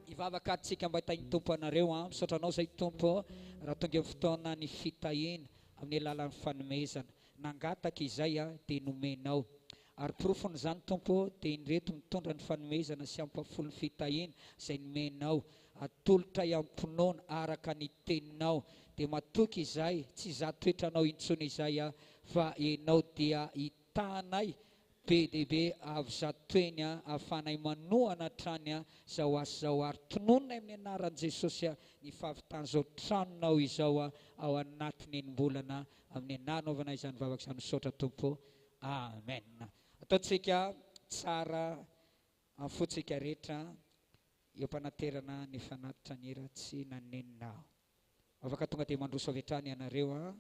Hivavaka ary tsika mba hitahian'ny Tompo anareo an. Misaotra anao zay Tompo raha tonga eo fotoana ny fitahiana amin'ny alalan'ny fanomezana. Nangataka izay aho dia nomenao. Ary porofon'izany Tompo ô dia indreto mitondra ny fanomezana sy ampahafolon'ny fitahiana izay nomenao. Atolotray am-pinoana araka ny teninao. Dia matoky izahay, tsy hizaha toetra anao intsony izay aho fa Ianao dia hitahanay be dia be avy zato heny ahafahanay manohana hatrany izao asa izao ary tononina amin'ny anaran'i Jesosy ny fahavitan'izao tranonao izao ao anatin'ny enim-bolana Amin'ny nanaovana izany vavaka izany misaotra Tompo Amen. Ataontsika tsara amin'ny fontsika rehetra eo am-panaterana ny fanatitra ny hira tsy nanenina aho. Afaka tonga dia mandroso avy hatrany ianareo an.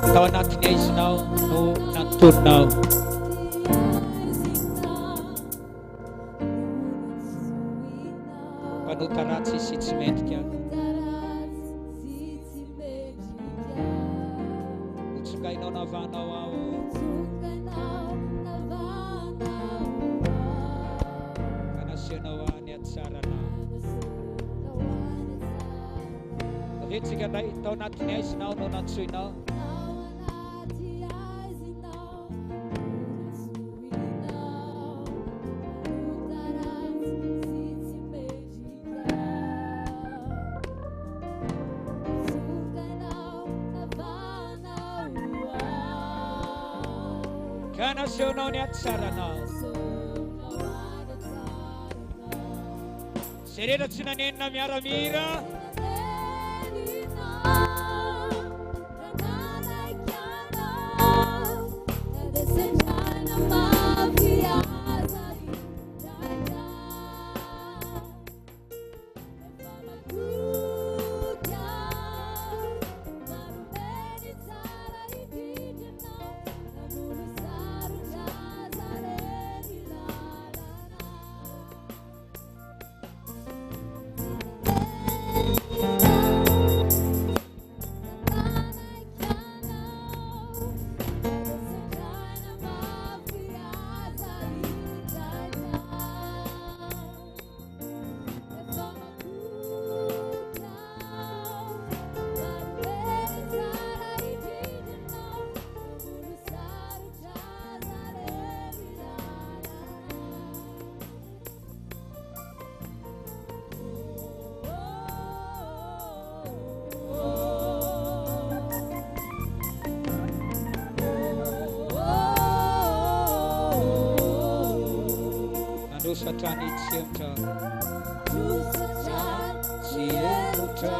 Tao anatin'ny aizinao no natorinao. Mpanota ratsy sy tsy mendrika. Notsongainao navanao aho. Ka nasehonao ahy ny hatsaranao. Avetsika indray tao anatin'ny aizina aho no nantsoinao. Ka nasehonao ny hatsaranao. Izay rehetra tsy nanenina miara-mihira. Nandroso hatrany tsy hemotra. Tsy hemotra,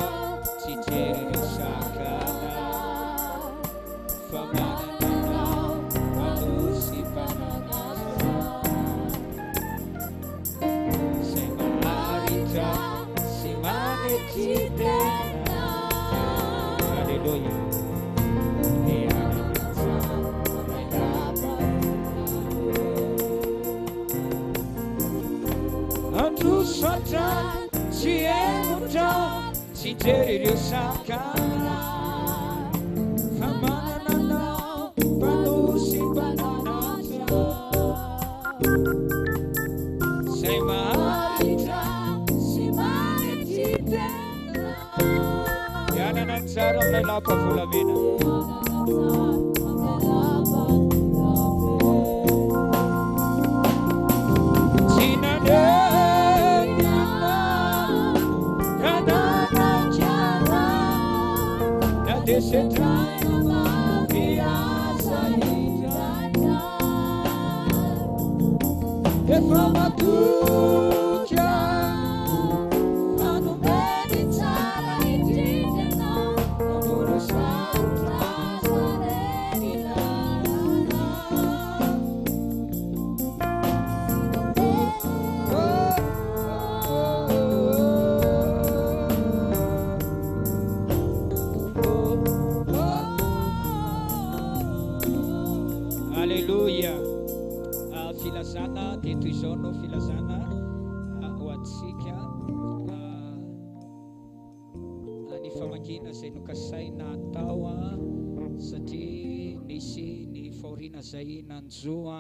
tsy hijery ireo sakana, fa manana Anao Mpanosy sy Mpananatra, Izay maharitra sy manetry tena. Aleloia. Dia Handroso hatrany, tsy hemotra, tsy hijery ireo sakana, fa manana Anao, Mpanosy Mpananatra, Izay maharitra sy manetry tena. Hianana ny tsara amin'ilay lapa volamena. Tsy nanenina ka nanankiana na dia sedraina mafy aza indraindray. Efa matoky aho fa nomeny tsara indrindra ianao na mbola sarotra aza ny lalana. Aleloia. Filazana dia toy izao no filazana ho antsika ny famangiana izay nokasaina hatao satria nisy ny fahoriana izay nanjo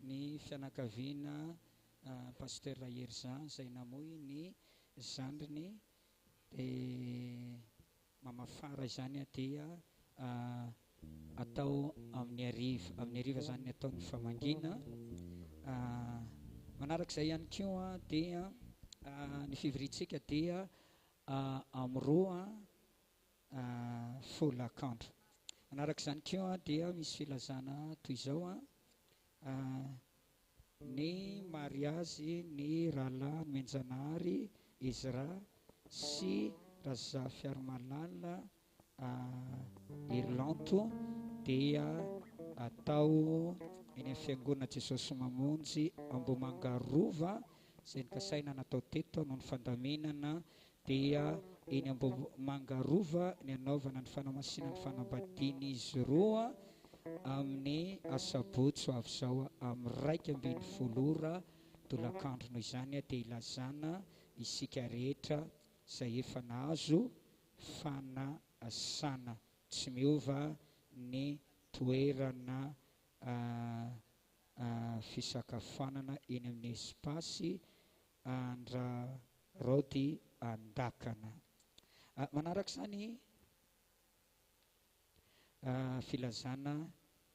ny fianakaviana Pasteur Hery-Jean izay namoy ny zandriny dia Mamafara izany dia atao amin'ny hariva, amin'ny hariva izany ny atao ny famangiana. Manaraka izay ihany koa dia ny fivoriantsika dia amin'ny roa folakandro. Manaraka izany koa dia misy filazana toy izao, Ny mariazy ny rahalahy Nomenjanahary Ezra sy Razafiarimalala Herilanto dia atao eny amin'ny Fiangonana Jesosy Mamonjy Ambohimanga Rova izay nokasaina natao teto noho ny fandaminana dia eny Ambohimanga Rova ny hanaovana ny fanamasinana ny fanambadian'izy roa amin'ny asabotsy ho avy izao amin'ny 11 ora tolakandro. Noho izany dia ilazana isika rehetra izay efa nahazo fanasana tsy miova ny toerana fisakafoanana eny amin'ny espace Andraraoty Andakana. Manaraka izany, filazana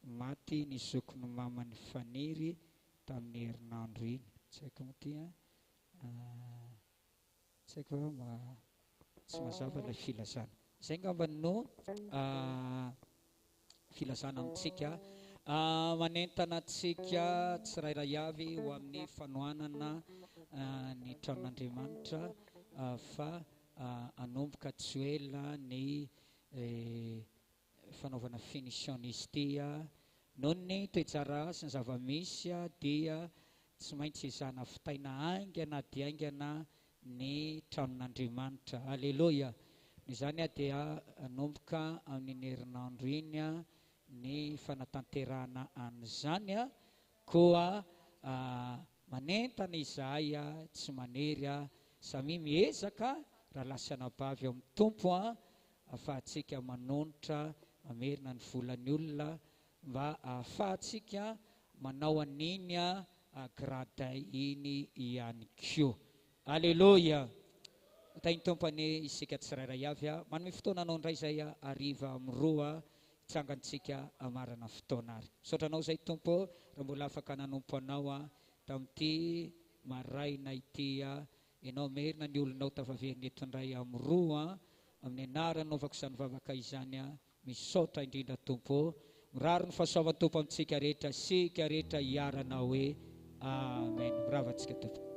maty ny zokin'i maman'i Faniry tamin'ny herinandro iny. Tsy haiko moa ity an. Tsy haiko fa tsy mazava ilay filazana. Izay angamba no filazana amintsika. Manentana antsika tsirairay avy ho amin'ny fanohanana ny tranon'Andriamanitra fa hanomboka tsy ho ela ny fanaovana finition izy ity. Noho ny toe-draharaha sy ny zava-misy dia tsy maintsy ezahana vitaina haingana dia haingana ny tranon'Andriamanitra. Aleloia! Noho izany dia hanomboka amin'iny herinandro iny ny fanatanterahana an'izany. Koa manentana izahay, tsy manery, samia miezaka rahalahy sy anabavy ao amin'ny Tompo, ahafahantsika manonitra, mamerina ny volan'ny olona mba ahafahantsika manao an'iny gradin iny ihany koa. Aleloia! Ho tahin'ny Tompo anie isika tsirairay avy. Manome fotoana anao indray izay hariva amin'ny roa hitsangantsika hamarana fotoana ary. Misaotra anao izay Tompo ô, raha mbola afaka nanompo anao tamin'ity maraina ity. Ianao hamerina ny olonao tafaverina eto indray amin'ny roa. Amin'ny anarany anaovako izany vavaka izany. Misaotra indrindra Tompo ô. Mirary ny fahasoavan'ny Tompo amintsika rehetra, isika rehetra hiarana hoe Amen. Mirava antsika Tompoko.